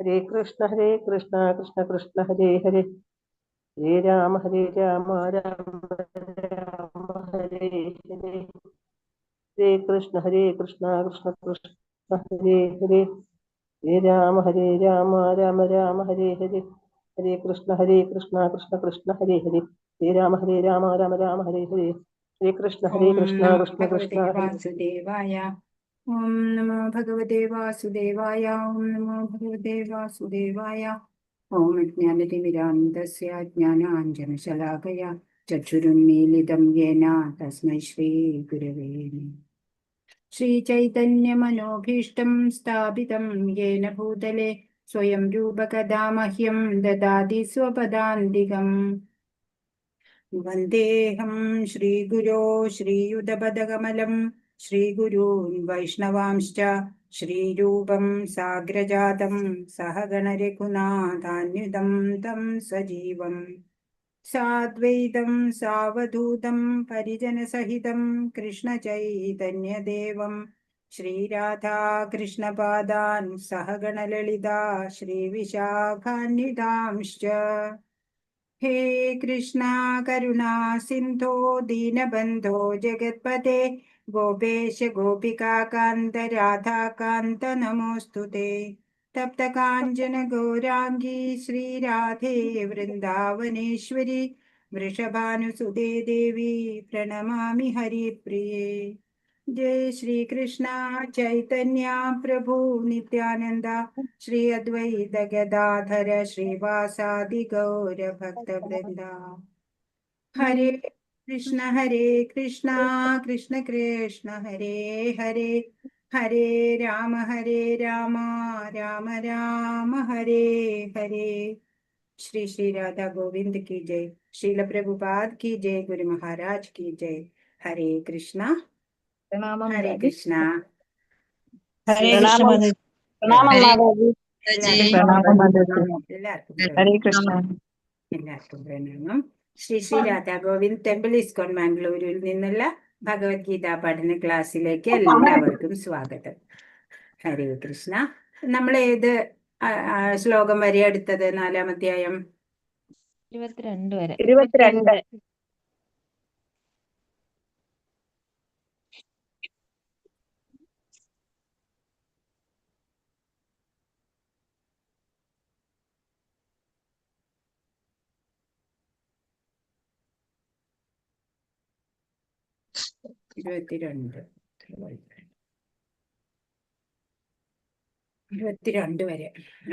ഹരേ കൃഷ്ണ ഹരേ കൃഷ്ണ കൃഷ്ണ കൃഷ്ണ ഹരേ ഹരേ. ഹരേ രാമ ഹരേ രാമ രാമ രാമ ഹരേ ഹരേ. ഹരേ കൃഷ്ണ ഹരേ കൃഷ്ണ കൃഷ്ണ കൃഷ്ണ ഹരേ ഹരേ. ഹരേ രാമ ഹരേ രാമ രാമ രാമ ഹരേ ഹരേ. ഹരേ കൃഷ്ണ ഹരേ കൃഷ്ണ കൃഷ്ണ കൃഷ്ണ ഹരേ ഹരേ. ഹരേ രാമ ഹരേ രാമ രാമ രാമ ഹരേ ഹരേ. ഹരേ കൃഷ്ണ ഹരേ ഓം കൃഷ്ണ നമോ കൃഷ്ണ ഭഗവതേ കൃഷ്ണ ഹരേ. വാസുദേവായ. ഓം നമോ ഭഗവതേ വാസുദേവായ. ഓം നമോ ഭഗവതേ വാസുദേവായ. ഓം അജ്ഞാനതിമിരാന്ധസ്യ ജ്ഞാനാഞ്ജനശലാകയ ചക്ഷുരുന്മീലിതം യേന തസ്മൈ ശ്രീ ഗുരവേ നമഃ. ശ്രീചൈതന്യമനോഭീഷ്ടം സ്ഥാപിതം യേന ഭൂതലെ സ്വയം രൂപകദാ മഹ്യം ദദാതി സ്വപദാന്തികം. വന്ദേഹം ശ്രീഗുരോ ശ്രീയുതപദകമലം ശ്രീഗുരൂൻ വൈഷ്ണവാംശ്ച ശ്രീരൂപം സാഗ്രജാതം സഹഗണരഘുനാഥാന്വിതം തം സജീവം സാദ്വൈതം സാവധൂതം പരിജനസഹിതം കൃഷ്ണചൈതന്യദേവം ശ്രീരാധാകൃഷ്ണപാദാൻ സഹഗണലളിതാ ശ്രീവിശാഖാന്വിതാംശ്ച. ഹേ കൃഷ്ണ കരുണാ സിന്ധോ ദീനബന്ധോ ജഗത്പതേ ഗോപേശ ഗോപികാകാന്ത രാധാകാന്ത നമോസ്തുതേ. തപ്തകാഞ്ചന ഗൗരാംഗി ശ്രീരാധേ വൃന്ദാവനേശ്വരി വൃഷഭാനുസുതേ ദേവി പ്രണമാമി ഹരിപ്രിയേ. ജയ ശ്രീകൃഷ്ണ ചൈതന്യ പ്രഭു നിത്യാനന്ദ ശ്രീ അദ്വൈത ഗദാധര ശ്രീവാസാദി ഗൗരഭക്തവൃന്ദ. ഹരേ കൃഷ്ണ ഹരേ കൃഷ്ണ കൃഷ്ണ കൃഷ്ണ ഹരേ ഹരേ. ഹരേ രാമ ഹരേ രാമ രാമ രാമ ഹരേ ഹരേ. ശ്രീ ശ്രീ രാധാ ഗോവിന്ദ് കി ജയ്. ശ്രീല പ്രഭുപാദ് കി ജയ്. ഗുരു മഹാരാജ് കി ജയ്. ഹരേ കൃഷ്ണ. പ്രണാമം ഹരേ മാതാജി. കൃഷ്ണ. ഹരേ കൃഷ്ണ ശ്രീ മാതാജി. പ്രണാമം ഹരേ മാതാജി. മാതാജി. പ്രണാമം മാതാജി. എല്ലാവർക്കും ഹരേ പ്രണാമം. കൃഷ്ണ. എല്ലാവർക്കും പ്രണാമം. ശ്രീ ശ്രീ രാധാ ഗോവിന്ദ് ടെമ്പിൾ ഇസ്കോൺ മാംഗ്ലൂരിൽ നിന്നുള്ള ഭഗവത്ഗീത പഠന ക്ലാസ്സിലേക്ക് എല്ലാവർക്കും സ്വാഗതം. ഹരേ കൃഷ്ണ. നമ്മൾ ഏത് ശ്ലോകം വരെ എടുത്തത്? നാലാം അധ്യായം 22 വരെ. 22. 22. 22 വരെ.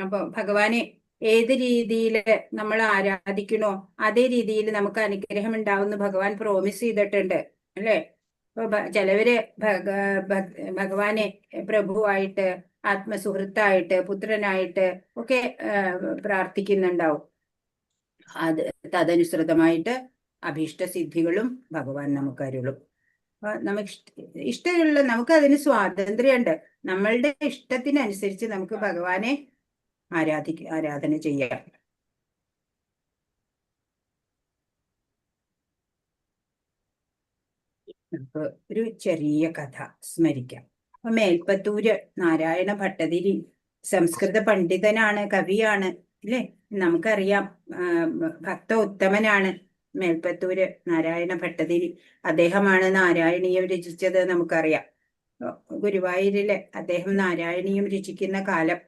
അപ്പൊ ഭഗവാനെ ഏത് രീതിയിൽ നമ്മൾ ആരാധിക്കണോ അതേ രീതിയിൽ നമുക്ക് അനുഗ്രഹം ഉണ്ടാവുന്ന ഭഗവാൻ പ്രോമിസ് ചെയ്തിട്ടുണ്ട് അല്ലേ? അപ്പൊ ചിലവര് ഭഗവാനെ പ്രഭുവായിട്ട് ആത്മസുഹൃത്തായിട്ട് പുത്രനായിട്ട് ഒക്കെ പ്രാർത്ഥിക്കുന്നുണ്ടാവും. അത് തദനുസൃതമായിട്ട് അഭീഷ്ടസിദ്ധികളും ഭഗവാൻ നമുക്ക് അരുളും. അപ്പൊ നമുക്ക് ഇഷ്ടമുള്ള നമുക്ക് അതിന് സ്വാതന്ത്ര്യമുണ്ട്. നമ്മളുടെ ഇഷ്ടത്തിനനുസരിച്ച് നമുക്ക് ഭഗവാനെ ആരാധന ചെയ്യാം. നമുക്ക് ഒരു ചെറിയ കഥ സ്മരിക്കാം. അപ്പൊ മേൽപ്പത്തൂര് നാരായണ ഭട്ടതിരി സംസ്കൃത പണ്ഡിതനാണ്, കവിയാണ് അല്ലേ? നമുക്കറിയാം, ഭക്ത ഉത്തമനാണ് മേൽപ്പത്തൂര് നാരായണ ഭട്ടതിരി. അദ്ദേഹമാണ് നാരായണീയം രചിച്ചത് നമുക്കറിയാം. ഗുരുവായൂരില് അദ്ദേഹം നാരായണീയം രചിക്കുന്ന കാലം.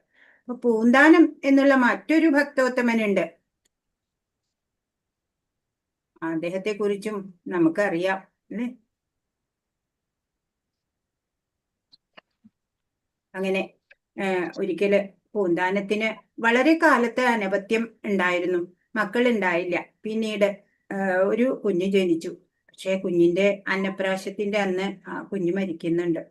അപ്പൊ പൂന്താനം എന്നുള്ള മറ്റൊരു ഭക്തോത്തമനുണ്ട്. അദ്ദേഹത്തെ കുറിച്ചും നമുക്കറിയാം അല്ലേ? അങ്ങനെ ഒരിക്കല് പൂന്താനത്തിന് വളരെ കാലത്തെ അനപത്യം ഉണ്ടായിരുന്നു, മക്കളുണ്ടായില്ല. പിന്നീട് ഒരു കുഞ്ഞ് ജനിച്ചു. പക്ഷെ കുഞ്ഞിന്റെ അന്നപ്രാശത്തിന്റെ അന്ന് ആ കുഞ്ഞ് മരിക്കുന്നുണ്ട്.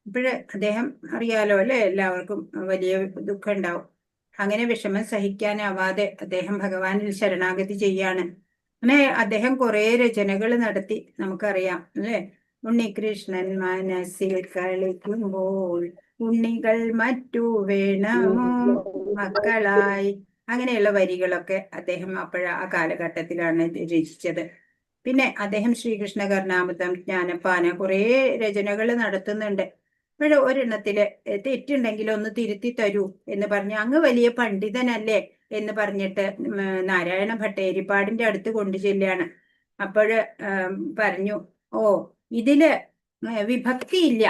അപ്പോഴ് അദ്ദേഹം അറിയാലോ അല്ലെ, എല്ലാവർക്കും വലിയ ദുഃഖം ഉണ്ടാവും. അങ്ങനെ വിഷമം സഹിക്കാനാവാതെ അദ്ദേഹം ഭഗവാനിൽ ശരണാഗതി ചെയ്യാണ്. അങ്ങനെ അദ്ദേഹം കുറെ രചനകൾ നടത്തി, നമുക്കറിയാം അല്ലെ? ഉണ്ണികൃഷ്ണൻ മനസ്സിൽ കളിക്കുമ്പോൾ ഉണ്ണികൾ മറ്റു വേണമോ മക്കളായി, അങ്ങനെയുള്ള വരികളൊക്കെ അദ്ദേഹം അപ്പോഴ ആ കാലഘട്ടത്തിലാണ് രചിച്ചത്. പിന്നെ അദ്ദേഹം ശ്രീകൃഷ്ണ കർണാമൃതം, ജ്ഞാനപ്പാന, കുറേ രചനകൾ നടത്തുന്നുണ്ട്. അപ്പോൾ ഒരെണ്ണത്തില് തെറ്റുണ്ടെങ്കിൽ ഒന്ന് തിരുത്തി തരൂ എന്ന് പറഞ്ഞു. അങ്ങ് വലിയ പണ്ഡിതനല്ലേ എന്ന് പറഞ്ഞിട്ട് നാരായണ ഭട്ടേരിപ്പാടിന്റെ അടുത്ത് കൊണ്ടു ചെല്ലുകയാണ്. അപ്പോഴ് പറഞ്ഞു, ഓ ഇതില് വിഭക്തി ഇല്ല,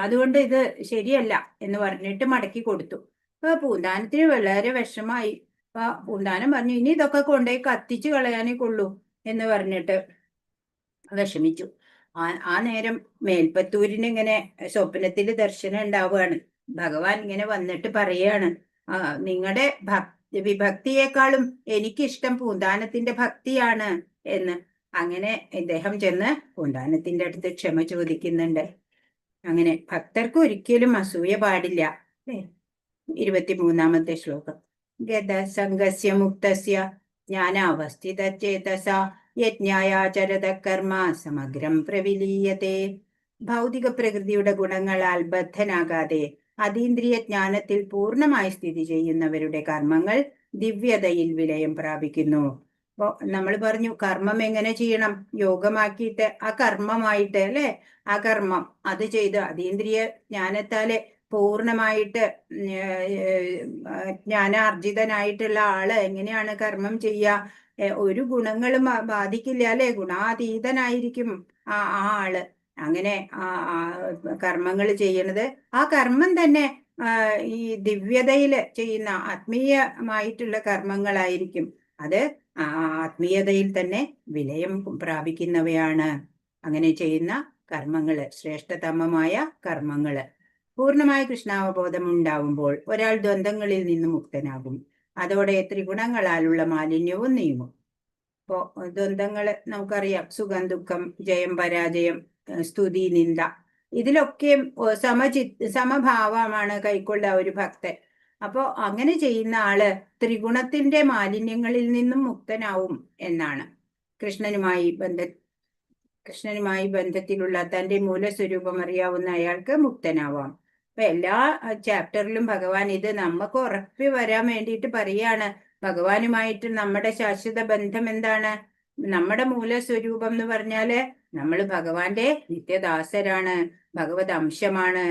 അതുകൊണ്ട് ഇത് ശരിയല്ല എന്ന് പറഞ്ഞിട്ട് മടക്കി കൊടുത്തു. അപ്പൊ പൂന്താനത്തിന് വളരെ വിഷമായി. അപ്പൊ പൂന്താനം പറഞ്ഞു, ഇനി ഇതൊക്കെ കൊണ്ടുപോയി കത്തിച്ചു കളയാനേ കൊള്ളൂ എന്ന് പറഞ്ഞിട്ട് വിഷമിച്ചു. ആ ആ നേരം മേൽപ്പത്തൂരിന് ഇങ്ങനെ സ്വപ്നത്തിൽ ദർശനം ഉണ്ടാവുകയാണ്. ഭഗവാൻ ഇങ്ങനെ വന്നിട്ട് പറയാണ്, നിങ്ങളുടെ വിഭക്തിയേക്കാളും എനിക്കിഷ്ടം പൂന്താനത്തിന്റെ ഭക്തിയാണ് എന്ന്. അങ്ങനെ ഇദ്ദേഹം ചെന്ന് പൂന്താനത്തിന്റെ അടുത്ത് ക്ഷമ ചോദിക്കുന്നുണ്ട്. അങ്ങനെ ഭക്തർക്ക് ഒരിക്കലും അസൂയ പാടില്ല. അല്ലേ? 23-ാമത്തെ ശ്ലോകം. ഗതസംഗസ്യ മുക്തസ്യ ജ്ഞാനാവസ്ഥിത ചേതസ യജ്ഞായാചരത കർമ്മ സമഗ്രം പ്രവിലീയത്തെ. ഭൗതിക പ്രകൃതിയുടെ ഗുണങ്ങളാൽ ബദ്ധനാകാതെ അതീന്ദ്രിയ ജ്ഞാനത്തിൽ പൂർണ്ണമായി സ്ഥിതി ചെയ്യുന്നവരുടെ കർമ്മങ്ങൾ ദിവ്യതയിൽ വിലയം പ്രാപിക്കുന്നു. അപ്പോ നമ്മൾ പറഞ്ഞു കർമ്മം എങ്ങനെ ചെയ്യണം, യോഗമാക്കിയിട്ട് ആ കർമ്മമായിട്ട് അല്ലെ, ആ കർമ്മം അത് ചെയ്ത് അതീന്ദ്രിയ ജ്ഞാനത്താല് പൂർണ്ണമായിട്ട് ജ്ഞാനാർജിതനായിട്ടുള്ള ആള് എങ്ങനെയാണ് കർമ്മം ചെയ്യുക? ഒരു ഗുണങ്ങളും ബാധിക്കില്ല അല്ലെ, ഗുണാതീതനായിരിക്കും ആ ആ ആള്. അങ്ങനെ ആ കർമ്മങ്ങൾ ചെയ്യണത് ആ കർമ്മം തന്നെ ഈ ദിവ്യതയില് ചെയ്യുന്ന ആത്മീയമായിട്ടുള്ള കർമ്മങ്ങളായിരിക്കും. അത് ആത്മീയതയിൽ തന്നെ വിലയം പ്രാപിക്കുന്നവയാണ്. അങ്ങനെ ചെയ്യുന്ന കർമ്മങ്ങള് ശ്രേഷ്ഠതമമായ കർമ്മങ്ങള്. പൂർണ്ണമായ കൃഷ്ണാവബോധം ഉണ്ടാവുമ്പോൾ ഒരാൾ ദ്വന്ദ്ങ്ങളിൽ നിന്ന് മുക്തനാകും. അതോടെ ത്രിഗുണങ്ങളാലുള്ള മാലിന്യവും നീങ്ങും. ഇപ്പോ ദ്വന്ദ്ങ്ങള് നമുക്കറിയാം, സുഖം ദുഃഖം, ജയം പരാജയം, സ്തുതി നിന്ദ, ഇതിലൊക്കെ സമഭാവമാണ് കൈക്കൊള്ളുക ഒരു ഭക്തൻ. അപ്പോ അങ്ങനെ ചെയ്യുന്ന ആള് ത്രിഗുണത്തിന്റെ മാലിന്യങ്ങളിൽ നിന്നും മുക്തനാവും എന്നാണ്. കൃഷ്ണനുമായി ബന്ധത്തിലുള്ള തന്റെ മൂലസ്വരൂപം അറിയാവുന്ന അയാൾക്ക് മുക്തനാവാം. അപ്പൊ എല്ലാ ചാപ്റ്ററിലും ഭഗവാൻ ഇത് നമുക്ക് ഉറപ്പി വരാൻ വേണ്ടിയിട്ട് പറയാണ്. ഭഗവാനുമായിട്ട് നമ്മുടെ ശാശ്വത ബന്ധം എന്താണ്? നമ്മുടെ മൂലസ്വരൂപം എന്ന് പറഞ്ഞാല് നമ്മൾ ഭഗവാന്റെ നിത്യദാസരാണ്, ഭഗവത് അംശമാണ്.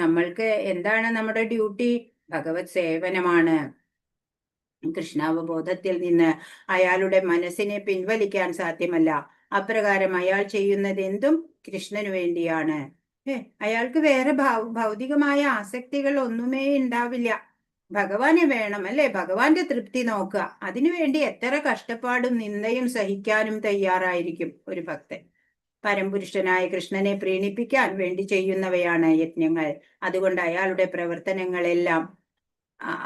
നമ്മൾക്ക് എന്താണ് നമ്മുടെ ഡ്യൂട്ടി? ഭഗവത് സേവനമാണ്. കൃഷ്ണാവബോധത്തിൽ നിന്ന് അയാളുടെ മനസ്സിനെ പിൻവലിക്കാൻ സാധ്യമല്ല. അപ്രകാരം അയാൾ ചെയ്യുന്നത് എന്തും കൃഷ്ണനു വേണ്ടിയാണ്. അയാൾക്ക് വേറെ ഭൗതികമായ ആസക്തികൾ ഒന്നുമേ ഉണ്ടാവില്ല. ഭഗവാനെ വേണം അല്ലെ, ഭഗവാന്റെ തൃപ്തി നോക്കുക. അതിനുവേണ്ടി എത്ര കഷ്ടപ്പാടും നിന്ദയും സഹിക്കാനും തയ്യാറായിരിക്കും ഒരു ഭക്തൻ. പരംപുരുഷനായ കൃഷ്ണനെ പ്രീണിപ്പിക്കാൻ വേണ്ടി ചെയ്യുന്നവയാണ് യജ്ഞങ്ങൾ. അതുകൊണ്ട് അയാളുടെ പ്രവർത്തനങ്ങളെല്ലാം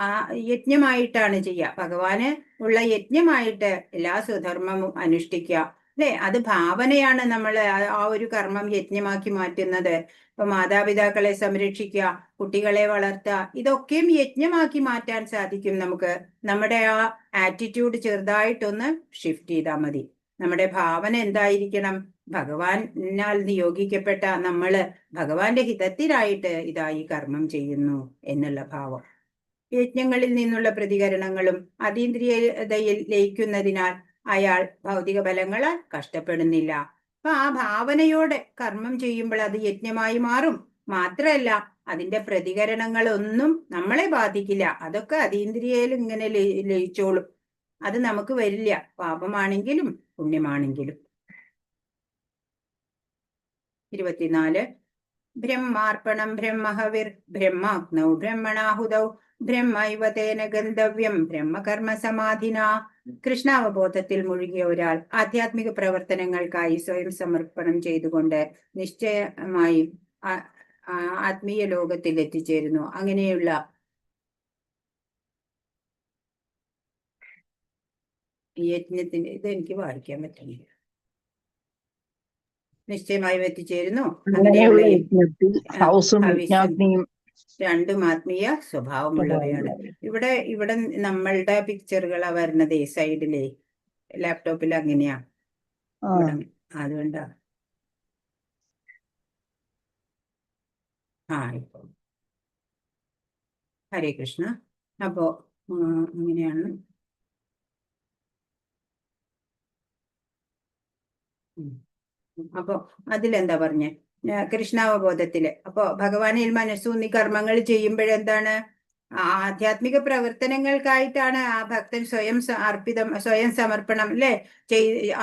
ആ യജ്ഞമായിട്ടാണ് ചെയ്യുക. ഭഗവാന് ഉള്ള യജ്ഞമായിട്ട് എല്ലാ സ്വധർമ്മവും അനുഷ്ഠിക്കുക അല്ലെ. അത് ഭാവനയാണ് നമ്മൾ ആ ഒരു കർമ്മം യജ്ഞമാക്കി മാറ്റുന്നത്. ഇപ്പൊ മാതാപിതാക്കളെ സംരക്ഷിക്കുക, കുട്ടികളെ വളർത്തുക, ഇതൊക്കെയും യജ്ഞമാക്കി മാറ്റാൻ സാധിക്കും നമുക്ക്. നമ്മുടെ ആ ആറ്റിറ്റ്യൂഡ് ചെറുതായിട്ടൊന്ന് ഷിഫ്റ്റ് ചെയ്താൽ മതി. നമ്മുടെ ഭാവന എന്തായിരിക്കണം? ഭഗവാനാൽ നിയോഗിക്കപ്പെട്ട നമ്മള് ഭഗവാന്റെ ഹിതത്തിനായിട്ട് ഇതായി കർമ്മം ചെയ്യുന്നു എന്നുള്ള ഭാവം. യജ്ഞങ്ങളിൽ നിന്നുള്ള പ്രതികരണങ്ങളും അതീന്ദ്രിയതയിൽ ലയിക്കുന്നതിനാൽ അയാൾ ഭൗതിക ഫലങ്ങളാൽ കഷ്ടപ്പെടുന്നില്ല. അപ്പൊ ആ ഭാവനയോടെ കർമ്മം ചെയ്യുമ്പോൾ അത് യജ്ഞമായി മാറും. മാത്രമല്ല അതിന്റെ പ്രതികരണങ്ങളൊന്നും നമ്മളെ ബാധിക്കില്ല. അതൊക്കെ അതീന്ദ്രിയയിൽ ഇങ്ങനെ ലയിച്ചോളും. അത് നമുക്ക് വരില്ല, പാപമാണെങ്കിലും പുണ്യമാണെങ്കിലും. 24. ബ്രഹ്മാർപ്പണം ബ്രഹ്മഹവിർ ബ്രഹ്മാഗ്നൗ ബ്രഹ്മണാഹുതൗ ബ്രഹ്മൈവ തേന ഗന്തവ്യം ബ്രഹ്മകർമ്മ സമാധിന. കൃഷ്ണാവബോധത്തിൽ മുഴുകിയ ഒരാൾ ആധ്യാത്മിക പ്രവർത്തനങ്ങൾക്കായി സ്വയം സമർപ്പണം ചെയ്തുകൊണ്ട് നിശ്ചയമായി ആത്മീയ ലോകത്തിൽ എത്തിച്ചേരുന്നു. അങ്ങനെയുള്ള യജ്ഞത്തിന്റെ ഇത് എനിക്ക് വായിക്കാൻ പറ്റുന്നില്ല. നിശ്ചയമായും എത്തിച്ചേരുന്നു. അങ്ങനെയുള്ള അങ്ങനെയുള്ള യജ്ഞത്തിൽ ഹൗസും ഹവിസ്സും യജ്ഞാഗ്നിയും രണ്ടും ആത്മീയ സ്വഭാവമുള്ളവയാണ്. ഇവിടെ ഇവിടെ നമ്മളുടെ പിക്ചറുകളാ വരണതേ സൈഡിലേ, ലാപ്ടോപ്പിൽ അങ്ങനെയാ. ഇവിടെ അതുകൊണ്ടാ. ഇപ്പൊ ഹരേ കൃഷ്ണ. അപ്പോ അങ്ങനെയാണ്. അപ്പൊ അതിലെന്താ പറഞ്ഞേ? കൃഷ്ണാവബോധത്തില്. അപ്പോ ഭഗവാനിൽ മനസ്സൂന്നി കർമ്മങ്ങൾ ചെയ്യുമ്പോഴെന്താണ്? ആധ്യാത്മിക പ്രവർത്തനങ്ങൾക്കായിട്ടാണ് ആ ഭക്തൻ സ്വയം അർപ്പിതം, സ്വയം സമർപ്പണം അല്ലെ,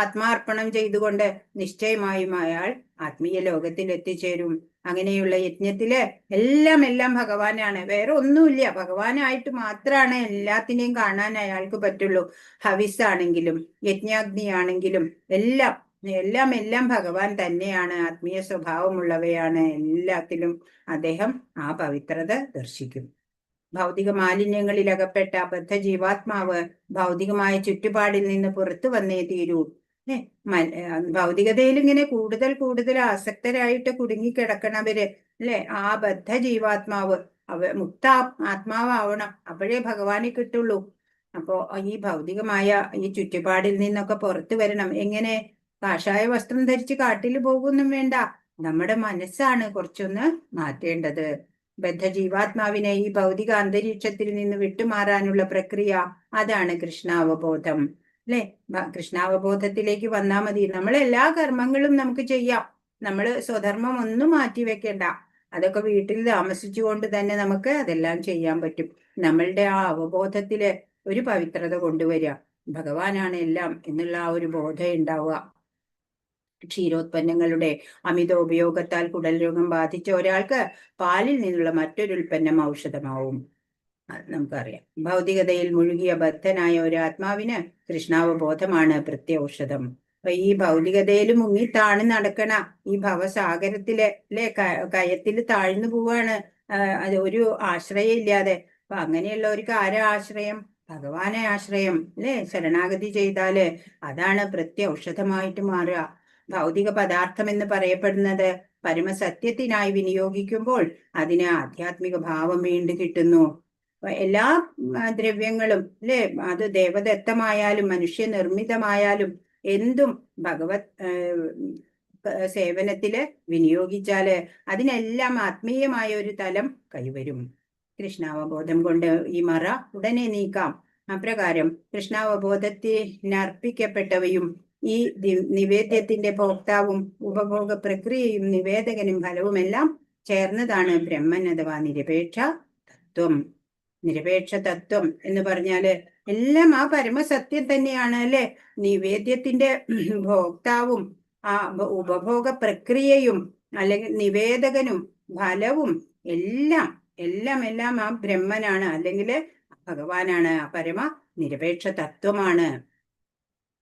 ആത്മാർപ്പണം ചെയ്തുകൊണ്ട് നിശ്ചയമായും അയാൾ ആത്മീയ ലോകത്തിൽ എത്തിച്ചേരും. അങ്ങനെയുള്ള യജ്ഞത്തില് എല്ലാം എല്ലാം ഭഗവാനാണ്, വേറെ ഒന്നുമില്ല. ഭഗവാനായിട്ട് മാത്രമാണ് എല്ലാത്തിനെയും കാണാൻ അയാൾക്ക് പറ്റുള്ളൂ. ഹവിസാണെങ്കിലും യജ്ഞാഗ്നിയാണെങ്കിലും എല്ലാം എല്ലാം എല്ലാം ഭഗവാൻ തന്നെയാണ്. ആത്മീയ സ്വഭാവമുള്ളവയാണ് എല്ലാത്തിലും. അദ്ദേഹം ആ പവിത്രത ദർശിക്കും. ഭൗതിക മാലിന്യങ്ങളിൽ അകപ്പെട്ട ബദ്ധ ജീവാത്മാവ് ഭൗതികമായ ചുറ്റുപാടിൽ നിന്ന് പുറത്തു വന്നേ തീരൂ. ഭൗതികതയിൽ ഇങ്ങനെ കൂടുതൽ കൂടുതൽ ആസക്തരായിട്ട് കുടുങ്ങിക്കിടക്കണവര് അല്ലെ, ആ ബദ്ധ ജീവാത്മാവ് അവ മുക്ത ആത്മാവണം, അപ്പോഴേ ഭഗവാനെ കിട്ടുള്ളൂ. അപ്പോ ഈ ഭൗതികമായ ഈ ചുറ്റുപാടിൽ നിന്നൊക്കെ പുറത്തു വരണം. എങ്ങനെ? കാഷായ വസ്ത്രം ധരിച്ച് കാട്ടിൽ പോകുന്നും വേണ്ട. നമ്മുടെ മനസ്സാണ് കുറച്ചൊന്ന് മാറ്റേണ്ടത്. ബദ്ധജീവാത്മാവിനെ ഈ ഭൗതിക അന്തരീക്ഷത്തിൽ നിന്ന് വിട്ടുമാറാനുള്ള പ്രക്രിയ അതാണ് കൃഷ്ണാവബോധം അല്ലെ. കൃഷ്ണാവബോധത്തിലേക്ക് വന്നാ മതി. നമ്മളെല്ലാ കർമ്മങ്ങളും നമുക്ക് ചെയ്യാം. നമ്മള് സ്വധർമ്മം ഒന്നും മാറ്റി വെക്കണ്ട. അതൊക്കെ വീട്ടിൽ താമസിച്ചുകൊണ്ട് തന്നെ നമുക്ക് അതെല്ലാം ചെയ്യാൻ പറ്റും. നമ്മളുടെ ആ അവബോധത്തില് ഒരു പവിത്രത കൊണ്ടുവരിക, ഭഗവാനാണ് എല്ലാം എന്നുള്ള ആ ഒരു ബോധം ഉണ്ടാവുക. ക്ഷീരോത്പന്നങ്ങളുടെ അമിത ഉപയോഗത്താൽ കുടൽ രോഗം ബാധിച്ച ഒരാൾക്ക് പാലിൽ നിന്നുള്ള മറ്റൊരു ഉൽപ്പന്നം ഔഷധമാവും. നമുക്കറിയാം. ഭൗതികതയിൽ മുഴുകിയ ബദ്ധനായ ഒരു ആത്മാവിന് കൃഷ്ണാവബോധമാണ് പ്രത്യൗഷധം. അപ്പൊ ഈ ഭൗതികതയിൽ മുങ്ങി താണ് നടക്കണ ഈ ഭവസാഗരത്തിലെ അല്ലെ കയത്തിൽ താഴ്ന്നു പോവാണ്, അത് ഒരു ആശ്രയം ഇല്ലാതെ. അപ്പൊ അങ്ങനെയുള്ളവർക്ക് ആരാ ആശ്രയം? ഭഗവാനെ ആശ്രയം അല്ലെ. ശരണാഗതി ചെയ്താല് അതാണ് പ്രത്യൗഷധമായിട്ട് മാറുക. ഭൗതിക പദാർത്ഥം എന്ന് പറയപ്പെടുന്നത് പരമസത്യത്തിനായി വിനിയോഗിക്കുമ്പോൾ അതിന് ആധ്യാത്മിക ഭാവം വീണ്ടും കിട്ടുന്നു. എല്ലാ ദ്രവ്യങ്ങളും അല്ലെ, അത് ദേവദത്തമായാലും മനുഷ്യ നിർമ്മിതമായാലും എന്തും ഭഗവത് സേവനത്തില് വിനിയോഗിച്ചാല് അതിനെല്ലാം ആത്മീയമായ ഒരു തലം കൈവരും. കൃഷ്ണാവബോധം കൊണ്ട് ഈ മറ ഉടനെ നീക്കാം. അപ്രകാരം കൃഷ്ണാവബോധത്തിനർപ്പിക്കപ്പെട്ടവയും ഈ നിവേദ്യത്തിന്റെ ഭോക്താവും ഉപഭോഗ പ്രക്രിയയും നിവേദകനും ഫലവുമെല്ലാം ചേർന്നതാണ് ബ്രഹ്മൻ അഥവാ നിരപേക്ഷ തത്വം. നിരപേക്ഷ തത്വം എന്ന് പറഞ്ഞാല് എല്ലാം ആ പരമസത്യം തന്നെയാണ് അല്ലെ. നിവേദ്യത്തിന്റെ ഭോക്താവും ആ ഉപഭോഗ പ്രക്രിയയും അല്ലെങ്കിൽ നിവേദകനും ഫലവും എല്ലാം എല്ലാം എല്ലാം ആ ബ്രഹ്മനാണ്, അല്ലെങ്കിൽ ഭഗവാനാണ്, ആ പരമ നിരപേക്ഷ തത്വമാണ്.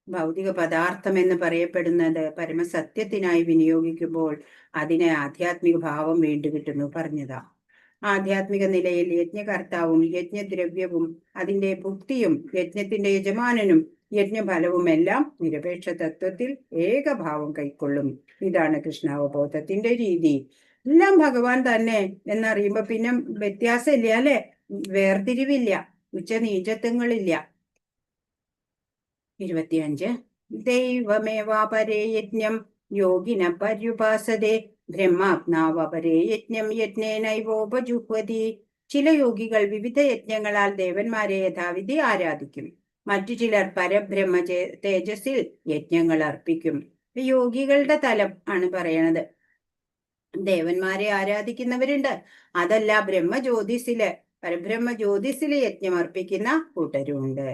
ഭൗതിക പദാർത്ഥം എന്ന് പറയപ്പെടുന്നത് പരമസത്യത്തിനായി വിനിയോഗിക്കുമ്പോൾ അതിന് ആധ്യാത്മിക ഭാവം വീണ്ടു കിട്ടുന്നു പറഞ്ഞതാ. ആധ്യാത്മിക നിലയിൽ യജ്ഞകർത്താവും യജ്ഞദ്രവ്യവും അതിന്റെ ഭുക്തിയും യജ്ഞത്തിന്റെ യജമാനനും യജ്ഞഫലവും എല്ലാം നിരപേക്ഷ തത്വത്തിൽ ഏകഭാവം കൈക്കൊള്ളും. ഇതാണ് കൃഷ്ണാവബോധത്തിന്റെ രീതി. എല്ലാം ഭഗവാൻ തന്നെ എന്നറിയുമ്പോ പിന്നെ വ്യത്യാസമില്ല അല്ലെ, വേർതിരിവില്ല, ഉച്ചനീചത്വങ്ങളില്ല. 25. ദൈവമേവാപരേ യജ്ഞം യോഗിന പര്യുപാസതേ ബ്രഹ്മാഗ്നാവപരേ യജ്ഞം യജ്ഞേനൈവോപജുഹ്വതി. ചില യോഗികൾ വിവിധ യജ്ഞങ്ങളാൽ ദേവന്മാരെ യഥാവിധി ആരാധിക്കും. മറ്റു ചിലർ പരബ്രഹ്മ തേജസ്സിൽ യജ്ഞങ്ങൾ അർപ്പിക്കും. യോഗികളുടെ തലം ആണ് പറയണത്. ദേവന്മാരെ ആരാധിക്കുന്നവരുണ്ട്, അതല്ല ബ്രഹ്മജ്യോതിസില് പരബ്രഹ്മ ജ്യോതിസില് യജ്ഞം അർപ്പിക്കുന്ന കൂട്ടരുമുണ്ട്.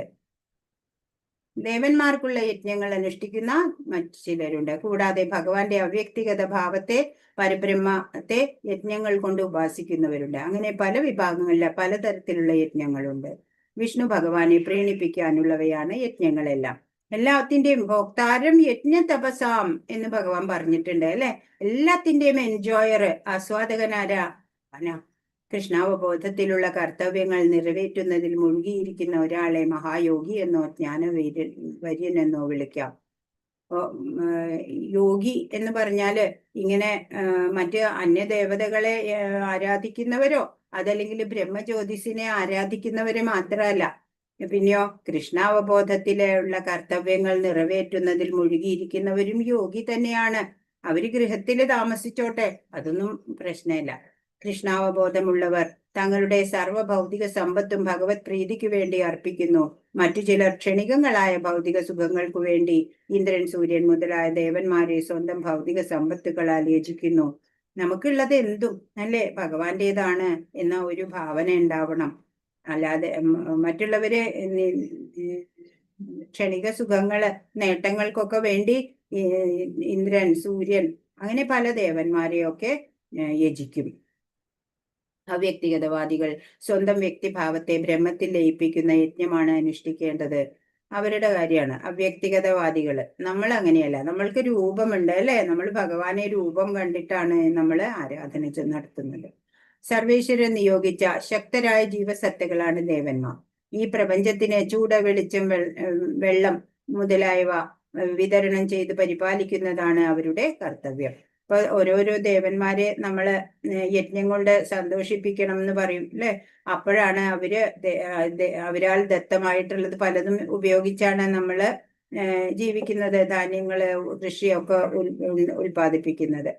ദേവന്മാർക്കുള്ള യജ്ഞങ്ങൾ അനുഷ്ഠിക്കുന്ന മറ്റു ചിലരുണ്ട്. കൂടാതെ ഭഗവാന്റെ അവ്യക്തിഗത ഭാവത്തെ പരബ്രഹ്മത്തെ യജ്ഞങ്ങൾ കൊണ്ട് ഉപാസിക്കുന്നവരുണ്ട്. അങ്ങനെ പല വിഭാഗങ്ങളിലെ പലതരത്തിലുള്ള യജ്ഞങ്ങളുണ്ട്. വിഷ്ണു ഭഗവാനെ പ്രീണിപ്പിക്കാനുള്ളവയാണ് യജ്ഞങ്ങളെല്ലാം. എല്ലാത്തിന്റെയും ഭോക്താരം യജ്ഞ തപസാം എന്ന് ഭഗവാൻ പറഞ്ഞിട്ടുണ്ട് അല്ലെ. എല്ലാത്തിന്റെയും എൻജോയർ, ആസ്വാദകനാരാ? കൃഷ്ണാവബോധത്തിലുള്ള കർത്തവ്യങ്ങൾ നിറവേറ്റുന്നതിൽ മുഴുകിയിരിക്കുന്ന ഒരാളെ മഹായോഗി എന്നോ ജ്ഞാനവര്യനെന്നോ വിളിക്കാം. യോഗി എന്ന് പറഞ്ഞാല് ഇങ്ങനെ മറ്റ് അന്യദേവതകളെ ആരാധിക്കുന്നവരോ അതല്ലെങ്കിൽ ബ്രഹ്മജ്യോതിസിനെ ആരാധിക്കുന്നവരെ മാത്രമല്ല, പിന്നെയോ കൃഷ്ണാവബോധത്തിലുള്ള കർത്തവ്യങ്ങൾ നിറവേറ്റുന്നതിൽ മുഴുകിയിരിക്കുന്നവരും യോഗി തന്നെയാണ്. അവര് ഗൃഹത്തില് താമസിച്ചോട്ടെ, അതൊന്നും പ്രശ്നമില്ല. കൃഷ്ണാവബോധമുള്ളവർ തങ്ങളുടെ സർവ്വഭൗതിക സമ്പത്തും ഭഗവത് പ്രീതിക്കു വേണ്ടി അർപ്പിക്കുന്നു. മറ്റു ചിലർ ക്ഷണികങ്ങളായ ഭൗതിക സുഖങ്ങൾക്കു വേണ്ടി ഇന്ദ്രൻ, സൂര്യൻ മുതലായ ദേവന്മാരെ സ്വന്തം ഭൗതിക സമ്പത്തുകളാൽ യജിക്കുന്നു. നമുക്കുള്ളത് എന്തും അല്ലേ ഭഗവാന്റേതാണ് എന്ന ഒരു ഭാവന ഉണ്ടാവണം. അല്ലാതെ മറ്റുള്ളവരെ ക്ഷണിക സുഖങ്ങള് നേട്ടങ്ങൾക്കൊക്കെ വേണ്ടി ഇന്ദ്രൻ, സൂര്യൻ, അങ്ങനെ പല ദേവന്മാരെയൊക്കെ യജിക്കും. അവ്യക്തിഗതവാദികൾ സ്വന്തം വ്യക്തിഭാവത്തെ ബ്രഹ്മത്തിൽ ലയിപ്പിക്കുന്ന യജ്ഞമാണ് അനുഷ്ഠിക്കേണ്ടത്. അവരുടെ കാര്യമാണ് അവ്യക്തിഗതവാദികള്. നമ്മൾ അങ്ങനെയല്ല, നമ്മൾക്ക് രൂപമുണ്ട് അല്ലെ? നമ്മൾ ഭഗവാനെ രൂപം കണ്ടിട്ടാണ് നമ്മൾ ആരാധന നടത്തുന്നത്. സർവേശ്വരൻ നിയോഗിച്ച ശക്തരായ ജീവസത്തകളാണ് ദേവന്മാർ. ഈ പ്രപഞ്ചത്തിന് ചൂട്, വെളിച്ചം, വെള്ളം മുതലായവ വിതരണം ചെയ്ത് പരിപാലിക്കുന്നതാണ് അവരുടെ കർത്തവ്യം. ഇപ്പൊ ഓരോരോ ദേവന്മാരെ നമ്മള് യജ്ഞം കൊണ്ട് സന്തോഷിപ്പിക്കണം എന്ന് പറയും അല്ലെ? അപ്പോഴാണ് അവര് അവരാൽ ദത്തമായിട്ടുള്ളത് പലതും ഉപയോഗിച്ചാണ് നമ്മള് ജീവിക്കുന്നത്, ധാന്യങ്ങള്, കൃഷിയൊക്കെ ഉൽപാദിപ്പിക്കുന്നത്.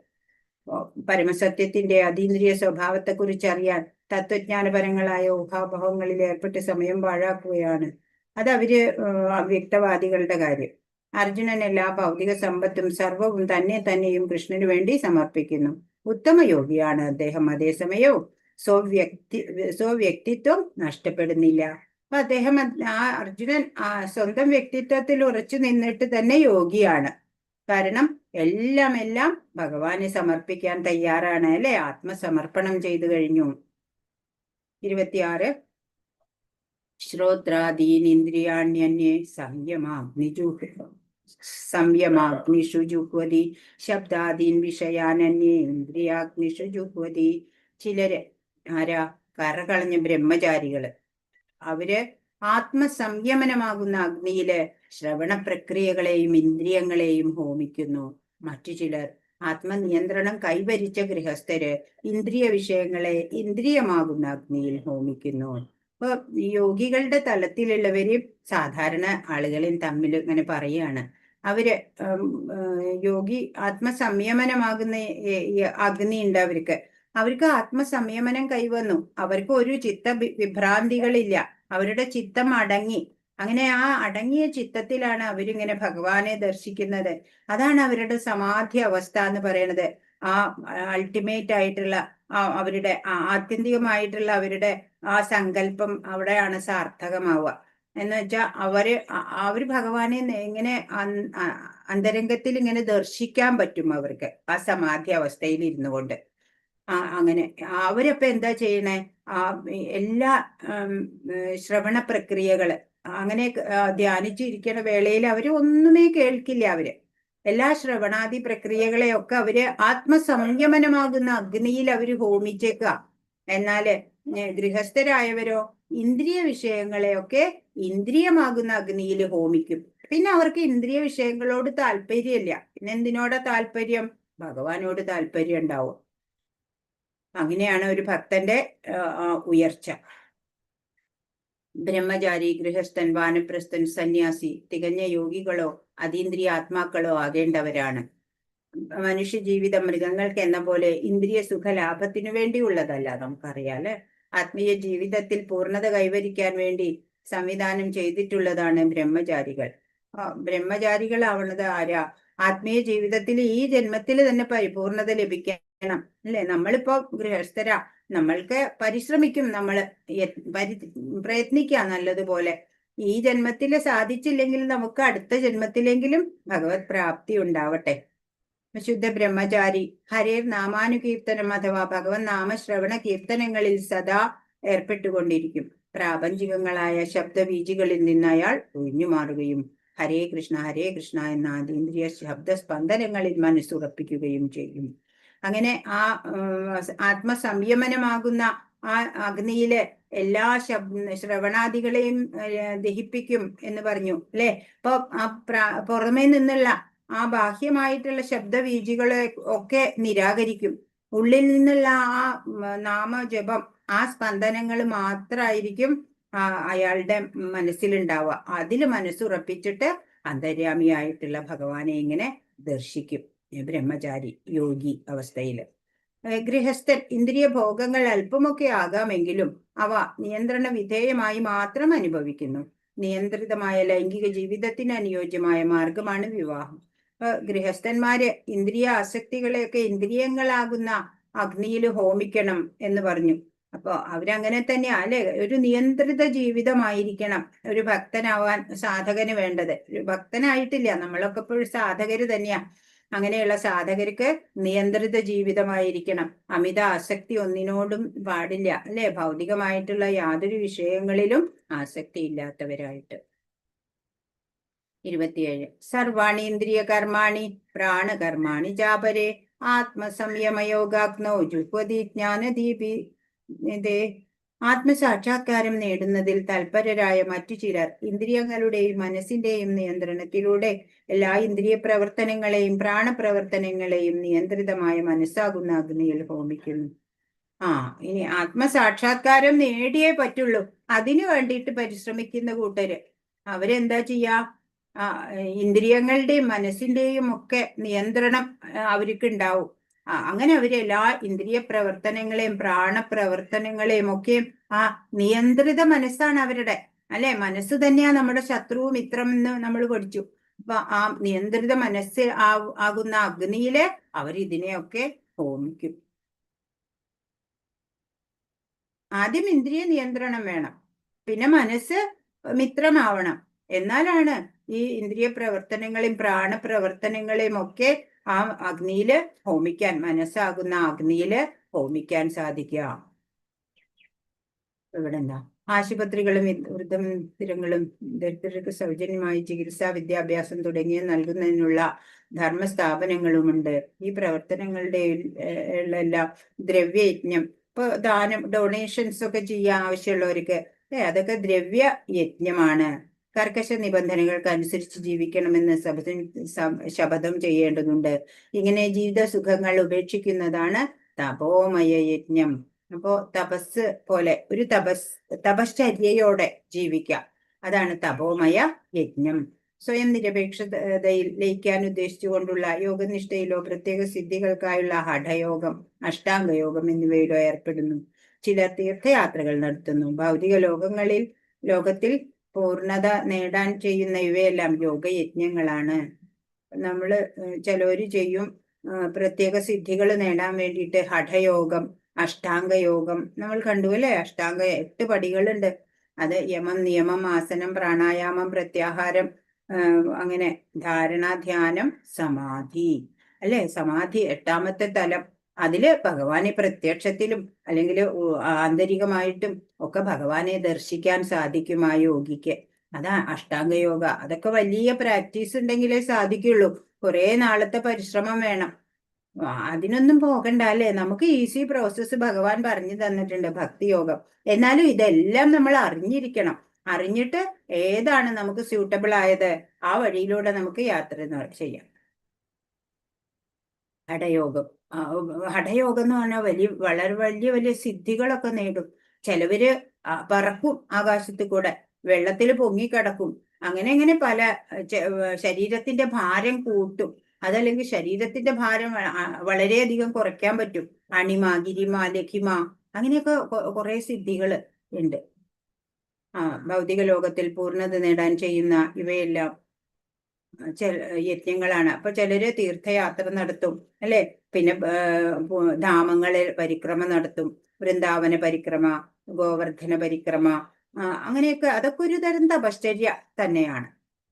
പരമസത്യത്തിന്റെ അതീന്ദ്രിയ സ്വഭാവത്തെ കുറിച്ച് അറിയാൻ തത്വജ്ഞാനപരങ്ങളായ ഊഹാപോഹങ്ങളിൽ ഏർപ്പെട്ട് സമയം പാഴാക്കുകയാണ്. അത് അവര് അവ്യക്തവാദികളുടെ കാര്യം. അർജുനൻ എല്ലാ ഭൗതിക സമ്പത്തും സർവവും തന്നെ തന്നെയും കൃഷ്ണനു വേണ്ടി സമർപ്പിക്കുന്നു. ഉത്തമ യോഗിയാണ് അദ്ദേഹം. അതേസമയവും സ്വവ്യക്തിത്വം നഷ്ടപ്പെടുന്നില്ല. അപ്പൊ അദ്ദേഹം, ആ അർജുനൻ ആ സ്വന്തം വ്യക്തിത്വത്തിൽ ഉറച്ചു നിന്നിട്ട് തന്നെ യോഗിയാണ്. കാരണം എല്ലാം എല്ലാം ഭഗവാന് സമർപ്പിക്കാൻ തയ്യാറാണ് അല്ലെ? ആത്മസമർപ്പണം ചെയ്തു കഴിഞ്ഞു. 26. ശ്രോത്രാദീനിന്ദ്രിയാണ്യന്യേ സംയമാഗ്നിഷു ജുഹ്വതി, ശബ്ദാദീൻ വിഷയാനന്യേ ഇന്ദ്രിയാഗ്നിഷു ജുഹ്വതി. ചിലര് ആരാ? കറകളഞ്ഞ ബ്രഹ്മചാരികള്. അവര് ആത്മസംയമനമാകുന്ന അഗ്നിയില് ശ്രവണ പ്രക്രിയകളെയും ഇന്ദ്രിയങ്ങളെയും ഹോമിക്കുന്നു. മറ്റു ചിലർ ആത്മനിയന്ത്രണം കൈവരിച്ച ഗൃഹസ്ഥര് ഇന്ദ്രിയ വിഷയങ്ങളെ ഇന്ദ്രിയമാകുന്ന അഗ്നിയിൽ ഹോമിക്കുന്നു. അപ്പൊ യോഗികളുടെ തലത്തിലുള്ളവര് സാധാരണ ആളുകളെയും തമ്മിൽ ഇങ്ങനെ പറയാണ്. അവര് യോഗി ആത്മസംയമനമാകുന്ന അഗ്നി ഉണ്ട് അവർക്ക്. അവർക്ക് ആത്മസംയമനം കൈവന്നു. അവർക്ക് ഒരു ചിത്ത വിഭ്രാന്തികളില്ല. അവരുടെ ചിത്തം അടങ്ങി. അങ്ങനെ ആ അടങ്ങിയ ചിത്തത്തിലാണ് അവരിങ്ങനെ ഭഗവാനെ ദർശിക്കുന്നത്. അതാണ് അവരുടെ സമാധി അവസ്ഥ എന്ന് പറയണത്. ആ അൾട്ടിമേറ്റ് ആയിട്ടുള്ള ആ അവരുടെ ആത്യന്തികമായിട്ടുള്ള അവരുടെ ആ സങ്കല്പം അവിടെയാണ് സാർത്ഥകമാവുക. എന്ന് വെച്ചാൽ അവര് അവര് ഭഗവാനെ ഇങ്ങനെ അന്തരംഗത്തിൽ ഇങ്ങനെ ദർശിക്കാൻ പറ്റും അവർക്ക് ആ സമാധി അവസ്ഥയിൽ ഇരുന്നു കൊണ്ട്. ആ അങ്ങനെ അവരപ്പൊ എന്താ ചെയ്യണേ? ആ എല്ലാ ശ്രവണ പ്രക്രിയകള് അങ്ങനെ ധ്യാനിച്ചിരിക്കണ വേളയിൽ അവര് ഒന്നുമേ കേൾക്കില്ല. അവര് എല്ലാ ശ്രവണാദി പ്രക്രിയകളെയൊക്കെ അവര് ആത്മസംയമനമാകുന്ന അഗ്നിയിൽ അവര് ഹോമിച്ചേക്കുക. എന്നാല് ഗൃഹസ്ഥരായവരോ ഇന്ദ്രിയ വിഷയങ്ങളെയൊക്കെ ഇന്ദ്രിയമാകുന്ന അഗ്നിയിൽ ഹോമിക്കും. പിന്നെ അവർക്ക് ഇന്ദ്രിയ വിഷയങ്ങളോട് താല്പര്യമില്ല. പിന്നെ എന്തിനോടാ താല്പര്യം? ഭഗവാനോട് താല്പര്യം ഉണ്ടാവും. അങ്ങനെയാണ് ഒരു ഭക്തന്റെ ഉയർച്ച. ബ്രഹ്മചാരി, ഗൃഹസ്ഥൻ, വാനപ്രസ്ഥൻ, സന്യാസി തികഞ്ഞ യോഗികളോ അതീന്ദ്രിയ ആത്മാക്കളോ ആകേണ്ടവരാണ്. മനുഷ്യ ജീവിതം മൃഗങ്ങൾക്ക് എന്ന പോലെ ഇന്ദ്രിയ സുഖ ലാഭത്തിനു വേണ്ടിയുള്ളതല്ല, നമുക്കറിയാലേ. ആത്മീയ ജീവിതത്തിൽ പൂർണ്ണത കൈവരിക്കാൻ വേണ്ടി സംവിധാനം ചെയ്തിട്ടുള്ളതാണ് ബ്രഹ്മചാരികൾ. ബ്രഹ്മചാരികളാവണത് ആരാ? ആത്മീയ ജീവിതത്തിൽ ഈ ജന്മത്തിൽ തന്നെ പരിപൂർണത ലഭിക്കണം അല്ലെ? നമ്മളിപ്പോ ഗൃഹസ്ഥരാ, നമ്മൾക്ക് പരിശ്രമിക്കും, നമ്മള് പ്രയത്നിക്കാം നല്ലതുപോലെ. ഈ ജന്മത്തിൽ സാധിച്ചില്ലെങ്കിൽ നമുക്ക് അടുത്ത ജന്മത്തിലെങ്കിലും ഭഗവത് പ്രാപ്തി ഉണ്ടാവട്ടെ. ശുദ്ധ ബ്രഹ്മചാരി ഹരേർ നാമാനുകീർത്തനം അഥവാ ഭഗവത് നാമശ്രവണ കീർത്തനങ്ങളിൽ സദാ ഏർപ്പെട്ടുകൊണ്ടിരിക്കും. പ്രാപഞ്ചികങ്ങളായ ശബ്ദബീജികളിൽ നിന്ന് അയാൾ ഒഴിഞ്ഞുമാറുകയും ഹരേ കൃഷ്ണ ഹരേ കൃഷ്ണ എന്ന അതീന്ദ്രിയ ശബ്ദ സ്പന്ദനങ്ങളിൽ മനസ്സുറപ്പിക്കുകയും ചെയ്യും. അങ്ങനെ ആ ആത്മസംയമനമാകുന്ന ആ അഗ്നിയിലെ എല്ലാ ശ്രവണാദികളെയും ദഹിപ്പിക്കും എന്ന് പറഞ്ഞു അല്ലെ? അപ്പൊ ആ പുറമേ നിന്നുള്ള ആ ബാഹ്യമായിട്ടുള്ള ശബ്ദവീജികളെ ഒക്കെ നിരാകരിക്കും. ഉള്ളിൽ നിന്നുള്ള ആ നാമജപം, ആ സ്പന്ദനങ്ങൾ മാത്രമായിരിക്കും അയാളുടെ മനസ്സിലുണ്ടാവുക. അതിൽ മനസ്സുറപ്പിച്ചിട്ട് അന്തര്യാമിയായിട്ടുള്ള ഭഗവാനെ ഇങ്ങനെ ദർശിക്കും ബ്രഹ്മചാരി യോഗി അവസ്ഥയില്. ഗൃഹസ്ഥൻ ഇന്ദ്രിയ ഭോഗങ്ങൾ അല്പമൊക്കെ ആകാമെങ്കിലും അവ നിയന്ത്രണ വിധേയമായി മാത്രം അനുഭവിക്കുന്നു. നിയന്ത്രിതമായ ലൈംഗിക ജീവിതത്തിന് അനുയോജ്യമായ മാർഗമാണ് വിവാഹം. ഇപ്പൊ ഗൃഹസ്ഥന്മാര് ഇന്ദ്രിയ ആസക്തികളെയൊക്കെ ഇന്ദ്രിയങ്ങളാകുന്ന അഗ്നിയിൽ ഹോമിക്കണം എന്ന് പറഞ്ഞു. അപ്പൊ അവരങ്ങനെ തന്നെയാ അല്ലെ? ഒരു നിയന്ത്രിത ജീവിതമായിരിക്കണം ഒരു ഭക്തനാവാൻ സാധകന് വേണ്ടത്. ഒരു ഭക്തനായിട്ടില്ല, നമ്മളൊക്കെ ഇപ്പോഴും സാധകര് തന്നെയാ. അങ്ങനെയുള്ള സാധകർക്ക് നിയന്ത്രിത ജീവിതമായിരിക്കണം. അമിത ആസക്തി ഒന്നിനോടും പാടില്ല, അല്ലെ? ഭൗതികമായിട്ടുള്ള യാതൊരു വിഷയങ്ങളിലും ആസക്തി ഇല്ലാത്തവരായിട്ട്. 27. സർവാണി ഇന്ദ്രിയ കർമാണി പ്രാണകർമാണി ചാപരേ ആത്മസംയമയോഗാഗ്നൗ ജുഹ്വതി ജ്ഞാനദീപി. ആത്മസാക്ഷാത്കാരം നേടുന്നതിൽ തൽപരരായ മറ്റു ചിലർ ഇന്ദ്രിയങ്ങളുടെയും മനസ്സിന്റെയും നിയന്ത്രണത്തിലൂടെ എല്ലാ ഇന്ദ്രിയ പ്രവർത്തനങ്ങളെയും പ്രാണപ്രവർത്തനങ്ങളെയും നിയന്ത്രിതമായ മനസ്സാകുന്ന അഗ്നിയിൽ ഹോമിക്കുന്നു. ഇനി ആത്മസാക്ഷാത്കാരം നേടിയേ പറ്റുള്ളൂ, അതിനു വേണ്ടിയിട്ട് പരിശ്രമിക്കുന്ന കൂട്ടര് അവരെന്താ ചെയ്യാ? ഇന്ദ്രിയങ്ങളുടെയും മനസ്സിന്റെയും ഒക്കെ നിയന്ത്രണം അവർക്ക് ഉണ്ടാവും. അങ്ങനെ അവര് എല്ലാ ഇന്ദ്രിയ പ്രവർത്തനങ്ങളെയും പ്രാണപ്രവർത്തനങ്ങളെയും ഒക്കെ ആ നിയന്ത്രിത മനസ്സാണ് അവരുടെ, അല്ലെ? മനസ്സ് തന്നെയാ നമ്മുടെ ശത്രുവും മിത്രം എന്ന് നമ്മൾ പഠിച്ചു. അപ്പൊ ആ നിയന്ത്രിത മനസ്സ് ആകുന്ന അഗ്നിയില് അവരിതിനെയൊക്കെ ഹോമിക്കും. ആദ്യം ഇന്ദ്രിയ നിയന്ത്രണം വേണം, പിന്നെ മനസ്സ് മിത്രമാവണം. എന്നാലാണ് ഈ ഇന്ദ്രിയ പ്രവർത്തനങ്ങളെയും പ്രാണപ്രവർത്തനങ്ങളെയും ഒക്കെ ആ അഗ്നിയില് ഹോമിക്കാൻ, മനസ്സാകുന്ന അഗ്നിയില് ഹോമിക്കാൻ സാധിക്കുക. ഇവിടെ എന്താ? ആശുപത്രികളും വൃദ്ധമന്ദിരങ്ങളും ദരിദ്രർക്ക് സൗജന്യമായി ചികിത്സാ, വിദ്യാഭ്യാസം തുടങ്ങിയ നൽകുന്നതിനുള്ള ധർമ്മസ്ഥാപനങ്ങളുമുണ്ട്. ഈ പ്രവർത്തനങ്ങളുടെ എല്ലാം ദ്രവ്യയജ്ഞം, ഇപ്പൊ ദാനം, ഡൊണേഷൻസ് ഒക്കെ ചെയ്യാൻ ആവശ്യമുള്ളവർക്ക് അതൊക്കെ ദ്രവ്യ യജ്ഞമാണ്. കർക്കശ നിബന്ധനകൾക്ക് അനുസരിച്ച് ജീവിക്കണമെന്ന് ശപഥം ചെയ്യേണ്ടതുണ്ട്. ഇങ്ങനെ ജീവിത സുഖങ്ങൾ ഉപേക്ഷിക്കുന്നതാണ് തപോമയ യജ്ഞം. അപ്പോ തപസ് പോലെ ഒരു തപശ്ചര്യയോടെ ജീവിക്കാം, അതാണ് തപോമയ യജ്ഞം. സ്വയം നിരപേക്ഷതയിൽ ലയിക്കാൻ ഉദ്ദേശിച്ചുകൊണ്ടുള്ള യോഗനിഷ്ഠയിലോ പ്രത്യേക സിദ്ധികൾക്കായുള്ള ഹഠയോഗം, അഷ്ടാംഗയോഗം എന്നിവയിലോ ഏർപ്പെടുന്നു. ചിലർ തീർത്ഥയാത്രകൾ നടത്തുന്നു. ഭൗതിക ലോകത്തിൽ പൂർണ്ണത നേടാൻ ചെയ്യുന്ന ഇവയെല്ലാം യോഗയജ്ഞങ്ങളാണ്. നമ്മള് ചിലവര് ചെയ്യും പ്രത്യേക സിദ്ധികൾ നേടാൻ വേണ്ടിയിട്ട് ഹഠയോഗം, അഷ്ടാംഗയോഗം നമ്മൾ കണ്ടു അല്ലേ? അഷ്ടാംഗ 8 പടികളുണ്ട്. അത് യമം, നിയമം, ആസനം, പ്രാണായാമം, പ്രത്യാഹാരം, അങ്ങനെ ധാരണ, ധ്യാനം, സമാധി അല്ലെ? സമാധി 8ാമത്തെ തലം. അതില് ഭഗവാനെ പ്രത്യക്ഷത്തിലും അല്ലെങ്കിൽ ആന്തരികമായിട്ടും ഒക്കെ ഭഗവാനെ ദർശിക്കാൻ സാധിക്കും ആ യോഗിക്ക്. അതാ അഷ്ടാംഗ യോഗ. അതൊക്കെ വലിയ പ്രാക്ടീസ് ഉണ്ടെങ്കിലേ സാധിക്കുള്ളൂ. കുറെ നാളത്തെ പരിശ്രമം വേണം. അതിനൊന്നും പോകണ്ട അല്ലേ? നമുക്ക് ഈസി പ്രോസസ്സ് ഭഗവാൻ പറഞ്ഞു തന്നിട്ടുണ്ട്, ഭക്തിയോഗം. എന്നാലും ഇതെല്ലാം നമ്മൾ അറിഞ്ഞിരിക്കണം. അറിഞ്ഞിട്ട് ഏതാണ് നമുക്ക് സ്യൂട്ടബിൾ ആയത് ആ വഴിയിലൂടെ നമുക്ക് യാത്ര ചെയ്യാം. ഹഠയോഗം, ഹഠയോഗം എന്ന് പറഞ്ഞാൽ വളരെ വലിയ വലിയ സിദ്ധികളൊക്കെ നേടും. ചിലവര് പറക്കും ആകാശത്തിൽ കൂടെ, വെള്ളത്തിൽ പൊങ്ങിക്കിടക്കും. അങ്ങനെ അങ്ങനെ പല ശരീരത്തിന്റെ ഭാരം കൂട്ടും, അതല്ലെങ്കിൽ ശരീരത്തിന്റെ ഭാരം വളരെയധികം കുറയ്ക്കാൻ പറ്റും. അണിമ, ഗിരിമ, ലഘിമ, അങ്ങനെയൊക്കെ കുറെ സിദ്ധികൾ ഉണ്ട്. ഭൗതിക ലോകത്തിൽ പൂർണ്ണത നേടാൻ ചെയ്യുന്ന ഇവയെല്ലാം യജ്ഞങ്ങളാണ്. അപ്പൊ ചിലര് തീർത്ഥയാത്ര നടത്തും അല്ലെ? പിന്നെ ധാമങ്ങളിൽ പരിക്രമ നടത്തും, വൃന്ദാവന പരിക്രമ, ഗോവർദ്ധന പരിക്രമ, അങ്ങനെയൊക്കെ. അതൊക്കെ ഒരു തരം തപശ്ചര്യ തന്നെയാണ്.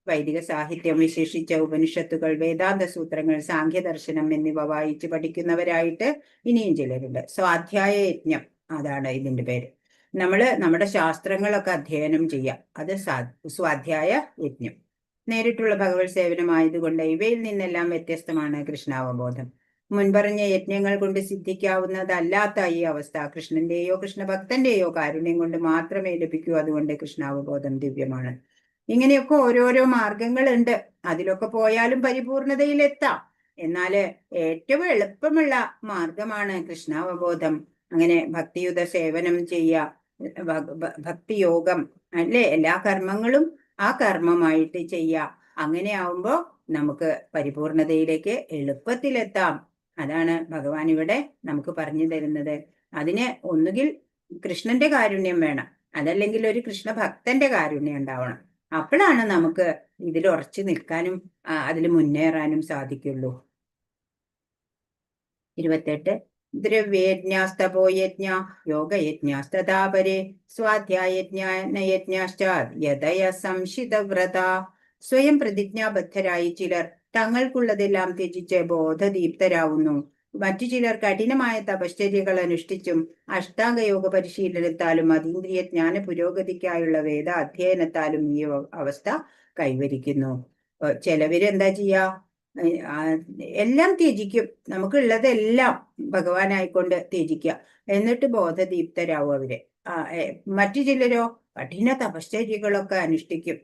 വൈദിക സാഹിത്യം, വിശേഷിച്ച ഉപനിഷത്തുകൾ, വേദാന്ത സൂത്രങ്ങൾ, സാഖ്യദർശനം എന്നിവ വായിച്ചു പഠിക്കുന്നവരായിട്ട് ഇനിയും ചിലരുണ്ട്. സ്വാധ്യായ യജ്ഞം, അതാണ് ഇതിന്റെ പേര്. നമ്മള് നമ്മുടെ ശാസ്ത്രങ്ങളൊക്കെ അധ്യയനം ചെയ്യാം, അത് സ്വാധ്യായ യജ്ഞം. നേരിട്ടുള്ള ഭഗവത് സേവനമായതുകൊണ്ട് ഇവയിൽ നിന്നെല്ലാം വ്യത്യസ്തമാണ് കൃഷ്ണാവബോധം. മുൻപറഞ്ഞ യജ്ഞങ്ങൾ കൊണ്ട് സിദ്ധിക്കാവുന്നതല്ലാത്ത ഈ അവസ്ഥ കൃഷ്ണന്റെയോ കൃഷ്ണഭക്തന്റെയോ കാരുണ്യം കൊണ്ട് മാത്രമേ ലഭിക്കൂ. അതുകൊണ്ട് കൃഷ്ണാവബോധം ദിവ്യമാണ്. ഇങ്ങനെയൊക്കെ ഓരോരോ മാർഗങ്ങളുണ്ട്. അതിലൊക്കെ പോയാലും പരിപൂർണതയിലെത്താം. എന്നാല് ഏറ്റവും എളുപ്പമുള്ള മാർഗമാണ് കൃഷ്ണാവബോധം. അങ്ങനെ ഭക്തിയുത സേവനം ചെയ്യുക, ഭക്തിയോഗം അല്ലെ? എല്ലാ കർമ്മങ്ങളും ആ കർമ്മമായിട്ട് ചെയ്യാം. അങ്ങനെ ആവുമ്പോ നമുക്ക് പരിപൂർണതയിലേക്ക് എളുപ്പത്തിലെത്താം. അതാണ് ഭഗവാൻ ഇവിടെ നമുക്ക് പറഞ്ഞു തരുന്നത്. അതിന് ഒന്നുകിൽ കൃഷ്ണന്റെ കാരുണ്യം വേണം, അതല്ലെങ്കിൽ ഒരു കൃഷ്ണ ഭക്തന്റെ കാരുണ്യം ഉണ്ടാവണം. അപ്പോഴാണ് നമുക്ക് ഇതിൽ ഉറച്ചു നിൽക്കാനും അതിൽ മുന്നേറാനും സാധിക്കുള്ളൂ. 28. ദ്രവ്യയജ്ഞാസ്തപോയജ്ഞ യോഗയജ്ഞാസ്തഥാപരേ സ്വാധ്യായജ്ഞാനയജ്ഞാശ്ച യതയ സംശിതവ്രത. സ്വയം പ്രതിജ്ഞാബദ്ധരായി ചിലർ തങ്ങൾക്കുള്ളതെല്ലാം ത്യജിച്ച് ബോധദീപ്തരാവുന്നു. മറ്റു ചിലർ കഠിനമായ തപശ്ചര്യകൾ അനുഷ്ഠിച്ചും അഷ്ടാംഗയോഗ പരിശീലനത്താലും അതീന്ദ്രിയ ജ്ഞാന പുരോഗതിക്കായുള്ള വേദ അധ്യയനത്താലും ഈ അവസ്ഥ കൈവരിക്കുന്നു. ചിലവര് എന്താ ചെയ്യാ? എല്ലാം ത്യജിക്കും, നമുക്കുള്ളതെല്ലാം ഭഗവാനായിക്കൊണ്ട് ത്യജിക്കുക, എന്നിട്ട് ബോധദീപ്തരാവും അവര്. മറ്റു ചിലരോ കഠിന തപശ്ചര്യകളൊക്കെ അനുഷ്ഠിക്കും,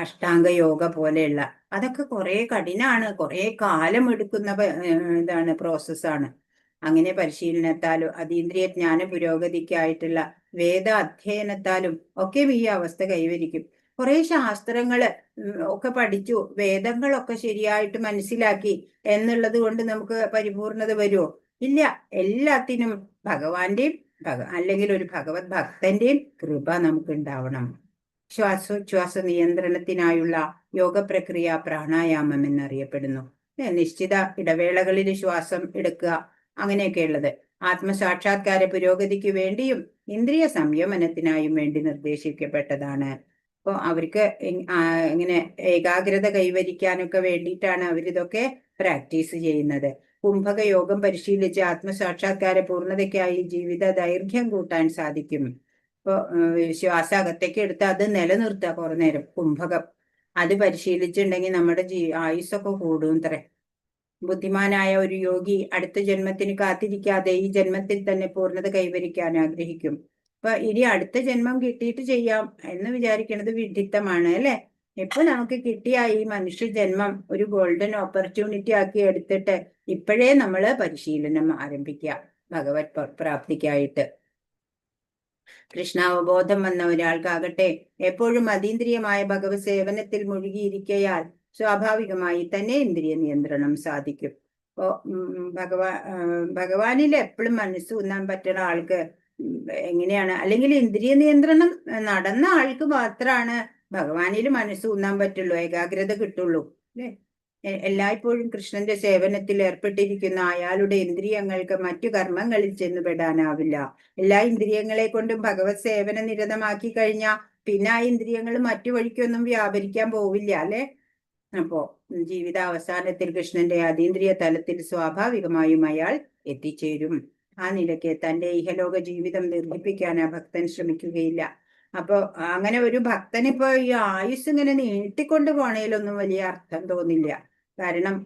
അഷ്ടാംഗ യോഗ പോലെയുള്ള. അതൊക്കെ കുറെ കഠിനാണ്, കുറെ കാലം എടുക്കുന്ന ഇതാണ്, പ്രോസസ്സാണ്. അങ്ങനെ പരിശീലനത്താലും അതീന്ദ്രിയ ജ്ഞാന പുരോഗതിക്കായിട്ടുള്ള വേദ അധ്യയനത്താലും ഒക്കെ ഈ അവസ്ഥ കൈവരിക്കും. കുറെ ശാസ്ത്രങ്ങള് ഒക്കെ പഠിച്ചു, വേദങ്ങളൊക്കെ ശരിയായിട്ട് മനസ്സിലാക്കി എന്നുള്ളത് കൊണ്ട് നമുക്ക് പരിപൂർണത വരുമോ? ഇല്ല. എല്ലാത്തിനും ഭഗവാന്റെയും അല്ലെങ്കിൽ ഒരു ഭഗവത് ഭക്തന്റെയും കൃപ നമുക്ക് ഉണ്ടാവണം. ശ്വാസോച്ഛ്വാസ നിയന്ത്രണത്തിനായുള്ള യോഗ പ്രക്രിയ പ്രാണായാമം എന്നറിയപ്പെടുന്നു. നിശ്ചിത ഇടവേളകളിൽ ശ്വാസം എടുക്കുക, അങ്ങനെയൊക്കെയുള്ളത് ആത്മസാക്ഷാത്കാര പുരോഗതിക്ക് വേണ്ടിയും ഇന്ദ്രിയ സംയമനത്തിനായും വേണ്ടി നിർദ്ദേശിക്കപ്പെട്ടതാണ്. അപ്പൊ അവർക്ക് ഇങ്ങനെ ഏകാഗ്രത കൈവരിക്കാനൊക്കെ വേണ്ടിയിട്ടാണ് അവരിതൊക്കെ പ്രാക്ടീസ് ചെയ്യുന്നത്. കുംഭക യോഗം പരിശീലിച്ച് ആത്മസാക്ഷാത്കാര പൂർണ്ണതയ്ക്കായി ജീവിത ദൈർഘ്യം കൂട്ടാൻ സാധിക്കും. ഇപ്പൊ ശ്വാസം അകത്തേക്ക് എടുത്ത് അത് നിലനിർത്തുക കുറെ നേരം, കുംഭകം, അത് പരിശീലിച്ചിട്ടുണ്ടെങ്കിൽ നമ്മുടെ ആയുസ്സൊക്കെ കൂടും അത്രേ. ബുദ്ധിമാനായ ഒരു യോഗി അടുത്ത ജന്മത്തിന് കാത്തിരിക്കാതെ ഈ ജന്മത്തിൽ തന്നെ പൂർണ്ണത കൈവരിക്കാൻ ആഗ്രഹിക്കും. അപ്പൊ ഇനി അടുത്ത ജന്മം കിട്ടിയിട്ട് ചെയ്യാം എന്ന് വിചാരിക്കുന്നത് വിഡിത്തമാണ്, അല്ലെ? ഇപ്പൊ നമുക്ക് കിട്ടിയ ഈ മനുഷ്യ ജന്മം ഒരു ഗോൾഡൻ ഓപ്പർച്യൂണിറ്റി ആക്കി എടുത്തിട്ട് ഇപ്പോഴേ നമ്മള് പരിശീലനം ആരംഭിക്കുക ഭഗവത് പ്രാപ്തിക്കായിട്ട്. കൃഷ്ണാവബോധം വന്ന ഒരാൾക്കാകട്ടെ എപ്പോഴും അതീന്ദ്രിയമായ ഭഗവത് സേവനത്തിൽ മുഴുകിയിരിക്കയാൽ സ്വാഭാവികമായി തന്നെ ഇന്ദ്രിയ നിയന്ത്രണം സാധിക്കും. അപ്പോ ഭഗവാനിൽ എപ്പോഴും മനസ്സ് ഊന്നാൻ പറ്റുന്ന ആൾക്ക് എങ്ങനെയാണ്, അല്ലെങ്കിൽ ഇന്ദ്രിയ നിയന്ത്രണം നടന്ന ആൾക്ക് മാത്രമാണ് ഭഗവാനിൽ മനസ്സ് ഊന്നാൻ പറ്റുള്ളൂ, ഏകാഗ്രത കിട്ടുള്ളൂ, അല്ലേ? എല്ലായ്പ്പോഴും കൃഷ്ണന്റെ സേവനത്തിൽ ഏർപ്പെട്ടിരിക്കുന്ന അയാളുടെ ഇന്ദ്രിയങ്ങൾക്ക് മറ്റു കർമ്മങ്ങളിൽ ചെന്നുപെടാനാവില്ല. എല്ലാ ഇന്ദ്രിയങ്ങളെ കൊണ്ടും ഭഗവത് സേവന നിരതമാക്കി കഴിഞ്ഞാൽ പിന്നെ ആ ഇന്ദ്രിയങ്ങൾ മറ്റു വഴിക്കൊന്നും വ്യാപരിക്കാൻ പോവില്ല, അല്ലെ? അപ്പോ ജീവിതാവസാനത്തിൽ കൃഷ്ണന്റെ അതീന്ദ്രിയ തലത്തിൽ സ്വാഭാവികമായും അയാൾ എത്തിച്ചേരും. ആ നിലയ്ക്ക് തന്റെ ഇഹലോക ജീവിതം ദീർഘിപ്പിക്കാൻ ആ ഭക്തൻ ശ്രമിക്കുകയില്ല. അപ്പൊ അങ്ങനെ ഒരു ഭക്തനിപ്പോ ഈ ആയുസ് ഇങ്ങനെ നീട്ടിക്കൊണ്ട് പോണേലൊന്നും വലിയ അർത്ഥം തോന്നില്ല. കാരണം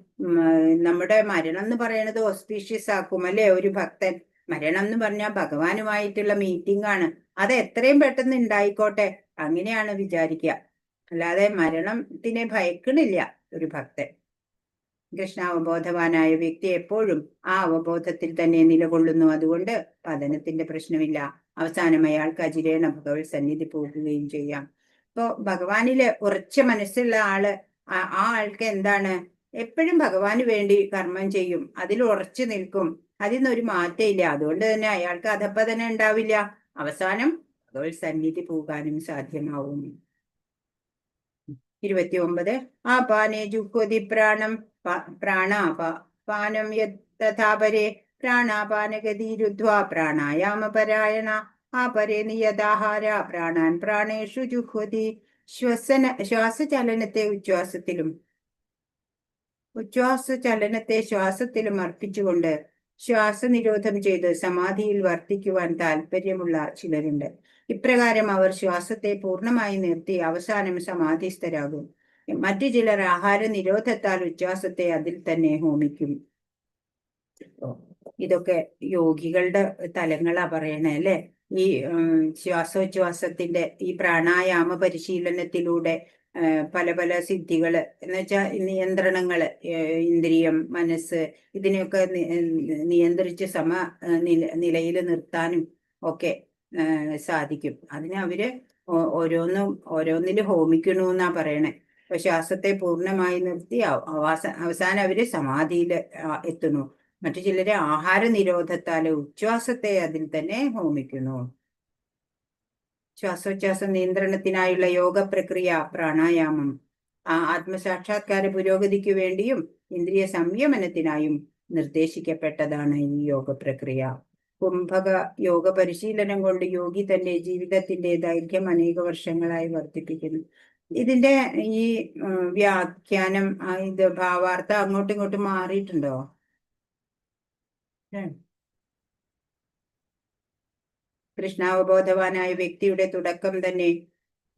നമ്മുടെ മരണം എന്ന് പറയണത് ഓസ്പീഷ്യസ് ആക്കും, അല്ലെ? ഒരു ഭക്തൻ മരണം എന്ന് പറഞ്ഞാൽ ഭഗവാനുമായിട്ടുള്ള മീറ്റിംഗ് ആണ്. അത് എത്രയും പെട്ടെന്ന് ഉണ്ടായിക്കോട്ടെ, അങ്ങനെയാണ് വിചാരിക്കുക. അല്ലാതെ മരണത്തിനെ ഭയക്കണില്ല ഒരു ഭക്തൻ. കൃഷ്ണാവബോധവാനായ വ്യക്തി എപ്പോഴും ആ അവബോധത്തിൽ തന്നെ നിലകൊള്ളുന്നു. അതുകൊണ്ട് പതനത്തിന്റെ പ്രശ്നമില്ല. അവസാനം അയാൾക്ക് അചിരേണ ഭഗവത് സന്നിധി പോകുകയും ചെയ്യാം. ഇപ്പോ ഭഗവാനില് ഉറച്ച മനസ്സുള്ള ആള്, ആ ആൾക്ക് എന്താണ്, എപ്പോഴും ഭഗവാന് വേണ്ടി കർമ്മം ചെയ്യും, അതിൽ ഉറച്ചു നിൽക്കും, അതിൽ മാറ്റമില്ല. അതുകൊണ്ട് തന്നെ അയാൾക്ക് അധപ്പതനം ഉണ്ടാവില്ല. അവസാനം ഭഗവത് സന്നിധി പോകാനും സാധ്യമാവും. 29. ആപാനേ ജുഹ്വതി പ്രാണം പ്രാണാപാനം തഥാപരേ പ്രാണാപാനഗതിരുദ്ധ്വാ പ്രാണായാമപരായണ ആപരേ നിയതാഹാര പ്രാണാൻ പ്രാണേഷു ജുഹ്വതി. ശ്വാസചലനത്തെ ഉച്ഛ്വാസത്തിലും ഉച്ഛ്വാസചലനത്തെ ശ്വാസത്തിലും അർപ്പിച്ചുകൊണ്ട് ശ്വാസനിരോധം ചെയ്ത് സമാധിയിൽ വർത്തിക്കുവാൻ താല്പര്യമുള്ള ചിലരുണ്ട്. ഇപ്രകാരം അവർ ശ്വാസത്തെ പൂർണ്ണമായി നിർത്തി അവസാനം സമാധിസ്ഥരാകും. മറ്റു ചിലർ ആഹാര നിരോധത്താൽ ഉച്ഛ്വാസത്തെ അതിൽ തന്നെ ഹോമിക്കും. ഇതൊക്കെ യോഗികളുടെ തലങ്ങളാ പറയണേ, അല്ലെ? ഈ ശ്വാസോച്ഛ്വാസത്തിന്റെ ഈ പ്രാണായാമ പരിശീലനത്തിലൂടെ പല പല സിദ്ധികള് എന്ന് വെച്ചാൽ നിയന്ത്രണങ്ങള്, ഇന്ദ്രിയം, മനസ്സ് ഇതിനെയൊക്കെ നിയന്ത്രിച്ച് സമ നിലയിൽ നിർത്താനും ഒക്കെ സാധിക്കും. അതിന് അവര് ഓരോന്നും ഓരോന്നില് ഹോമിക്കണു എന്നാ പറയണേ. അപ്പൊ ശ്വാസത്തെ പൂർണ്ണമായി നിർത്തി അവസാനം അവര് സമാധിയിൽ എത്തുന്നു. മറ്റു ചിലര് ആഹാര നിരോധത്താല് ഉച്ഛ്വാസത്തെ അതിൽ തന്നെ ഹോമിക്കുന്നു. ശ്വാസോച്ഛ്വാസ നിയന്ത്രണത്തിനായുള്ള യോഗ പ്രക്രിയ പ്രാണായാമം ആ ആത്മസാക്ഷാത്കാര പുരോഗതിക്കു വേണ്ടിയും ഇന്ദ്രിയ സംയമനത്തിനായും നിർദ്ദേശിക്കപ്പെട്ടതാണ് ഈ യോഗ പ്രക്രിയ. കുംഭക യോഗ പരിശീലനം കൊണ്ട് യോഗി തന്റെ ജീവിതത്തിന്റെ ദൈർഘ്യം അനേക വർഷങ്ങളായി വർദ്ധിപ്പിക്കുന്നു. ഇതിന്റെ ഈ വ്യാഖ്യാനം, ഇത് ഭാവാർത്ഥം അങ്ങോട്ടും ഇങ്ങോട്ടും മാറിയിട്ടുണ്ടോ? കൃഷ്ണാവബോധവാനായ വ്യക്തിയുടെ തുടക്കം തന്നെ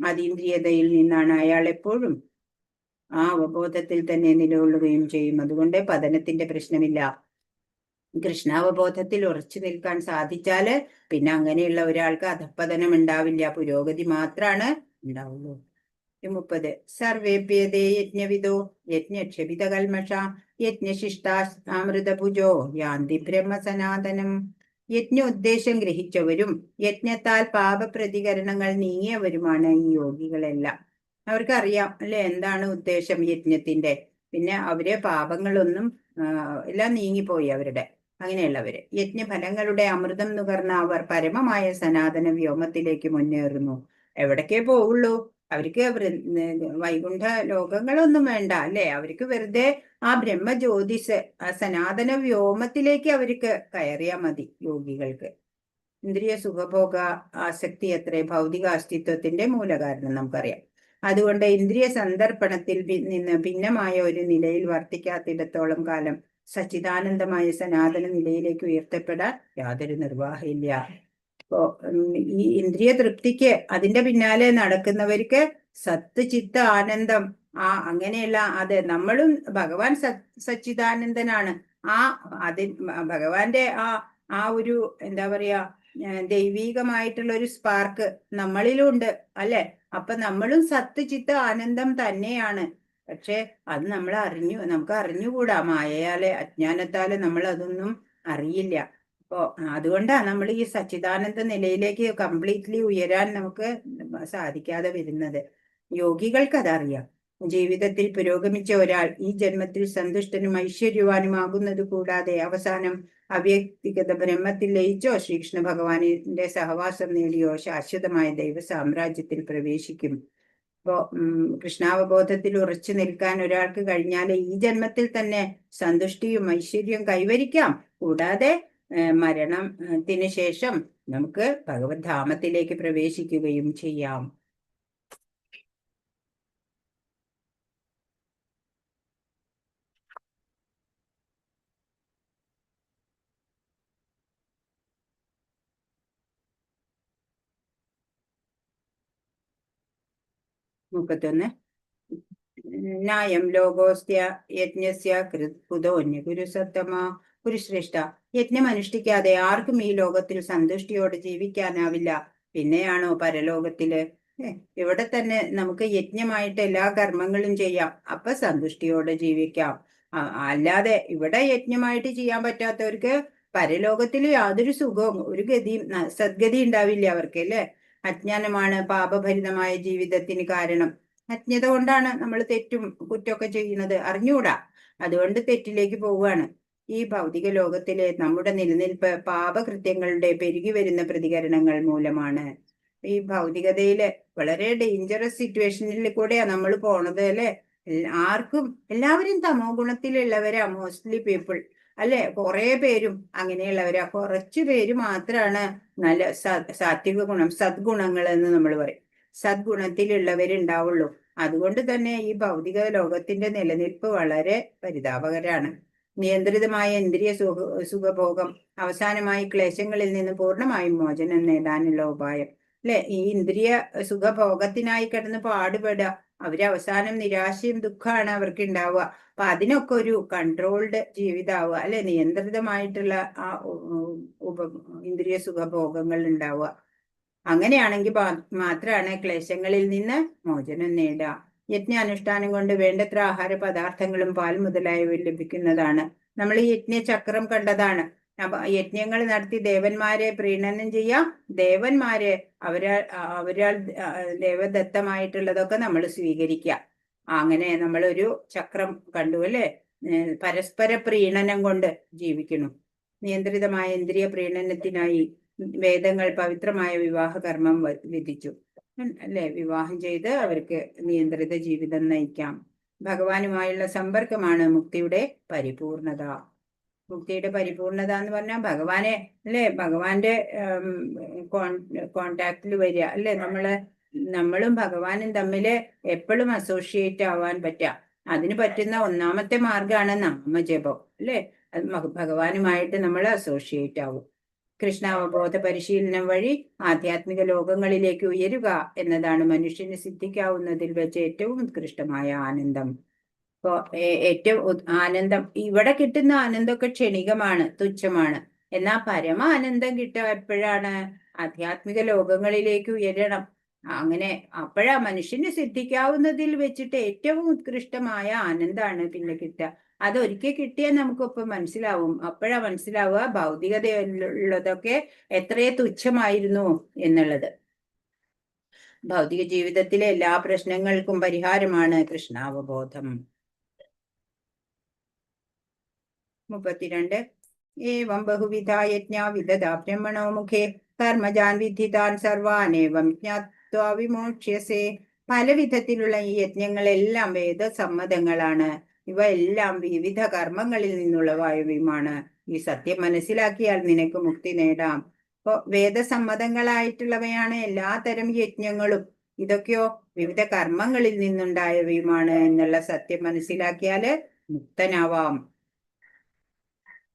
അതീന്ദ്രിയതയിൽ നിന്നാണ്. അയാൾ എപ്പോഴും ആ അവബോധത്തിൽ തന്നെ നിലകൊള്ളുകയും ചെയ്യും. അതുകൊണ്ട് പതനത്തിന്റെ പ്രശ്നമില്ല. കൃഷ്ണാവബോധത്തിൽ ഉറച്ചു നിൽക്കാൻ സാധിച്ചാല് പിന്നെ അങ്ങനെയുള്ള ഒരാൾക്ക് അധഃപതനം ഉണ്ടാവില്ല, പുരോഗതി മാത്രാണ് ഉണ്ടാവുള്ളൂ. 30. സർവേഭ്യതേ യജ്ഞവിദോ യജ്ഞക്ഷപിത കൽമഷ യജ്ഞശിഷ്ടാമൃതഭുജോ യാന്തി ബ്രഹ്മസനാതനം. യജ്ഞോദ്ദേശം ഗ്രഹിച്ചവരും യജ്ഞത്താൽ പാപപ്രതികരണങ്ങൾ നീങ്ങിയവരുമാണ് ഈ യോഗികളെല്ലാം. അവർക്കറിയാം അല്ലെ എന്താണ് ഉദ്ദേശം യജ്ഞത്തിന്റെ. പിന്നെ അവരെ പാപങ്ങളൊന്നും എല്ലാം നീങ്ങിപ്പോയി അവരുടെ. അങ്ങനെയുള്ളവര് യജ്ഞഫലങ്ങളുടെ അമൃതം നുകർന്ന അവർ പരമമായ സനാതന വ്യോമത്തിലേക്ക് മുന്നേറുന്നു. എവിടേക്കേ പോവുള്ളൂ? അവർക്ക് വൈകുണ്ഠ ലോകങ്ങളൊന്നും വേണ്ട അല്ലെ? അവർക്ക് വെറുതെ ആ ബ്രഹ്മജ്യോതിസ്, ആ സനാതന വ്യോമത്തിലേക്ക് അവർക്ക് കയറിയാ മതി യോഗികൾക്ക്. ഇന്ദ്രിയ സുഖഭോഗ ആസക്തി അത്രേ ഭൗതിക അസ്തിത്വത്തിന്റെ മൂലകാരണം നമുക്കറിയാം. അതുകൊണ്ട് ഇന്ദ്രിയ സന്ദർപ്പണത്തിൽ നിന്ന് ഭിന്നമായ ഒരു നിലയിൽ വർത്തിക്കാത്തിടത്തോളം കാലം സച്ചിദാനന്ദമായ സനാതന നിലയിലേക്ക് ഉയർത്തപ്പെടാൻ യാതൊരു നിർവാഹമില്ല. അപ്പോ ഈ ഇന്ദ്രിയ തൃപ്തിക്ക് അതിന്റെ പിന്നാലെ നടക്കുന്നവർക്ക് സത്ത് ചിത്ത ആനന്ദം, ആ അങ്ങനെയുള്ള അത് നമ്മളും ഭഗവാൻ സച്ചിദാനന്ദനാണ്. ആ അതി ഭഗവാന്റെ ആ ആ ഒരു എന്താ പറയാ ദൈവീകമായിട്ടുള്ള ഒരു സ്പാർക്ക് നമ്മളിലും ഉണ്ട് അല്ലെ? അപ്പൊ നമ്മളും സത്ത് ചിത്ത ആനന്ദം തന്നെയാണ്. പക്ഷെ അത് നമ്മൾ നമുക്ക് അറിഞ്ഞുകൂടാ. മായയാലെ അജ്ഞാനത്താലെ നമ്മൾ അതൊന്നും അറിയില്ല. അപ്പോ അതുകൊണ്ടാ നമ്മൾ ഈ സച്ചിദാനന്ദ നിലയിലേക്ക് കംപ്ലീറ്റ്ലി ഉയരാൻ നമുക്ക് സാധിക്കാതെ വരുന്നത്. യോഗികൾക്ക് അതറിയാം. ജീവിതത്തിൽ പുരോഗമിച്ച ഒരാൾ ഈ ജന്മത്തിൽ സന്തുഷ്ടനും ഐശ്വര്യവാനുമാകുന്നത് കൂടാതെ അവസാനം അവ്യക്തിഗത ബ്രഹ്മത്തിൽ ലയിച്ചോ ശ്രീകൃഷ്ണ ഭഗവാനിന്റെ സഹവാസം നേടിയോ ശാശ്വതമായ ദൈവ സാമ്രാജ്യത്തിൽ പ്രവേശിക്കും. അപ്പോ കൃഷ്ണാവബോധത്തിൽ ഉറച്ചു നിൽക്കാൻ ഒരാൾക്ക് കഴിഞ്ഞാൽ ഈ ജന്മത്തിൽ തന്നെ സന്തുഷ്ടിയും ഐശ്വര്യവും കൈവരിക്കാം. കൂടാതെ മരണത്തിന് ശേഷം നമുക്ക് ഭഗവത് ധാമത്തിലേക്ക് പ്രവേശിക്കുകയും ചെയ്യാം. 31. നായം ലോകോസ്ത്യ യജ്ഞസ്യ കുതോന്യ ഗുരുസത്തമ. ഗുരുശ്രേഷ്ഠ, യജ്ഞം അനുഷ്ഠിക്കാതെ ആർക്കും ഈ ലോകത്തിൽ സന്തുഷ്ടിയോടെ ജീവിക്കാനാവില്ല. പിന്നെയാണോ പരലോകത്തില്? ഇവിടെ തന്നെ നമുക്ക് യജ്ഞമായിട്ട് എല്ലാ കർമ്മങ്ങളും ചെയ്യാം, അപ്പൊ സന്തുഷ്ടിയോടെ ജീവിക്കാം. അല്ലാതെ ഇവിടെ യജ്ഞമായിട്ട് ചെയ്യാൻ പറ്റാത്തവർക്ക് പരലോകത്തിൽ യാതൊരു സുഖവും ഒരു ഗതിയും സദ്ഗതി ഉണ്ടാവില്ല അവർക്ക് അല്ലെ? അജ്ഞാനമാണ് പാപഭരിതമായ ജീവിതത്തിന് കാരണം. അജ്ഞത കൊണ്ടാണ് നമ്മൾ തെറ്റും കുറ്റമൊക്കെ ചെയ്യുന്നത്, അറിഞ്ഞുകൂടാ. അതുകൊണ്ട് തെറ്റിലേക്ക് പോവുകയാണ്. ഈ ഭൗതിക ലോകത്തിലെ നമ്മുടെ നിലനിൽപ്പ് പാപകൃത്യങ്ങളുടെ പെരുകി വരുന്ന പ്രതികരണങ്ങൾ മൂലമാണ്. ഈ ഭൗതികതയില് വളരെ ഡേഞ്ചറസ് സിറ്റുവേഷനിൽ കൂടെയാ നമ്മൾ പോണത് അല്ലെ? ആർക്കും എല്ലാവരും തമോ ഗുണത്തിലുള്ളവരാ, മോസ്റ്റ്ലി പീപ്പിൾ അല്ലെ? കുറെ പേരും അങ്ങനെയുള്ളവരാ. കുറച്ചു പേര് മാത്രാണ് നല്ല സാത്വിക ഗുണം, സദ്ഗുണങ്ങൾ എന്ന് നമ്മൾ പറയും. സദ്ഗുണത്തിലുള്ളവരുണ്ടാവുള്ളൂ. അതുകൊണ്ട് തന്നെ ഈ ഭൗതിക ലോകത്തിന്റെ നിലനിൽപ്പ് വളരെ പരിതാപകരാണ്. നിയന്ത്രിതമായ ഇന്ദ്രിയ സുഖഭോഗം അവസാനമായി ക്ലേശങ്ങളിൽ നിന്ന് പൂർണ്ണമായും മോചനം നേടാനുള്ള ഉപായം അല്ലെ? ഈ ഇന്ദ്രിയ സുഖഭോഗത്തിനായി കിടന്ന് പാടുപെടുക, അവരവസാനം നിരാശയും ദുഃഖമാണ് അവർക്ക് ഉണ്ടാവുക. അപ്പൊ അതിനൊക്കെ ഒരു കൺട്രോൾഡ് ജീവിതാവുക അല്ലെ? നിയന്ത്രിതമായിട്ടുള്ള ആ ഇന്ദ്രിയ സുഖഭോഗങ്ങൾ ഉണ്ടാവുക. അങ്ങനെയാണെങ്കിൽ മാത്രമാണ് ക്ലേശങ്ങളിൽ നിന്ന് മോചനം നേടുക. യജ്ഞാനുഷ്ഠാനം കൊണ്ട് വേണ്ടത്ര ആഹാര പദാർത്ഥങ്ങളും പാൽ മുതലായവ ലഭിക്കുന്നതാണ്. നമ്മൾ ഈ യജ്ഞചക്രം കണ്ടതാണ്. അപ്പൊ യജ്ഞങ്ങൾ നടത്തി ദേവന്മാരെ പ്രീണനം ചെയ്യാം. ദേവന്മാരെ അവരാൽ അവരാൽ ദേവദത്തമായിട്ടുള്ളതൊക്കെ നമ്മൾ സ്വീകരിക്കുക. അങ്ങനെ നമ്മളൊരു ചക്രം കണ്ടു അല്ലെ? പരസ്പര പ്രീണനം കൊണ്ട് ജീവിക്കുന്നു. നിയന്ത്രിതമായ ഇന്ദ്രിയ പ്രീണനത്തിനായി വേദങ്ങൾ പവിത്രമായ വിവാഹ കർമ്മം വിധിച്ചു അല്ലെ? വിവാഹം ചെയ്ത് അവർക്ക് നിയന്ത്രിത ജീവിതം നയിക്കാം. ഭഗവാനുമായുള്ള സമ്പർക്കമാണ് മുക്തിയുടെ പരിപൂർണത. മുക്തിയുടെ പരിപൂർണത എന്ന് പറഞ്ഞാൽ ഭഗവാനെ അല്ലെ, ഭഗവാന്റെ കോണ്ടാക്റ്റിൽ വരിക അല്ലെ? നമ്മളും ഭഗവാനും തമ്മില് എപ്പോഴും അസോസിയേറ്റ് ആവാൻ പറ്റുക. അതിന് പറ്റുന്ന ഒന്നാമത്തെ മാർഗമാണ് നാമജപം അല്ലെ? അത് ഭഗവാനുമായിട്ട് നമ്മൾ അസോസിയേറ്റ് ആവും. കൃഷ്ണാവബോധ പരിശീലനം വഴി ആധ്യാത്മിക ലോകങ്ങളിലേക്ക് ഉയരുക എന്നതാണ് മനുഷ്യന് സിദ്ധിക്കാവുന്നതിൽ വെച്ച് ഏറ്റവും ഉത്കൃഷ്ടമായ ആനന്ദം. ഇപ്പോ ഏറ്റവും ആനന്ദം, ഇവിടെ കിട്ടുന്ന ആനന്ദമൊക്കെ ക്ഷണികമാണ്, തുച്ഛമാണ്. എന്നാ പരമ ആനന്ദം കിട്ടുക എപ്പോഴാണ്? ആധ്യാത്മിക ലോകങ്ങളിലേക്ക് ഉയരണം. അങ്ങനെ അപ്പോഴാ മനുഷ്യന് സിദ്ധിക്കാവുന്നതിൽ വെച്ചിട്ട് ഏറ്റവും ഉത്കൃഷ്ടമായ ആനന്ദാണ് പിന്നെ കിട്ടുക. അതൊരിക്കൽ കിട്ടിയാൽ നമുക്കൊപ്പം മനസ്സിലാവും. അപ്പോഴാ മനസ്സിലാവുക ഭൗതികതയുള്ളതൊക്കെ എത്രയേ തുച്ഛമായിരുന്നു എന്നുള്ളത്. ഭൗതിക ജീവിതത്തിലെ എല്ലാ പ്രശ്നങ്ങൾക്കും പരിഹാരമാണ് കൃഷ്ണാവബോധം. 32. ഏവം ബഹുവിധ യജ്ഞ വിദധാ ബ്രഹ്മണോ മുഖേ കർമ്മജാൻ വിധിതാൻ സർവാനേവം ജ്ഞാത്വാ വിമോക്ഷ്യസേ. പല വിധത്തിലുള്ള ഈ യജ്ഞങ്ങളെല്ലാം വേദസമ്മതങ്ങളാണ്. ഇവ എല്ലാം വിവിധ കർമ്മങ്ങളിൽ നിന്നുള്ളവയുമാണ്. ഈ സത്യം മനസ്സിലാക്കിയാൽ നിനക്ക് മുക്തി നേടാം. അപ്പൊ വേദസമ്മതങ്ങളായിട്ടുള്ളവയാണ് എല്ലാ തരം യജ്ഞങ്ങളും. ഇതൊക്കെയോ വിവിധ കർമ്മങ്ങളിൽ നിന്നുണ്ടായവയുമാണ് എന്നുള്ള സത്യം മനസ്സിലാക്കിയാല് മുക്തനാവാം.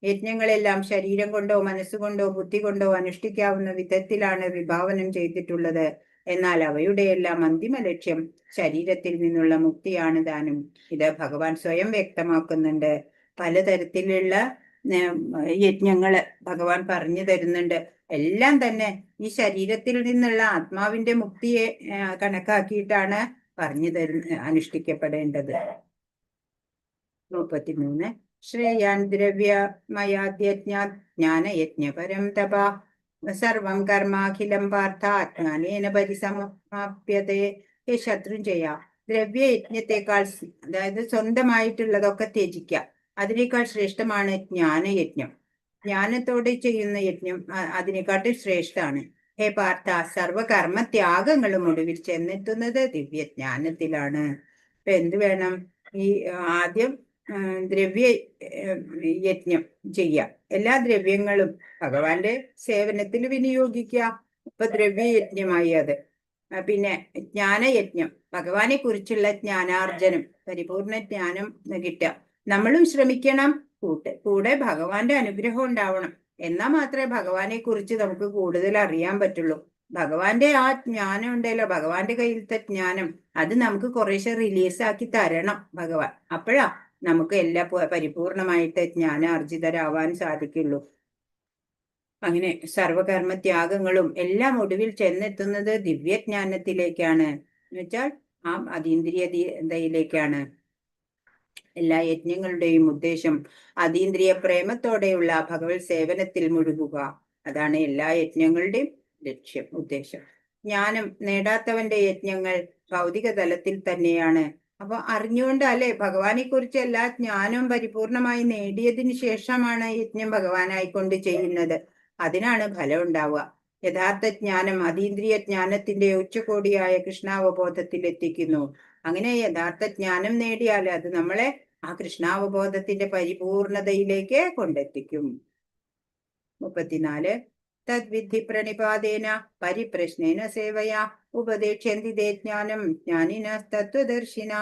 യജ്ഞങ്ങളെല്ലാം ശരീരം കൊണ്ടോ മനസ്സുകൊണ്ടോ ബുദ്ധി കൊണ്ടോ അനുഷ്ഠിക്കാവുന്ന വിധത്തിലാണ് വിഭാവനം ചെയ്തിട്ടുള്ളത്. എന്നാൽ അവയുടെയെല്ലാം അന്തിമ ലക്ഷ്യം ശരീരത്തിൽ നിന്നുള്ള മുക്തിയാണ് താനും. ഇത് ഭഗവാൻ സ്വയം വ്യക്തമാക്കുന്നുണ്ട്. പലതരത്തിലുള്ള യജ്ഞങ്ങള് ഭഗവാൻ പറഞ്ഞു തരുന്നുണ്ട്. എല്ലാം തന്നെ ഈ ശരീരത്തിൽ നിന്നുള്ള ആത്മാവിന്റെ മുക്തിയെ കണക്കാക്കിയിട്ടാണ് പറഞ്ഞു തരുന്ന അനുഷ്ഠിക്കപ്പെടേണ്ടത്. 33. ശ്രേയാൻ ദ്രവ്യമയാദ്യജ്ഞാത് ജ്ഞാനയജ്ഞപരം തപ സർവം കർമാഖിലം പാർത്ഥ ജ്ഞാനേന പരിസമാപ്യതേ. ഹേ ശത്രുഞ്ജയ, ദ്രവ്യയജ്ഞത്തെക്കാൾ, അതായത് സ്വന്തമായിട്ടുള്ളതൊക്കെ ത്യജിക്കുക, അതിനേക്കാൾ ശ്രേഷ്ഠമാണ് ജ്ഞാനയജ്ഞം. ജ്ഞാനത്തോടെ ചെയ്യുന്ന യജ്ഞം അതിനെക്കാട്ടും ശ്രേഷ്ഠമാണ്. ഹേ പാർത്ഥ, സർവകർമ്മ ത്യാഗങ്ങളും ഒടുവിൽ ചെന്നെത്തുന്നത് ദിവ്യജ്ഞാനത്തിലാണ്. ഇപ്പൊ എന്ത് വേണം? ഈ ആദ്യം ദ്രവ്യ യജ്ഞം ചെയ്യുക. എല്ലാ ദ്രവ്യങ്ങളും ഭഗവാന്റെ സേവനത്തിൽ വിനിയോഗിക്കുക. ഇപ്പൊ ദ്രവ്യയജ്ഞമായി അത്. പിന്നെ ജ്ഞാനയജ്ഞം, ഭഗവാനെ കുറിച്ചുള്ള ജ്ഞാനാർജനം, പരിപൂർണ ജ്ഞാനം കിട്ടുക. നമ്മളും ശ്രമിക്കണം, കൂടെ ഭഗവാന്റെ അനുഗ്രഹം ഉണ്ടാവണം. എന്നാ മാത്രമേ ഭഗവാനെ കുറിച്ച് നമുക്ക് കൂടുതൽ അറിയാൻ പറ്റുള്ളൂ. ഭഗവാന്റെ ആ ജ്ഞാനം ഉണ്ടല്ലോ, ഭഗവാന്റെ കയ്യിലത്തെ ജ്ഞാനം, അത് നമുക്ക് കുറേശ്ശെ റിലീസ് ആക്കി തരണം ഭഗവാൻ. അപ്പോഴാ നമുക്ക് എല്ലാ പരിപൂർണമായിട്ട് ജ്ഞാനാർജിതരാവാൻ സാധിക്കുള്ളൂ. അങ്ങനെ സർവകർമ്മ ത്യാഗങ്ങളും എല്ലാം ഒടുവിൽ ചെന്നെത്തുന്നത് ദിവ്യജ്ഞാനത്തിലേക്കാണ്. എന്നുവെച്ചാൽ ആ അതീന്ദ്രിയതയിലേക്കാണ്. എല്ലാ യജ്ഞങ്ങളുടെയും ഉദ്ദേശം അതീന്ദ്രിയ പ്രേമത്തോടെയുള്ള ഭഗവത് സേവനത്തിൽ മുഴുകുക. അതാണ് എല്ലാ യജ്ഞങ്ങളുടെയും ലക്ഷ്യം, ഉദ്ദേശം. ജ്ഞാനം നേടാത്തവന്റെ യജ്ഞങ്ങൾ ഭൗതിക തലത്തിൽ തന്നെയാണ്. അപ്പൊ അറിഞ്ഞുകൊണ്ട് അല്ലെ ഭഗവാനെ കുറിച്ച് എല്ലാ ജ്ഞാനവും പരിപൂർണമായി നേടിയതിനു ശേഷമാണ് യജ്ഞം ഭഗവാനായിക്കൊണ്ട് ചെയ്യുന്നത്. അതിനാണ് ഫലം ഉണ്ടാവുക. യഥാർത്ഥ ജ്ഞാനം അതീന്ദ്രിയ ജ്ഞാനത്തിന്റെ ഉച്ചകോടിയായ കൃഷ്ണാവബോധത്തിൽ എത്തിക്കുന്നു. അങ്ങനെ യഥാർത്ഥ ജ്ഞാനം നേടിയാൽ അത് നമ്മളെ ആ കൃഷ്ണാവബോധത്തിന്റെ പരിപൂർണതയിലേക്ക് കൊണ്ടെത്തിക്കും. 34. തദ്വിദ്ധി പ്രണിപാതേന പരിപ്രശ്നേന സേവയാ ഉപദേക്ഷ്യന്തി തേ ജ്ഞാനം ജ്ഞാനിന തത്വദർശിന.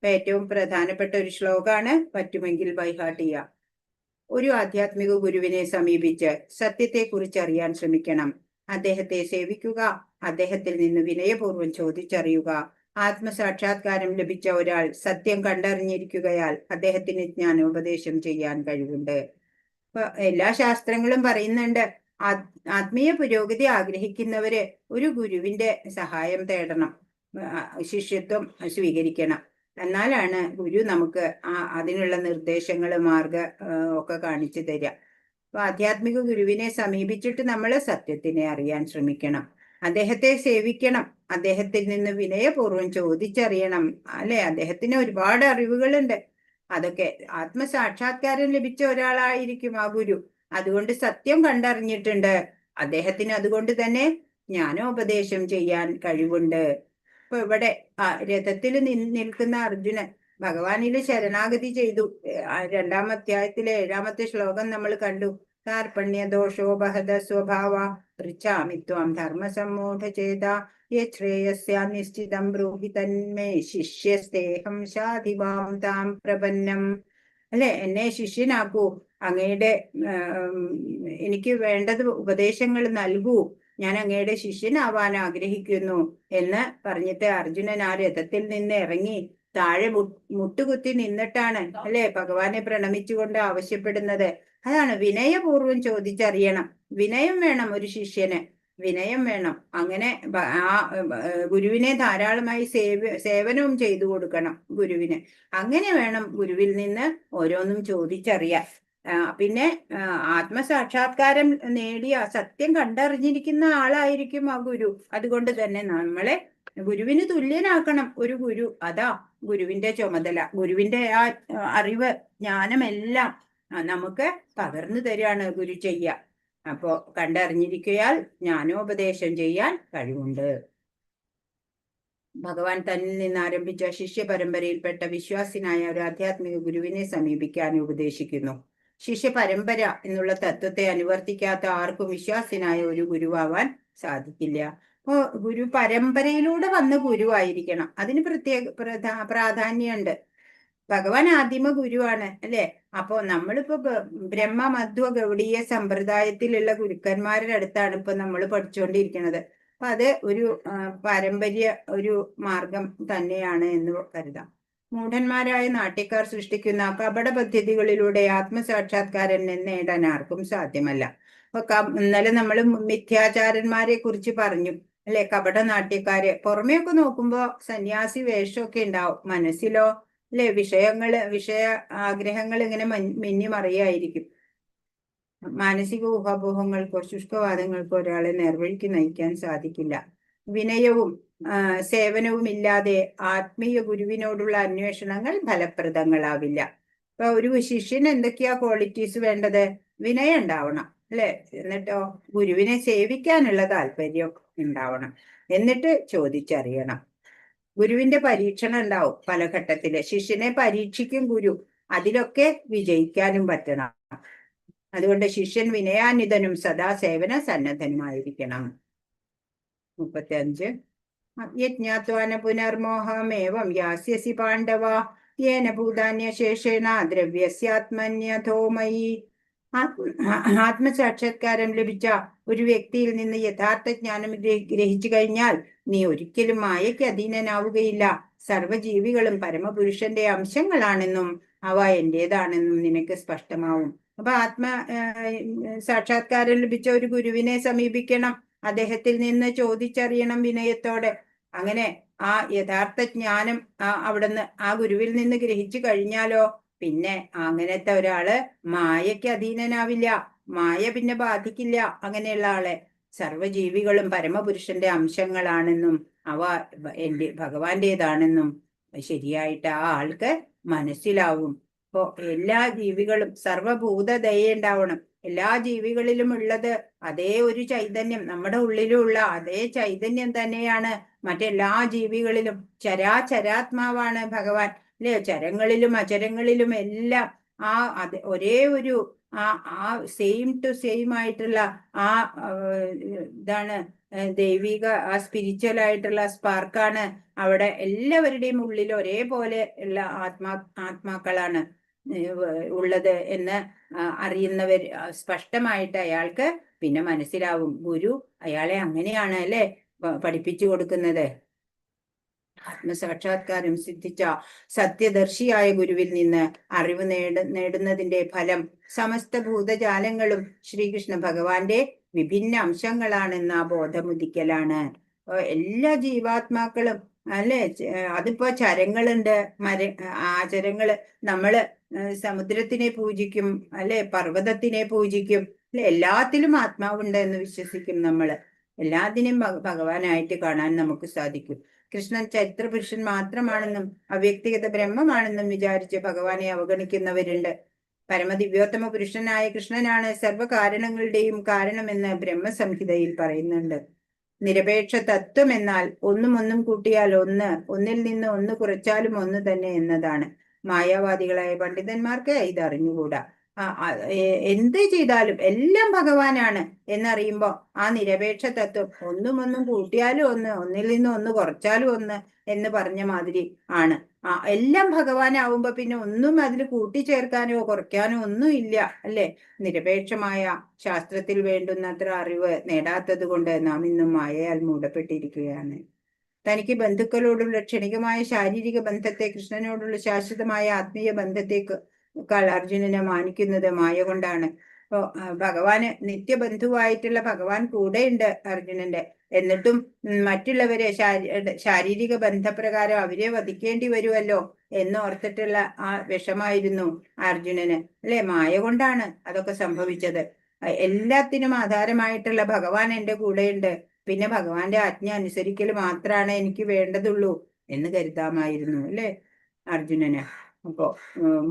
ഏറ്റവും പ്രധാനപ്പെട്ട ഒരു ശ്ലോകാണ്, പറ്റുമെങ്കിൽ ബൈഹാർട്ട് ചെയ്യാം. ഒരു ആധ്യാത്മിക ഗുരുവിനെ സമീപിച്ച് സത്യത്തെ കുറിച്ച് അറിയാൻ ശ്രമിക്കണം. അദ്ദേഹത്തെ സേവിക്കുക, അദ്ദേഹത്തിൽ നിന്ന് വിനയപൂർവ്വം ചോദിച്ചറിയുക. ആത്മസാക്ഷാത്കാരം ലഭിച്ച ഒരാൾ സത്യം കണ്ടറിഞ്ഞിരിക്കുകയാൽ അദ്ദേഹത്തിന് ജ്ഞാനോപദേശം ചെയ്യാൻ കഴിവുണ്ട്. ഇപ്പൊ എല്ലാ ശാസ്ത്രങ്ങളും പറയുന്നുണ്ട്, ആത്മീയ പുരോഗതി ആഗ്രഹിക്കുന്നവര് ഒരു ഗുരുവിന്റെ സഹായം തേടണം, ശിഷ്യത്വം സ്വീകരിക്കണം. എന്നാലാണ് ഗുരു നമുക്ക് അതിനുള്ള നിർദ്ദേശങ്ങൾ, മാർഗ ഒക്കെ കാണിച്ചു തരിക. അപ്പൊ ആധ്യാത്മിക ഗുരുവിനെ സമീപിച്ചിട്ട് നമ്മൾ സത്യത്തിനെ അറിയാൻ ശ്രമിക്കണം, അദ്ദേഹത്തെ സേവിക്കണം, അദ്ദേഹത്തിൽ നിന്ന് വിനയപൂർവ്വം ചോദിച്ചറിയണം അല്ലെ? അദ്ദേഹത്തിന് ഒരുപാട് അറിവുകളുണ്ട്. അതൊക്കെ ആത്മസാക്ഷാത്കാരം ലഭിച്ച ഒരാളായിരിക്കും ആ ഗുരു. അതുകൊണ്ട് സത്യം കണ്ടറിഞ്ഞിട്ടുണ്ട്. അദ്ദേഹത്തിന് അതുകൊണ്ട് തന്നെ ജ്ഞാനോപദേശം ചെയ്യാൻ കഴിവുണ്ട്. ഇപ്പൊ ഇവിടെ ആ രഥത്തിൽ നിൽക്കുന്ന അർജുനൻ ഭഗവാനിൽ ശരണാഗതി ചെയ്തു. 2-ാം അധ്യായത്തിലെ 7-ാമത്തെ ശ്ലോകം നമ്മൾ കണ്ടു. കാർപ്പണ്യ ദോഷോപഹത സ്വഭാവ പൃച്ഛാമി ത്വാം ധർമ്മസമ്മൂഢചേതാ യശ്രേയസ്യാ നിശ്ചിതം ബ്രൂഹി തന്മേ ശിഷ്യസ്തേഹം ശാധിവാം താം പ്രപന്നം. അല്ലെ, എന്നെ ശിഷ്യനാക്കൂ, അങ്ങയുടെ എനിക്ക് വേണ്ടത് ഉപദേശങ്ങൾ നൽകൂ, ഞാൻ അങ്ങയുടെ ശിഷ്യനാവാൻ ആഗ്രഹിക്കുന്നു എന്ന് പറഞ്ഞിട്ട് അർജുനൻ ആ രഥത്തിൽ നിന്ന് ഇറങ്ങി താഴെ മുട്ടുകുത്തി നിന്നിട്ടാണ് അല്ലെ ഭഗവാനെ പ്രണമിച്ചുകൊണ്ട് ആവശ്യപ്പെടുന്നത്. അതാണ് വിനയപൂർവ്വം ചോദിച്ചറിയണം. വിനയം വേണം ഒരു ശിഷ്യന്, വിനയം വേണം. അങ്ങനെ ആ ഗുരുവിനെ ധാരാളമായി സേവനവും ചെയ്തു കൊടുക്കണം ഗുരുവിന്. അങ്ങനെ വേണം ഗുരുവിൽ നിന്ന് ഓരോന്നും ചോദിച്ചറിയാൻ. പിന്നെ ആത്മസാക്ഷാത്കാരം നേടിയ സത്യം കണ്ടറിഞ്ഞിരിക്കുന്ന ആളായിരിക്കും ആ ഗുരു. അതുകൊണ്ട് തന്നെ നമ്മളെ ഗുരുവിന് തുല്യനാക്കണം ഒരു ഗുരു. അതാ ഗുരുവിന്റെ ചുമതല. ഗുരുവിന്റെ ആ അറിവ് ജ്ഞാനമെല്ലാം നമുക്ക് പകർന്നു തരികയാണ് ഗുരു ചെയ്യുക. അപ്പോ കണ്ടറിഞ്ഞിരിക്കയാൽ ജ്ഞാനോപദേശം ചെയ്യാൻ കഴിവുണ്ട്. ഭഗവാൻ തന്നിൽ നിന്ന് ആരംഭിച്ച ശിഷ്യ പരമ്പരയിൽപ്പെട്ട വിശ്വാസിനായ ഒരു ആധ്യാത്മിക ഗുരുവിനെ സമീപിക്കാൻ ഉപദേശിക്കുന്നു. ശിഷ്യ പരമ്പര എന്നുള്ള തത്വത്തെ അനുവർത്തിക്കാത്ത ആർക്കും വിശ്വാസിനായ ഒരു ഗുരുവാവാൻ സാധിക്കില്ല. അപ്പോ ഗുരു പരമ്പരയിലൂടെ വന്ന ഗുരുവായിരിക്കണം. അതിന് പ്രത്യേക പ്രാധാന്യമുണ്ട്. ഭഗവാൻ ആദിമ ഗുരുവാണ് അല്ലെ? അപ്പോ നമ്മളിപ്പോ ബ്രഹ്മ മധ്വ ഗൗഡീയ സമ്പ്രദായത്തിലുള്ള ഗുരുക്കന്മാരുടെ അടുത്താണ് ഇപ്പൊ നമ്മൾ പഠിച്ചുകൊണ്ടിരിക്കുന്നത്. അപ്പൊ അത് ഒരു പാരമ്പര്യ ഒരു മാർഗം തന്നെയാണ് എന്ന് കരുതാം. മൂഢന്മാരായ നാട്യക്കാർ സൃഷ്ടിക്കുന്ന കപട പദ്ധതികളിലൂടെ ആത്മസാക്ഷാത്കാരം നേടാൻ ആർക്കും സാധ്യമല്ല. അപ്പൊ ഇന്നലെ നമ്മൾ മിഥ്യാചാരന്മാരെ കുറിച്ച് പറഞ്ഞു അല്ലെ? കപട നാട്യക്കാര് പുറമേയൊക്കെ നോക്കുമ്പോ സന്യാസി വേഷമൊക്കെ ഉണ്ടാവും, മനസ്സിലോ അല്ലെ വിഷയങ്ങള് വിഷയ ആഗ്രഹങ്ങൾ ഇങ്ങനെ മിന്നി മറിയായിരിക്കും. മാനസിക ഊഹാപോഹങ്ങൾക്കോ ശുഷ്കവാദങ്ങൾക്കോ ഒരാളെ നേർവഴിക്ക് നയിക്കാൻ സാധിക്കില്ല. വിനയവും സേവനവും ഇല്ലാതെ ആത്മീയ ഗുരുവിനോടുള്ള അന്വേഷണങ്ങൾ ഫലപ്രദങ്ങളാവില്ല. ഇപ്പൊ ഒരു ശിഷ്യന് എന്തൊക്കെയാ ക്വാളിറ്റീസ് വേണ്ടത്? വിനയം ഉണ്ടാവണം അല്ലെ? എന്നിട്ടോ ഗുരുവിനെ സേവിക്കാനുള്ള താല്പര്യം ഉണ്ടാവണം. എന്നിട്ട് ചോദിച്ചറിയണം. ഗുരുവിന്റെ പരീക്ഷണം ഉണ്ടാവും പല ഘട്ടത്തില്. ശിഷ്യനെ പരീക്ഷിക്കും ഗുരു, അതിലൊക്കെ വിജയിക്കാനും പറ്റണം. അതുകൊണ്ട് ശിഷ്യൻ വിനയാന്വിതനും സദാ സേവന സന്നദ്ധനുമായിരിക്കണം. 35. യജ്ഞാത്വാന പുനർമോഹമേവം യാസ്യസി പാണ്ഡവ യേന ഭൂതാന്യശേഷേണ ദ്രവ്യസ്യാത്മന്യഥോ മയി. ആത്മസാക്ഷാത്കാരം ലഭിച്ച ഒരു വ്യക്തിയിൽ നിന്ന് യഥാർത്ഥ ജ്ഞാനം ഗ്രഹിച്ചു കഴിഞ്ഞാൽ നീ ഒരിക്കലും മായയ്ക്ക് അധീനനാവുകയില്ല. സർവ്വജീവികളും പരമപുരുഷന്റെ അംശങ്ങളാണെന്നും അവ എന്റേതാണെന്നും നിനക്ക് സ്പഷ്ടമാവും. അപ്പൊ ആത്മ സാക്ഷാത്കാരം ലഭിച്ച ഒരു ഗുരുവിനെ സമീപിക്കണം, അദ്ദേഹത്തിൽ നിന്ന് ചോദിച്ചറിയണം വിനയത്തോടെ. അങ്ങനെ ആ യഥാർത്ഥ ജ്ഞാനം അവിടുന്ന് ആ ഗുരുവിൽ നിന്ന് ഗ്രഹിച്ചു കഴിഞ്ഞാലോ പിന്നെ അങ്ങനത്തെ ഒരാള് മായയ്ക്ക് അധീനനാവില്ല, മായ പിന്നെ ബാധിക്കില്ല. അങ്ങനെയുള്ള ആളെ സർവ്വജീവികളും പരമപുരുഷന്റെ അംശങ്ങളാണെന്നും അവ എന്റെ ഭഗവാന്റേതാണെന്നും ശരിയായിട്ട് ആ ആൾക്ക് മനസ്സിലാവും. അപ്പോ എല്ലാ ജീവികളും സർവഭൂത ദയ ഉണ്ടാവണം. എല്ലാ ജീവികളിലും ഉള്ളത് അതേ ഒരു ചൈതന്യം, നമ്മുടെ ഉള്ളിലുള്ള അതേ ചൈതന്യം തന്നെയാണ് മറ്റെല്ലാ ജീവികളിലും. ചരാചരാത്മാവാണ് ഭഗവാൻ അല്ലേ? ചരങ്ങളിലും അചരങ്ങളിലും എല്ലാം ആ അതെ ഒരേ ഒരു ആ ആ സെയിം ടു സെയിം ആയിട്ടുള്ള ആ ഇതാണ് ദൈവിക ആ സ്പിരിച്വൽ ആയിട്ടുള്ള സ്പാർക്കാണ് അവിടെ എല്ലാവരുടെയും ഉള്ളിൽ ഒരേപോലെ ഉള്ള ആത്മാക്കളാണ് ഉള്ളത് എന്ന് അറിയുന്നവർ സ്പഷ്ടമായിട്ട് അയാൾക്ക് പിന്നെ മനസ്സിലാവും. ഗുരു അയാളെ അങ്ങനെയാണ് അല്ലെ പഠിപ്പിച്ചു കൊടുക്കുന്നത്. ആത്മസാക്ഷാത്കാരം സിദ്ധിച്ച സത്യദർശിയായ ഗുരുവിൽ നിന്ന് അറിവ് നേടുന്നതിന്റെ ഫലം സമസ്ത ഭൂതജാലങ്ങളും ശ്രീകൃഷ്ണ ഭഗവാന്റെ വിഭിന്ന അംശങ്ങളാണെന്ന ബോധമുദിക്കലാണ്. എല്ലാ ജീവാത്മാക്കളും അല്ലെ, അതിപ്പോ ചരങ്ങളുണ്ട്, ആചരങ്ങള്, നമ്മള് സമുദ്രത്തിനെ പൂജിക്കും അല്ലെ, പർവ്വതത്തിനെ പൂജിക്കും അല്ലെ, എല്ലാത്തിലും ആത്മാവുണ്ട് എന്ന് വിശ്വസിക്കും നമ്മള്. എല്ലാത്തിനെയും ഭഗവാനായിട്ട് കാണാൻ നമുക്ക് സാധിക്കും. കൃഷ്ണൻ ചരിത്ര പുരുഷൻ മാത്രമാണെന്നും അവ്യക്തിഗത ബ്രഹ്മമാണെന്നും വിചാരിച്ച് ഭഗവാനെ അവഗണിക്കുന്നവരുണ്ട്. പരമദിവ്യോത്തമ പുരുഷനായ കൃഷ്ണനാണ് സർവകാരണങ്ങളുടെയും കാരണമെന്ന് ബ്രഹ്മസംഹിതയിൽ പറയുന്നുണ്ട്. നിരപേക്ഷ തത്വം എന്നാൽ ഒന്നും ഒന്നും കൂട്ടിയാൽ ഒന്ന്, ഒന്നിൽ നിന്ന് ഒന്ന് കുറച്ചാലും ഒന്ന് തന്നെ എന്നതാണ്. മായാവാദികളായ പണ്ഡിതന്മാർക്ക് ഇത് അറിഞ്ഞുകൂടാ. എന്ത് ചെയ്താലും എല്ലാം ഭഗവാനാണ് എന്നറിയുമ്പോ ആ നിരപേക്ഷ തത്വം ഒന്നും ഒന്നും കൂട്ടിയാലും ഒന്ന്, ഒന്നിൽ നിന്ന് ഒന്ന് കുറച്ചാലും ഒന്ന് എന്ന് പറഞ്ഞ മാതിരി ആണ്. എല്ലാം ഭഗവാനാവുമ്പോ പിന്നെ ഒന്നും അതിൽ കൂട്ടിച്ചേർക്കാനോ കുറയ്ക്കാനോ ഒന്നും ഇല്ല, അല്ലെ? നിരപേക്ഷമായ ശാസ്ത്രത്തിൽ വേണ്ടുന്നത്ര അറിവ് നേടാത്തത് കൊണ്ട് നാം ഇന്നും മായയാൽ മൂടപ്പെട്ടിരിക്കുകയാണ്. തനിക്ക് ബന്ധുക്കളോടുള്ള ക്ഷണികമായ ശാരീരിക ബന്ധത്തെ കൃഷ്ണനോടുള്ള ശാശ്വതമായ ആത്മീയ ബന്ധത്തേക്കാൾ അർജുനനെ മാനിക്കുന്നത് മായ കൊണ്ടാണ്. അപ്പോ ഭഗവാന് നിത്യബന്ധുവായിട്ടുള്ള ഭഗവാൻ കൂടെയുണ്ട് അർജുനന്റെ. എന്നിട്ടും മറ്റുള്ളവരെ ശാരീരിക ബന്ധപ്രകാരം അവരെ വധിക്കേണ്ടി വരുമല്ലോ എന്നോർത്തിട്ടുള്ള ആ വിഷമായിരുന്നു അർജുനന്, അല്ലെ? മായ കൊണ്ടാണ് അതൊക്കെ സംഭവിച്ചത്. എല്ലാത്തിനും ആധാരമായിട്ടുള്ള ഭഗവാൻ എന്റെ കൂടെയുണ്ട്, പിന്നെ ഭഗവാന്റെ ആജ്ഞ അനുസരിക്കൽ മാത്രമാണ് എനിക്ക് വേണ്ടതുള്ളൂ എന്ന് കരുതാമായിരുന്നു, അല്ലെ അർജുനന്? അപ്പോ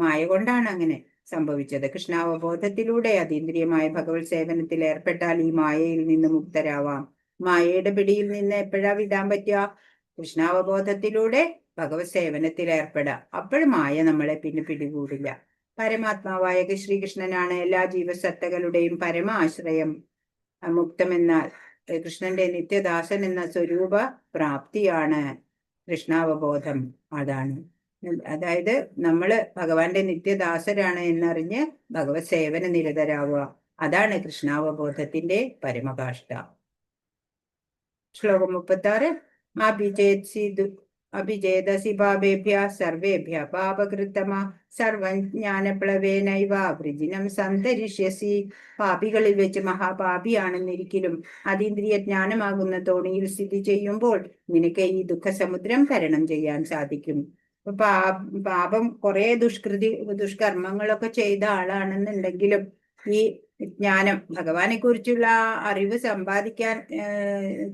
മായ കൊണ്ടാണ് അങ്ങനെ സംഭവിച്ചത്. കൃഷ്ണാവബോധത്തിലൂടെ അതീന്ദ്രിയമായ ഭഗവത് സേവനത്തിൽ ഏർപ്പെട്ടാൽ ഈ മായയിൽ നിന്ന് മുക്തരാവാം. മായയുടെ പിടിയിൽ നിന്ന് എപ്പോഴാ വിടാൻ പറ്റുക? കൃഷ്ണാവബോധത്തിലൂടെ ഭഗവത് സേവനത്തിൽ ഏർപ്പെടാം. അപ്പോൾ മായ നമ്മളെ പിന്നെ പിടികൂടില്ല. പരമാത്മാവായ ശ്രീകൃഷ്ണനാണ് എല്ലാ ജീവസത്തകളുടെയും പരമാശ്രയം. മുക്തമെന്നാൽ കൃഷ്ണന്റെ നിത്യദാസൻ എന്ന സ്വരൂപ പ്രാപ്തിയാണ് കൃഷ്ണാവബോധം. അതാണ്, അതായത് നമ്മള് ഭഗവാന്റെ നിത്യദാസരാണ് എന്നറിഞ്ഞ് ഭഗവത് സേവന നിരതരാവുക. അതാണ് കൃഷ്ണാവബോധത്തിന്റെ പരമകാഷ്ഠ. ശ്ലോകം 36. അഭിജേതസി പാപേഭ്യ സർവേഭ്യ പാപകൃത്തമ സർവം ജ്ഞാനപ്ലവേനൈവ വൃജിനം സന്തരിഷ്യസി. പാപികളിൽ വെച്ച് മഹാപാപിയാണെന്നിരിക്കലും അതീന്ദ്രിയ ജ്ഞാനമാകുന്ന തോണിയിൽ സ്ഥിതി ചെയ്യുമ്പോൾ നിനക്ക് ഈ ദുഃഖസമുദ്രം തരണം ചെയ്യാൻ സാധിക്കും. അപ്പൊ പാപം കുറെ ദുഷ്കർമ്മങ്ങളൊക്കെ ചെയ്ത ആളാണെന്നുണ്ടെങ്കിലും ഈ ജ്ഞാനം, ഭഗവാനെ കുറിച്ചുള്ള അറിവ് സമ്പാദിക്കാൻ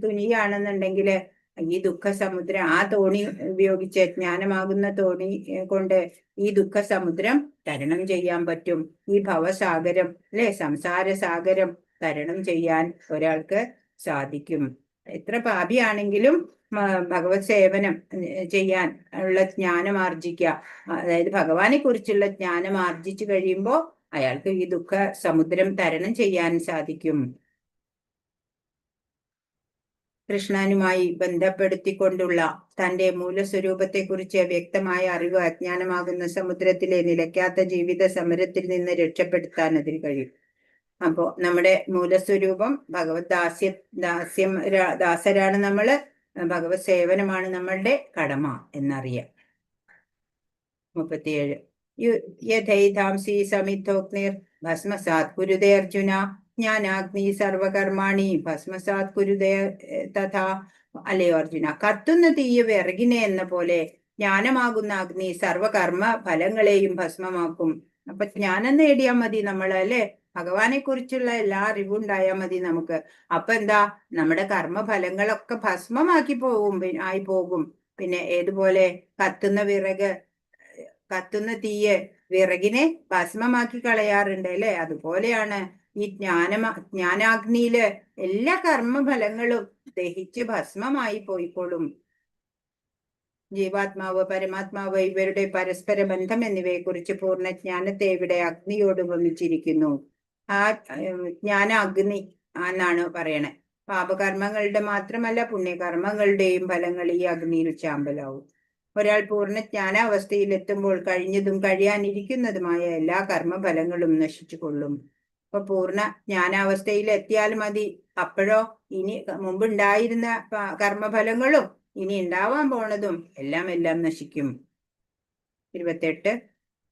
തുനിയാണെന്നുണ്ടെങ്കില് ഈ ദുഃഖസമുദ്രം, ആ തോണി ഉപയോഗിച്ച്, ജ്ഞാനമാകുന്ന തോണി കൊണ്ട് ഈ ദുഃഖസമുദ്രം തരണം ചെയ്യാൻ പറ്റും. ഈ ഭവസാഗരം, അല്ലെ, സംസാര സാഗരം തരണം ചെയ്യാൻ ഒരാൾക്ക് സാധിക്കും. എത്ര പാപിയാണെങ്കിലും ഭഗവത് സേവനം ചെയ്യാൻ ഉള്ള ജ്ഞാനം ആർജിക്കുക, അതായത് ഭഗവാനെ കുറിച്ചുള്ള ജ്ഞാനം ആർജിച്ചു കഴിയുമ്പോ അയാൾക്ക് ഈ ദുഃഖ സമുദ്രം തരണം ചെയ്യാൻ സാധിക്കും. കൃഷ്ണനുമായി ബന്ധപ്പെടുത്തിക്കൊണ്ടുള്ള തന്റെ മൂലസ്വരൂപത്തെക്കുറിച്ച് വ്യക്തമായ അറിവ് അജ്ഞാനമാകുന്ന സമുദ്രത്തിലെ നിലയ്ക്കാത്ത ജീവിത സമരത്തിൽ നിന്ന് രക്ഷപ്പെടുത്താൻ അതിന് കഴിയും. അപ്പോ നമ്മുടെ മൂലസ്വരൂപം ഭഗവത് ദാസ്യം ദാസരാണ് നമ്മള്, ഭഗവത് സേവനമാണ് നമ്മളുടെ കടമ എന്നറിയാം. 37. യഥൈതാംസി സമിദ്ധോഗ്നിർ ഭസ്മസാത് കുരുതേ അർജുന ജ്ഞാനാഗ്നി സർവകർമാണി ഭസ്മസാത് കുരുതേ തഥാ. അല്ലയോ അർജുന, കത്തുന്ന തീയ് വിറകിനെ എന്ന പോലെ ജ്ഞാനമാകുന്ന അഗ്നി സർവകർമ്മ ഫലങ്ങളെയും ഭസ്മമാക്കും. അപ്പൊ ജ്ഞാനം നേടിയാ മതി നമ്മൾ, അല്ലെ? ഭഗവാനെ കുറിച്ചുള്ള എല്ലാ അറിവും ഉണ്ടായാ മതി നമുക്ക്. അപ്പൊ എന്താ, നമ്മുടെ കർമ്മഫലങ്ങളൊക്കെ ഭസ്മമാക്കി പോകും, ആയി പോകും. പിന്നെ ഏതുപോലെ കത്തുന്ന വിറക്, കത്തുന്ന തീയ് വിറകിനെ ഭസ്മമാക്കി കളയാറുണ്ട്, അല്ലെ? അതുപോലെയാണ് ഈ ജ്ഞാനാഗ്നിയില് എല്ലാ കർമ്മഫലങ്ങളും ദഹിച്ച് ഭസ്മമായി പോയിക്കോളും. ജീവാത്മാവ്, പരമാത്മാവ് ഇവരുടെ പരസ്പര ബന്ധം എന്നിവയെ കുറിച്ച് പൂർണ്ണ ജ്ഞാനത്തെ ഇവിടെ അഗ്നിയോട് ഉപമിച്ചിരിക്കുന്നു. ആ ജ്ഞാനാഗ്നി എന്നാണ് പറയണേ. പാപകർമ്മങ്ങളുടെ മാത്രമല്ല പുണ്യകർമ്മങ്ങളുടെയും ഫലങ്ങൾ ഈ അഗ്നിയിൽ ചാമ്പലാവും. ഒരാൾ പൂർണ്ണ ജ്ഞാനാവസ്ഥയിൽ എത്തുമ്പോൾ കഴിഞ്ഞതും കഴിയാനിരിക്കുന്നതുമായ എല്ലാ കർമ്മഫലങ്ങളും നശിച്ചു കൊള്ളും. അപ്പൊ പൂർണ്ണ ജ്ഞാനാവസ്ഥയിൽ എത്തിയാൽ മതി. അപ്പോഴോ ഇനി മുമ്പുണ്ടായിരുന്ന കർമ്മഫലങ്ങളും ഇനി ഉണ്ടാവാൻ പോണതും എല്ലാം എല്ലാം നശിക്കും. 28,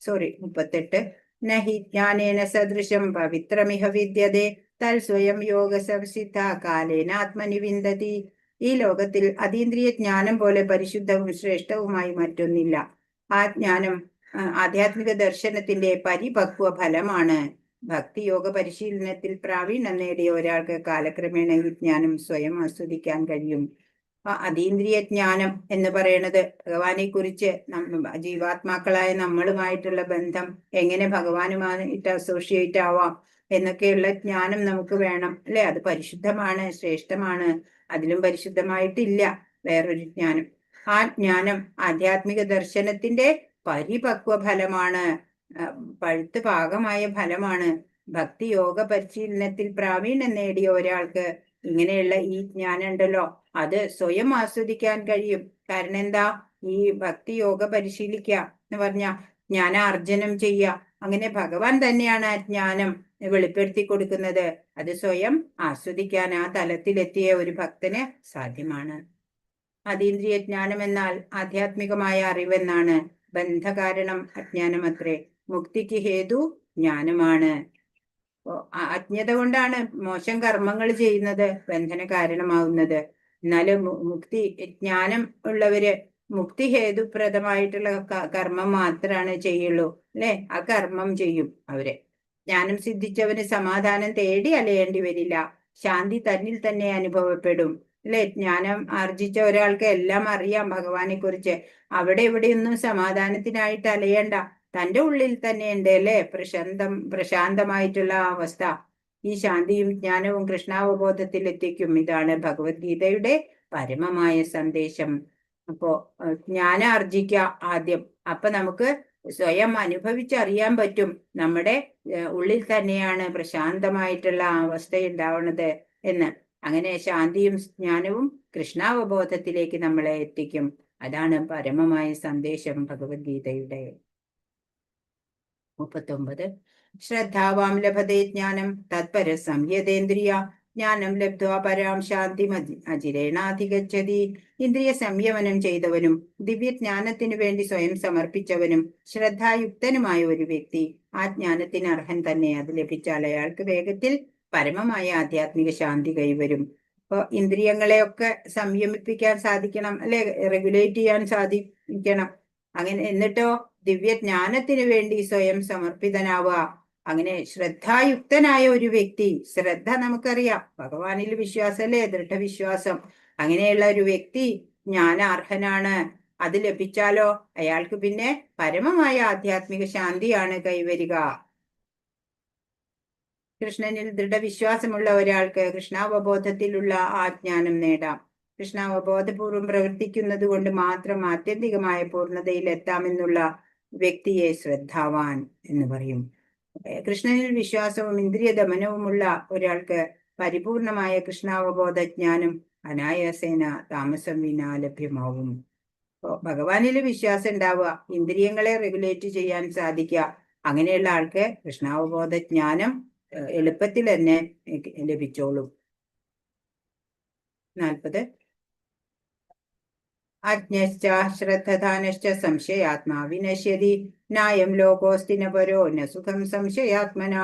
സോറി 38. നഹി ജ്ഞാനേന സദൃശം പവിത്രമിഹ വിദ്യതേ തൽ സ്വയം യോഗ സംസിദ്ധ കാലേന ആത്മനി വിന്ദതി. ഈ ലോകത്തിൽ അതീന്ദ്രിയ ജ്ഞാനം പോലെ പരിശുദ്ധവും ശ്രേഷ്ഠവുമായി മറ്റൊന്നില്ല. ആ ജ്ഞാനം ആധ്യാത്മിക ദർശനത്തിന്റെ പരിപക്വ ഫലമാണ്. ഭക്തിയോഗ പരിശീലനത്തിൽ പ്രാവീണ്യം നേടിയ ഒരാൾക്ക് കാലക്രമേണ ഈ ജ്ഞാനം സ്വയം ആസ്വദിക്കാൻ കഴിയും. അതീന്ദ്രിയ ജ്ഞാനം എന്ന് പറയണത് ഭഗവാനെ കുറിച്ച്, ജീവാത്മാക്കളായ നമ്മളുമായിട്ടുള്ള ബന്ധം എങ്ങനെ ഭഗവാനുമായിട്ട് അസോസിയേറ്റ് ആവാം എന്നൊക്കെയുള്ള ജ്ഞാനം നമുക്ക് വേണം, അല്ലെ? അത് പരിശുദ്ധമാണ്, ശ്രേഷ്ഠമാണ്. അതിലും പരിശുദ്ധമായിട്ടില്ല വേറൊരു ജ്ഞാനം. ആ ജ്ഞാനം ആധ്യാത്മിക ദർശനത്തിന്റെ പരിപക്വ ഫലമാണ്, പഴുത്ത് പാകമായ ഫലമാണ്. ഭക്തി യോഗ പരിശീലനത്തിൽ പ്രാവീണ്യം നേടിയ ഒരാൾക്ക് ഇങ്ങനെയുള്ള ഈ ജ്ഞാനം ഉണ്ടല്ലോ, അത് സ്വയം ആസ്വദിക്കാൻ കഴിയും. കാരണം എന്താ? ഈ ഭക്തി യോഗ പരിശീലിക്കുക എന്ന് പറഞ്ഞ ജ്ഞാനാർജനം ചെയ്യുക. അങ്ങനെ ഭഗവാൻ തന്നെയാണ് ആ ജ്ഞാനം വെളിപ്പെടുത്തി കൊടുക്കുന്നത്. അത് സ്വയം ആസ്വദിക്കാൻ ആ തലത്തിലെത്തിയ ഒരു ഭക്തന് സാധ്യമാണ്. അതീന്ദ്രിയ ജ്ഞാനം എന്നാൽ ആധ്യാത്മികമായ അറിവെന്നാണ്. ബന്ധകാരണം അജ്ഞാനമത്രേ. മുക്തിക്ക് ഹേതു ജ്ഞാനമാണ്. അജ്ഞത കൊണ്ടാണ് മോശം കർമ്മങ്ങൾ ചെയ്യുന്നത്, ബന്ധന കാരണമാവുന്നത്. എന്നാലും മുക്തി ജ്ഞാനം ഉള്ളവര് മുക്തി ഹേതുപ്രദമായിട്ടുള്ള കർമ്മം മാത്രമാണ് ചെയ്യുള്ളൂ, അല്ലെ? ആ കർമ്മം ചെയ്യും അവര്. ജ്ഞാനം സിദ്ധിച്ചവന് സമാധാനം തേടി അലയേണ്ടി വരില്ല. ശാന്തി തന്നിൽ തന്നെ അനുഭവപ്പെടും, അല്ലെ? ജ്ഞാനം ആർജിച്ച ഒരാൾക്ക് എല്ലാം അറിയാം ഭഗവാനെ കുറിച്ച്. അവിടെ ഇവിടെയൊന്നും സമാധാനത്തിനായിട്ട് അലയണ്ട. തന്റെ ഉള്ളിൽ തന്നെ ഉണ്ട്, അല്ലെ, പ്രശാന്തമായിട്ടുള്ള അവസ്ഥ. ഈ ശാന്തിയും ജ്ഞാനവും കൃഷ്ണാവബോധത്തിൽ എത്തിക്കും. ഇതാണ് ഭഗവത്ഗീതയുടെ പരമമായ സന്ദേശം. അപ്പോ ജ്ഞാനം ആർജിക്കുക ആദ്യം. അപ്പൊ നമുക്ക് സ്വയം അനുഭവിച്ചറിയാൻ പറ്റും, നമ്മുടെ ഉള്ളിൽ തന്നെയാണ് പ്രശാന്തമായിട്ടുള്ള അവസ്ഥ ഉണ്ടാവുന്നത് എന്ന്. അങ്ങനെ ശാന്തിയും ജ്ഞാനവും കൃഷ്ണാവബോധത്തിലേക്ക് നമ്മളെ എത്തിക്കും. അതാണ് പരമമായ സന്ദേശം ഭഗവത്ഗീതയുടെ. 39. ശ്രദ്ധാവാം ലഭതേ ജ്ഞാനം തത്പര സംയതേന്ദ്രിയ ജ്ഞാനം ലബ്ധ്വാ പരാം ശാന്തി അചിരേണാധിഗച്ഛതി. ഇന്ദ്രിയ സംയമനം ചെയ്തവനും ദിവ്യജ്ഞാനത്തിനു വേണ്ടി സ്വയം സമർപ്പിച്ചവനും ശ്രദ്ധായുക്തനുമായ ഒരു വ്യക്തി ആ ജ്ഞാനത്തിന് അർഹൻ തന്നെ. അത് ലഭിച്ചാൽ അയാൾക്ക് വേഗത്തിൽ പരമമായ ആധ്യാത്മിക ശാന്തി കൈവരും. അപ്പൊ ഇന്ദ്രിയങ്ങളെയൊക്കെ സംയമിപ്പിക്കാൻ സാധിക്കണം, അല്ലെ? റെഗുലേറ്റ് ചെയ്യാൻ സാധിക്കണം. അങ്ങനെ എന്നിട്ടോ ദിവ്യജ്ഞാനത്തിന് വേണ്ടി സ്വയം സമർപ്പിതനാവുക. അങ്ങനെ ശ്രദ്ധായുക്തനായ ഒരു വ്യക്തി, ശ്രദ്ധ നമുക്കറിയാം, ഭഗവാനിൽ വിശ്വാസം, അല്ലേ? ദൃഢവിശ്വാസം. അങ്ങനെയുള്ള ഒരു വ്യക്തി ജ്ഞാനാർഹനാണ്. അത് ലഭിച്ചാലോ അയാൾക്ക് പിന്നെ പരമമായ ആധ്യാത്മിക ശാന്തിയാണ് കൈവരിക. കൃഷ്ണനിൽ ദൃഢവിശ്വാസമുള്ള ഒരാൾക്ക് കൃഷ്ണാവബോധത്തിലുള്ള ആ ജ്ഞാനം നേടാം. കൃഷ്ണാവബോധപൂർവം പ്രവർത്തിക്കുന്നത് കൊണ്ട് മാത്രം ആത്യന്തികമായ പൂർണ്ണതയിൽ എത്താമെന്നുള്ള വ്യക്തിയെ ശ്രദ്ധാവാൻ എന്ന് പറയും. കൃഷ്ണനിൽ വിശ്വാസവും ഇന്ദ്രിയ ദമനവുമുള്ള ഒരാൾക്ക് പരിപൂർണമായ കൃഷ്ണാവബോധ ജ്ഞാനം അനായാസേന താമസം വിനാ ലഭ്യമാവും. ഭഗവാനിൽ വിശ്വാസം ഉണ്ടാവുക, ഇന്ദ്രിയങ്ങളെ റെഗുലേറ്റ് ചെയ്യാൻ സാധിക്കുക, അങ്ങനെയുള്ള ആൾക്ക് കൃഷ്ണാവബോധ ജ്ഞാനം എളുപ്പത്തിൽ തന്നെ ലഭിച്ചോളും. 40. അജ്ഞശ്ച ശ്രദ്ധധാനശ്ച സംശയാത്മാ വിനശ്യതി നായം ലോകോസ്തി ന പരോ ന സുഖം സംശയാത്മന.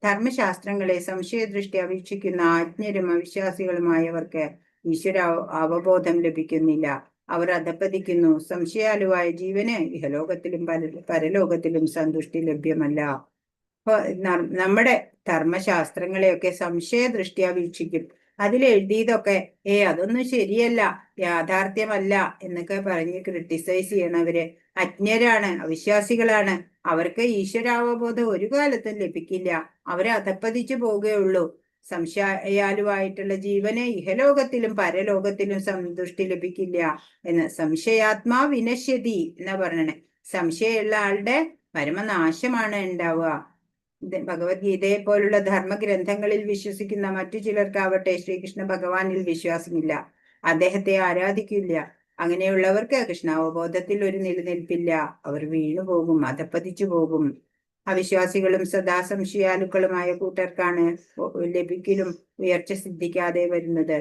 ധർമ്മശാസ്ത്രങ്ങളെ സംശയദൃഷ്ട്യാ വീക്ഷിക്കുന്ന അജ്ഞരും അവിശ്വാസികളുമായവർക്ക് ഈശ്വര അവബോധം ലഭിക്കുന്നില്ല. അവർ അധപ്പതിക്കുന്നു. സംശയാലുവായ ജീവന് ഇഹലോകത്തിലും പരലോകത്തിലും സന്തുഷ്ടി ലഭ്യമല്ല. അപ്പൊ നമ്മുടെ ധർമ്മശാസ്ത്രങ്ങളെയൊക്കെ സംശയദൃഷ്ട്യാ വീക്ഷിക്കും. അതിലെഴുതിയതൊക്കെ അതൊന്നും ശരിയല്ല, യാഥാർത്ഥ്യമല്ല എന്നൊക്കെ പറഞ്ഞ് ക്രിട്ടിസൈസ് ചെയ്യണവര് അജ്ഞരാണ്, അവിശ്വാസികളാണ്. അവർക്ക് ഈശ്വരാവബോധം ഒരു കാലത്തും ലഭിക്കില്ല. അവരെ അധപ്പതിച്ചു പോവുകയുള്ളൂ. സംശയാലുവായിട്ടുള്ള ജീവന് ഇഹലോകത്തിലും പരലോകത്തിലും സന്തുഷ്ടി ലഭിക്കില്ല എന്ന്. സംശയാത്മാ വിനശ്യതി എന്നാ പറയണേ. സംശയമുള്ള ആളുടെ പരമനാശമാണ് ഉണ്ടാവുക. ഭഗവത്ഗീതയെ പോലുള്ള ധർമ്മഗ്രന്ഥങ്ങളിൽ വിശ്വസിക്കുന്ന മറ്റു ചിലർക്കാവട്ടെ ശ്രീകൃഷ്ണ ഭഗവാനിൽ വിശ്വാസമില്ല, അദ്ദേഹത്തെ ആരാധിക്കില്ല. അങ്ങനെയുള്ളവർക്ക് കൃഷ്ണാവബോധത്തിൽ ഒരു നിലനിൽപ്പില്ല. അവർ വീണുപോകും, അധപ്പതിച്ചു പോകും. അവിശ്വാസികളും സദാ സംശയാലുക്കളുമായ കൂട്ടർക്കാണ് ലഭിക്കലും ഉയർച്ച സിദ്ധിക്കാതെ വരുന്നത്.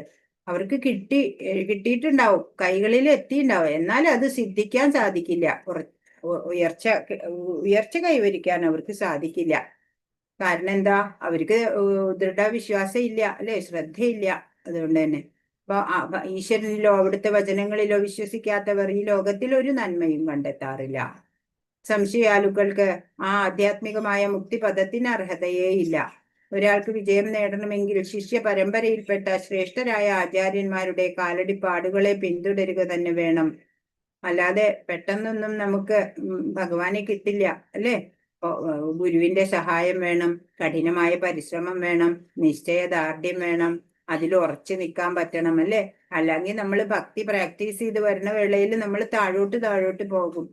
അവർക്ക് കിട്ടിയിട്ടുണ്ടാവും, കൈകളിൽ എത്തിയിട്ടുണ്ടാവും, എന്നാൽ അത് സിദ്ധിക്കാൻ സാധിക്കില്ല. ഉയർച്ച ഉയർച്ച കൈവരിക്കാൻ അവർക്ക് സാധിക്കില്ല. കാരണം എന്താ? അവർക്ക് ദൃഢവിശ്വാസം ഇല്ല, അല്ലെ? ശ്രദ്ധയില്ല. അതുകൊണ്ട് തന്നെ അപ്പൊ ഈശ്വരനിലോ അവിടുത്തെ വചനങ്ങളിലോ വിശ്വസിക്കാത്തവർ ഈ ലോകത്തിൽ ഒരു നന്മയും കണ്ടെത്താറില്ല. സംശയാലുക്കൾക്ക് ആ ആധ്യാത്മികമായ മുക്തിപദത്തിന് അർഹതയേ ഇല്ല. ഒരാൾക്ക് വിജയം നേടണമെങ്കിൽ ശിഷ്യ പരമ്പരയിൽപ്പെട്ട ശ്രേഷ്ഠരായ ആചാര്യന്മാരുടെ കാലടിപ്പാടുകളെ പിന്തുടരുക തന്നെ വേണം. അല്ലാതെ പെട്ടെന്നൊന്നും നമുക്ക് ഭഗവാനെ കിട്ടില്ല, അല്ലേ? ഗുരുവിന്റെ സഹായം വേണം, കഠിനമായ പരിശ്രമം വേണം, നിശ്ചയദാർഢ്യം വേണം, അതിൽ ഉറച്ചു നിൽക്കാൻ പറ്റണം, അല്ലേ? അല്ലെങ്കിൽ നമ്മൾ ഭക്തി പ്രാക്ടീസ് ചെയ്ത് വരുന്ന വേളയിൽ നമ്മൾ താഴോട്ട് താഴോട്ട് പോകും.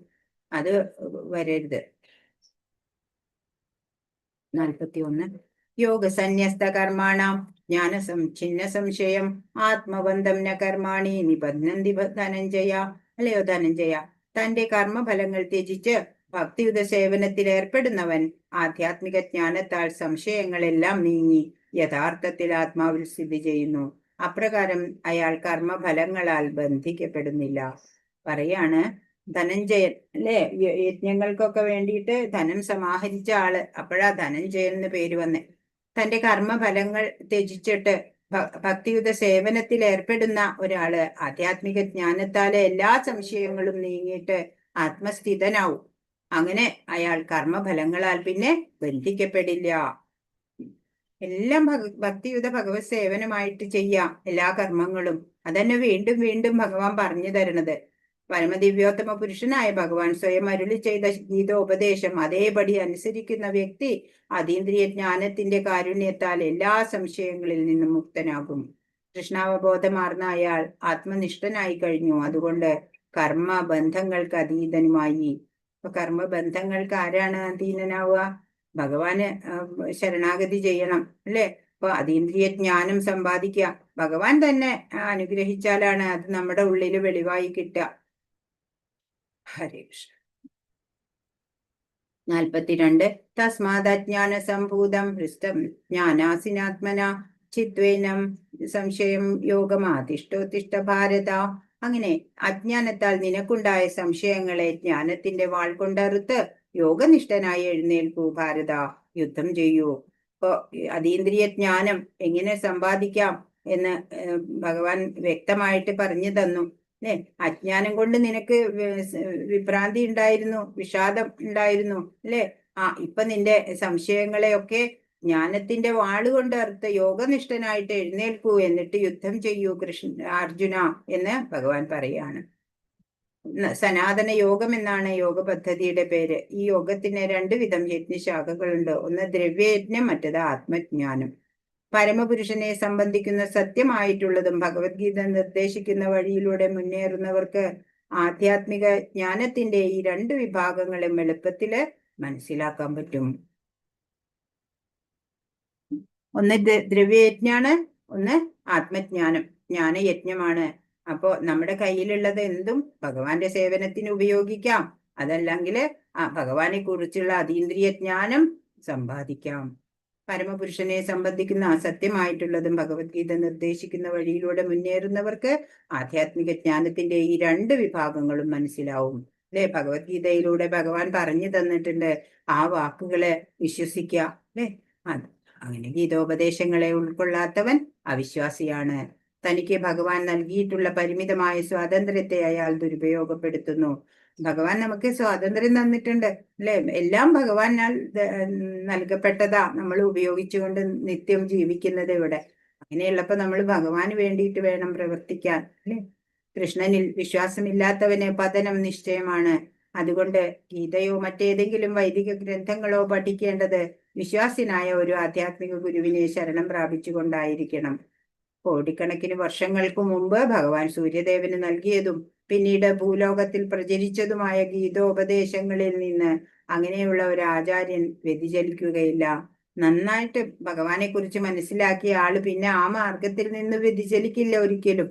അത് വരരുത്. 41. യോഗസന്യസ്ത കർമാണാം ജ്ഞാന ഛിന്ന സംശയം ആത്മബന്ധം ന കർമാണി നിബന്ധന്തി ധനഞ്ജയ. അല്ലയോ ധനഞ്ജയ, തന്റെ കർമ്മഫലങ്ങൾ ത്യജിച്ച് ഭക്തിയുത സേവനത്തിൽ ഏർപ്പെടുന്നവൻ ആധ്യാത്മിക ജ്ഞാനത്താൽ സംശയങ്ങളെല്ലാം നീങ്ങി യഥാർത്ഥത്തിൽ ആത്മാവിൽ സ്ഥിതി ചെയ്യുന്നു. അപ്രകാരം അയാൾ കർമ്മഫലങ്ങളാൽ ബന്ധിക്കപ്പെടുന്നില്ല. പറയാണ് ധനഞ്ജയൻ, അല്ലെ? യജ്ഞങ്ങൾക്കൊക്കെ വേണ്ടിയിട്ട് ധനം സമാഹരിച്ച ആള്. അപ്പോഴാ ധനഞ്ജയൻ എന്ന് പേര് വന്നേ. തന്റെ കർമ്മഫലങ്ങൾ ത്യജിച്ചിട്ട് ഭക്തിയുത സേവനത്തിൽ ഏർപ്പെടുന്ന ഒരാള് ആധ്യാത്മിക ജ്ഞാനത്താലെ എല്ലാ സംശയങ്ങളും നീങ്ങിയിട്ട് ആത്മസ്ഥിതനാവും. അങ്ങനെ അയാൾ കർമ്മഫലങ്ങളാൽ പിന്നെ ബന്ധിക്കപ്പെടില്ല. എല്ലാം ഭക്തിയുത ഭഗവത് സേവനമായിട്ട് ചെയ്യാം എല്ലാ കർമ്മങ്ങളും. അതന്നെ വീണ്ടും വീണ്ടും ഭഗവാൻ പറഞ്ഞു തരണത്. പരമദിവ്യോത്തമ പുരുഷനായ ഭഗവാൻ സ്വയം അരുളി ചെയ്ത ഗീതോപദേശം അതേപടി അനുസരിക്കുന്ന വ്യക്തി അതീന്ദ്രിയ ജ്ഞാനത്തിന്റെ കാരുണ്യത്താൽ എല്ലാ സംശയങ്ങളിൽ നിന്നും മുക്തനാകും. കൃഷ്ണാവബോധമാർന്ന അയാൾ ആത്മനിഷ്ഠനായി കഴിഞ്ഞു. അതുകൊണ്ട് കർമ്മബന്ധങ്ങൾക്ക് അതീതനുമായി. അപ്പൊ കർമ്മബന്ധങ്ങൾക്ക് ആരാണ് അധീനനാവുക? ഭഗവാന് ശരണാഗതി ചെയ്യണം, അല്ലേ? അപ്പൊ അതീന്ദ്രിയ ജ്ഞാനം സമ്പാദിക്കുക. ഭഗവാൻ തന്നെ അനുഗ്രഹിച്ചാലാണ് അത് നമ്മുടെ ഉള്ളിൽ വെളിവായി കിട്ടുക. ഹരേ കൃഷ്ണ. 42. തസ്മാദജ്ഞാന സംഭൂതം ഹൃഷ്ടം ജ്ഞാനാസിനാത്മന ചിത്വേനം സംശയം യോഗമാതിഷ്ഠോത്തിഷ്ഠ ഭാരത. അങ്ങനെ അജ്ഞാനത്താൽ നിനക്കുണ്ടായ സംശയങ്ങളെ ജ്ഞാനത്തിന്റെ വാൾ കൊണ്ടറുത്ത് യോഗനിഷ്ഠനായി എഴുന്നേൽക്കൂ ഭാരത, യുദ്ധം ചെയ്യൂ. ഇപ്പൊ അതീന്ദ്രിയ ജ്ഞാനം എങ്ങനെ സമ്പാദിക്കാം എന്ന് ഭഗവാൻ വ്യക്തമായിട്ട് പറഞ്ഞു തന്നു, അല്ലേ? അജ്ഞാനം കൊണ്ട് നിനക്ക് വിഭ്രാന്തി ഉണ്ടായിരുന്നു, വിഷാദം ഉണ്ടായിരുന്നു, അല്ലേ? ഇപ്പൊ നിന്റെ സംശയങ്ങളെയൊക്കെ ജ്ഞാനത്തിന്റെ വാളുകൊണ്ട് അറുത്ത് യോഗനിഷ്ഠനായിട്ട് എഴുന്നേൽക്കൂ, എന്നിട്ട് യുദ്ധം ചെയ്യൂ കൃഷ്ണ അർജുന എന്ന് ഭഗവാൻ പറയാണ്. സനാതന യോഗം എന്നാണ് യോഗ പദ്ധതിയുടെ പേര്. ഈ യോഗത്തിന് രണ്ടു വിധം യജ്ഞശാഖകളുണ്ട്. ഒന്ന് ദ്രവ്യയജ്ഞം, മറ്റത് ആത്മജ്ഞാനം. പരമപുരുഷനെ സംബന്ധിക്കുന്ന സത്യമായിട്ടുള്ളതും ഭഗവത്ഗീത നിർദ്ദേശിക്കുന്ന വഴിയിലൂടെ മുന്നേറുന്നവർക്ക് ആധ്യാത്മിക ജ്ഞാനത്തിന്റെ ഈ രണ്ട് വിഭാഗങ്ങളും എളുപ്പത്തില് മനസ്സിലാക്കാൻ പറ്റും. ഒന്ന് ദ്രവ്യയജ്ഞാണ്, ഒന്ന് ആത്മജ്ഞാനം, ജ്ഞാനയജ്ഞമാണ്. അപ്പോ നമ്മുടെ കയ്യിലുള്ളത് എന്തും ഭഗവാന്റെ സേവനത്തിന് ഉപയോഗിക്കാം. അതല്ലെങ്കിൽ ആ ഭഗവാനെ കുറിച്ചുള്ള അതീന്ദ്രിയ ജ്ഞാനം സമ്പാദിക്കാം. പരമപുരുഷനെ സംബന്ധിക്കുന്ന അസത്യമായിട്ടുള്ളതും ഭഗവത്ഗീത നിർദ്ദേശിക്കുന്ന വഴിയിലൂടെ മുന്നേറുന്നവർക്ക് ആധ്യാത്മിക ജ്ഞാനത്തിന്റെ ഈ രണ്ട് വിഭാഗങ്ങളും മനസ്സിലാവും, അല്ലെ? ഭഗവത്ഗീതയിലൂടെ ഭഗവാൻ പറഞ്ഞു തന്നിട്ടുണ്ട്. ആ വാക്കുകളെ വിശ്വസിക്കുക, അല്ലെ? അത് അങ്ങനെ ഗീതോപദേശങ്ങളെ ഉൾക്കൊള്ളാത്തവൻ അവിശ്വാസിയാണ്. തനിക്ക് ഭഗവാൻ നൽകിയിട്ടുള്ള പരിമിതമായ സ്വാതന്ത്ര്യത്തെ അയാൾ ദുരുപയോഗപ്പെടുത്തുന്നു. ഭഗവാൻ നമുക്ക് സ്വാതന്ത്ര്യം തന്നിട്ടുണ്ട്, അല്ലെ? എല്ലാം ഭഗവാനാൽ നൽകപ്പെട്ടതാ നമ്മൾ ഉപയോഗിച്ചുകൊണ്ട് നിത്യം ജീവിക്കുന്നത് ഇവിടെ. അങ്ങനെയുള്ളപ്പോ നമ്മൾ ഭഗവാന് വേണ്ടിയിട്ട് വേണം പ്രവർത്തിക്കാൻ, അല്ലെ? കൃഷ്ണനിൽ വിശ്വാസമില്ലാത്തവന് പതനം നിശ്ചയമാണ്. അതുകൊണ്ട് ഗീതയോ മറ്റേതെങ്കിലും വൈദിക ഗ്രന്ഥങ്ങളോ പഠിക്കേണ്ടത് വിശ്വാസ്യനായ ഒരു ആധ്യാത്മിക ഗുരുവിനെ ശരണം പ്രാപിച്ചുകൊണ്ടായിരിക്കണം. കോടിക്കണക്കിന് വർഷങ്ങൾക്ക് മുമ്പ് ഭഗവാൻ സൂര്യദേവന് നൽകിയതും പിന്നീട് ഭൂലോകത്തിൽ പ്രചരിച്ചതുമായ ഗീതോപദേശങ്ങളിൽ നിന്ന് അങ്ങനെയുള്ള ഒരു ആചാര്യൻ വ്യതിചലിക്കുകയില്ല. നന്നായിട്ട് ഭഗവാനെ കുറിച്ച് മനസ്സിലാക്കിയ ആള് പിന്നെ ആ മാർഗത്തിൽ നിന്ന് വ്യതിചലിക്കില്ല ഒരിക്കലും.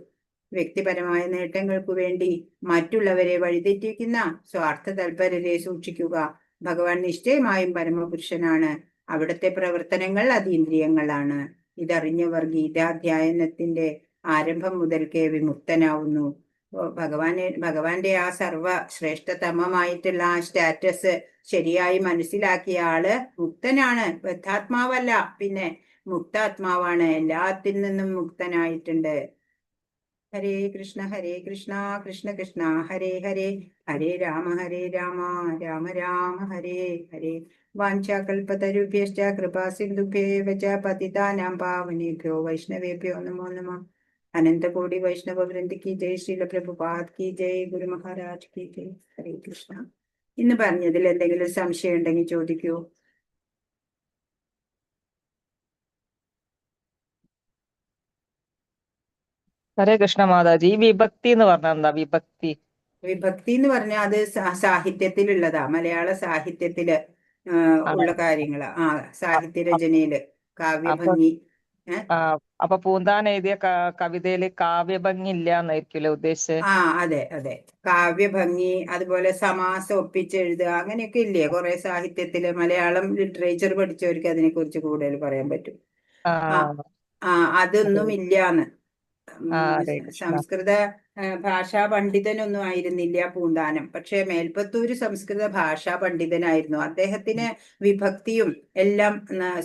വ്യക്തിപരമായ നേട്ടങ്ങൾക്കു വേണ്ടി മറ്റുള്ളവരെ വഴിതെറ്റിക്കുന്ന സ്വാർത്ഥ തൽപരരെ സൂക്ഷിക്കുക. ഭഗവാൻ നിശ്ചയമായും പരമപുരുഷനാണ്. അവിടുത്തെ പ്രവർത്തനങ്ങൾ അതീന്ദ്രിയങ്ങളാണ്. ഇതറിഞ്ഞവർ ഗീതാധ്യായനത്തിന്റെ ആരംഭം മുതൽക്കേ വിമുക്തനാവുന്നു. ഭഗവാന്റെ ആ സർവ ശ്രേഷ്ഠതമമായിട്ടുള്ള ആ സ്റ്റാറ്റസ് ശരിയായി മനസ്സിലാക്കിയ ആള് മുക്തനാണ്. ബദ്ധാത്മാവല്ല, പിന്നെ മുക്താത്മാവാണ്. എല്ലാത്തിൽ നിന്നും മുക്തനായിട്ടുണ്ട്. ഹരേ കൃഷ്ണ ഹരേ കൃഷ്ണ കൃഷ്ണ കൃഷ്ണ ഹരേ ഹരേ ഹരേ രാമ ഹരേ രാമ രാമ രാമ ഹരേ ഹരേ. വാഞ്ചാകൽപതരുഭ്യശ്ച കൃപാസിന്ധുഭ്യേവ ച പതിതാനാം പാവനേഭ്യോ വൈഷ്ണവേഭ്യോ നമോ നമഃ. അനന്തകോടി വൈഷ്ണവ വൃന്ദ കി ജയ്, ശ്രീല പ്രഭുപാദ് കി ജയ്, ഗുരു മഹാരാജ് കി ജയ്. ഹരേ കൃഷ്ണ. ഇന്ന് പറഞ്ഞതിൽ എന്തെങ്കിലും സംശയം ഉണ്ടെങ്കിൽ ചോദിക്കൂ. ഹരേ കൃഷ്ണ മാതാജി, ഈ വിഭക്തി എന്ന് പറഞ്ഞാൽ എന്താ വിഭക്തി? വിഭക്തി എന്ന് പറഞ്ഞാൽ അത് സാഹിത്യത്തിലുള്ളതാ, മലയാള സാഹിത്യത്തില് ഉള്ള കാര്യങ്ങളാ. സാഹിത്യ രചനയില് കാവ്യഭംഗി. അപ്പൊ പൂന്താൻ എഴുതിയ കവിതയില് കാവ്യഭംഗി ഇല്ല എന്നായിരിക്കുമല്ലേ ഉദ്ദേശിച്ചത്? അതെ അതെ, കാവ്യഭംഗി, അതുപോലെ സമാസം ഒപ്പിച്ചെഴുതുക, അങ്ങനെയൊക്കെ ഇല്ലേ കുറെ സാഹിത്യത്തില്. മലയാളം ലിറ്ററേച്ചർ പഠിച്ചവർക്ക് അതിനെ കുറിച്ച് കൂടുതൽ പറയാൻ പറ്റും. അതൊന്നും ഇല്ലാന്ന്. സംസ്കൃത ഭാഷാ പണ്ഡിതനൊന്നും ആയിരുന്നില്ല പൂന്താനം. പക്ഷെ മേൽപ്പത്തൂര് സംസ്കൃത ഭാഷാ പണ്ഡിതനായിരുന്നു. അദ്ദേഹത്തിന് വിഭക്തിയും എല്ലാം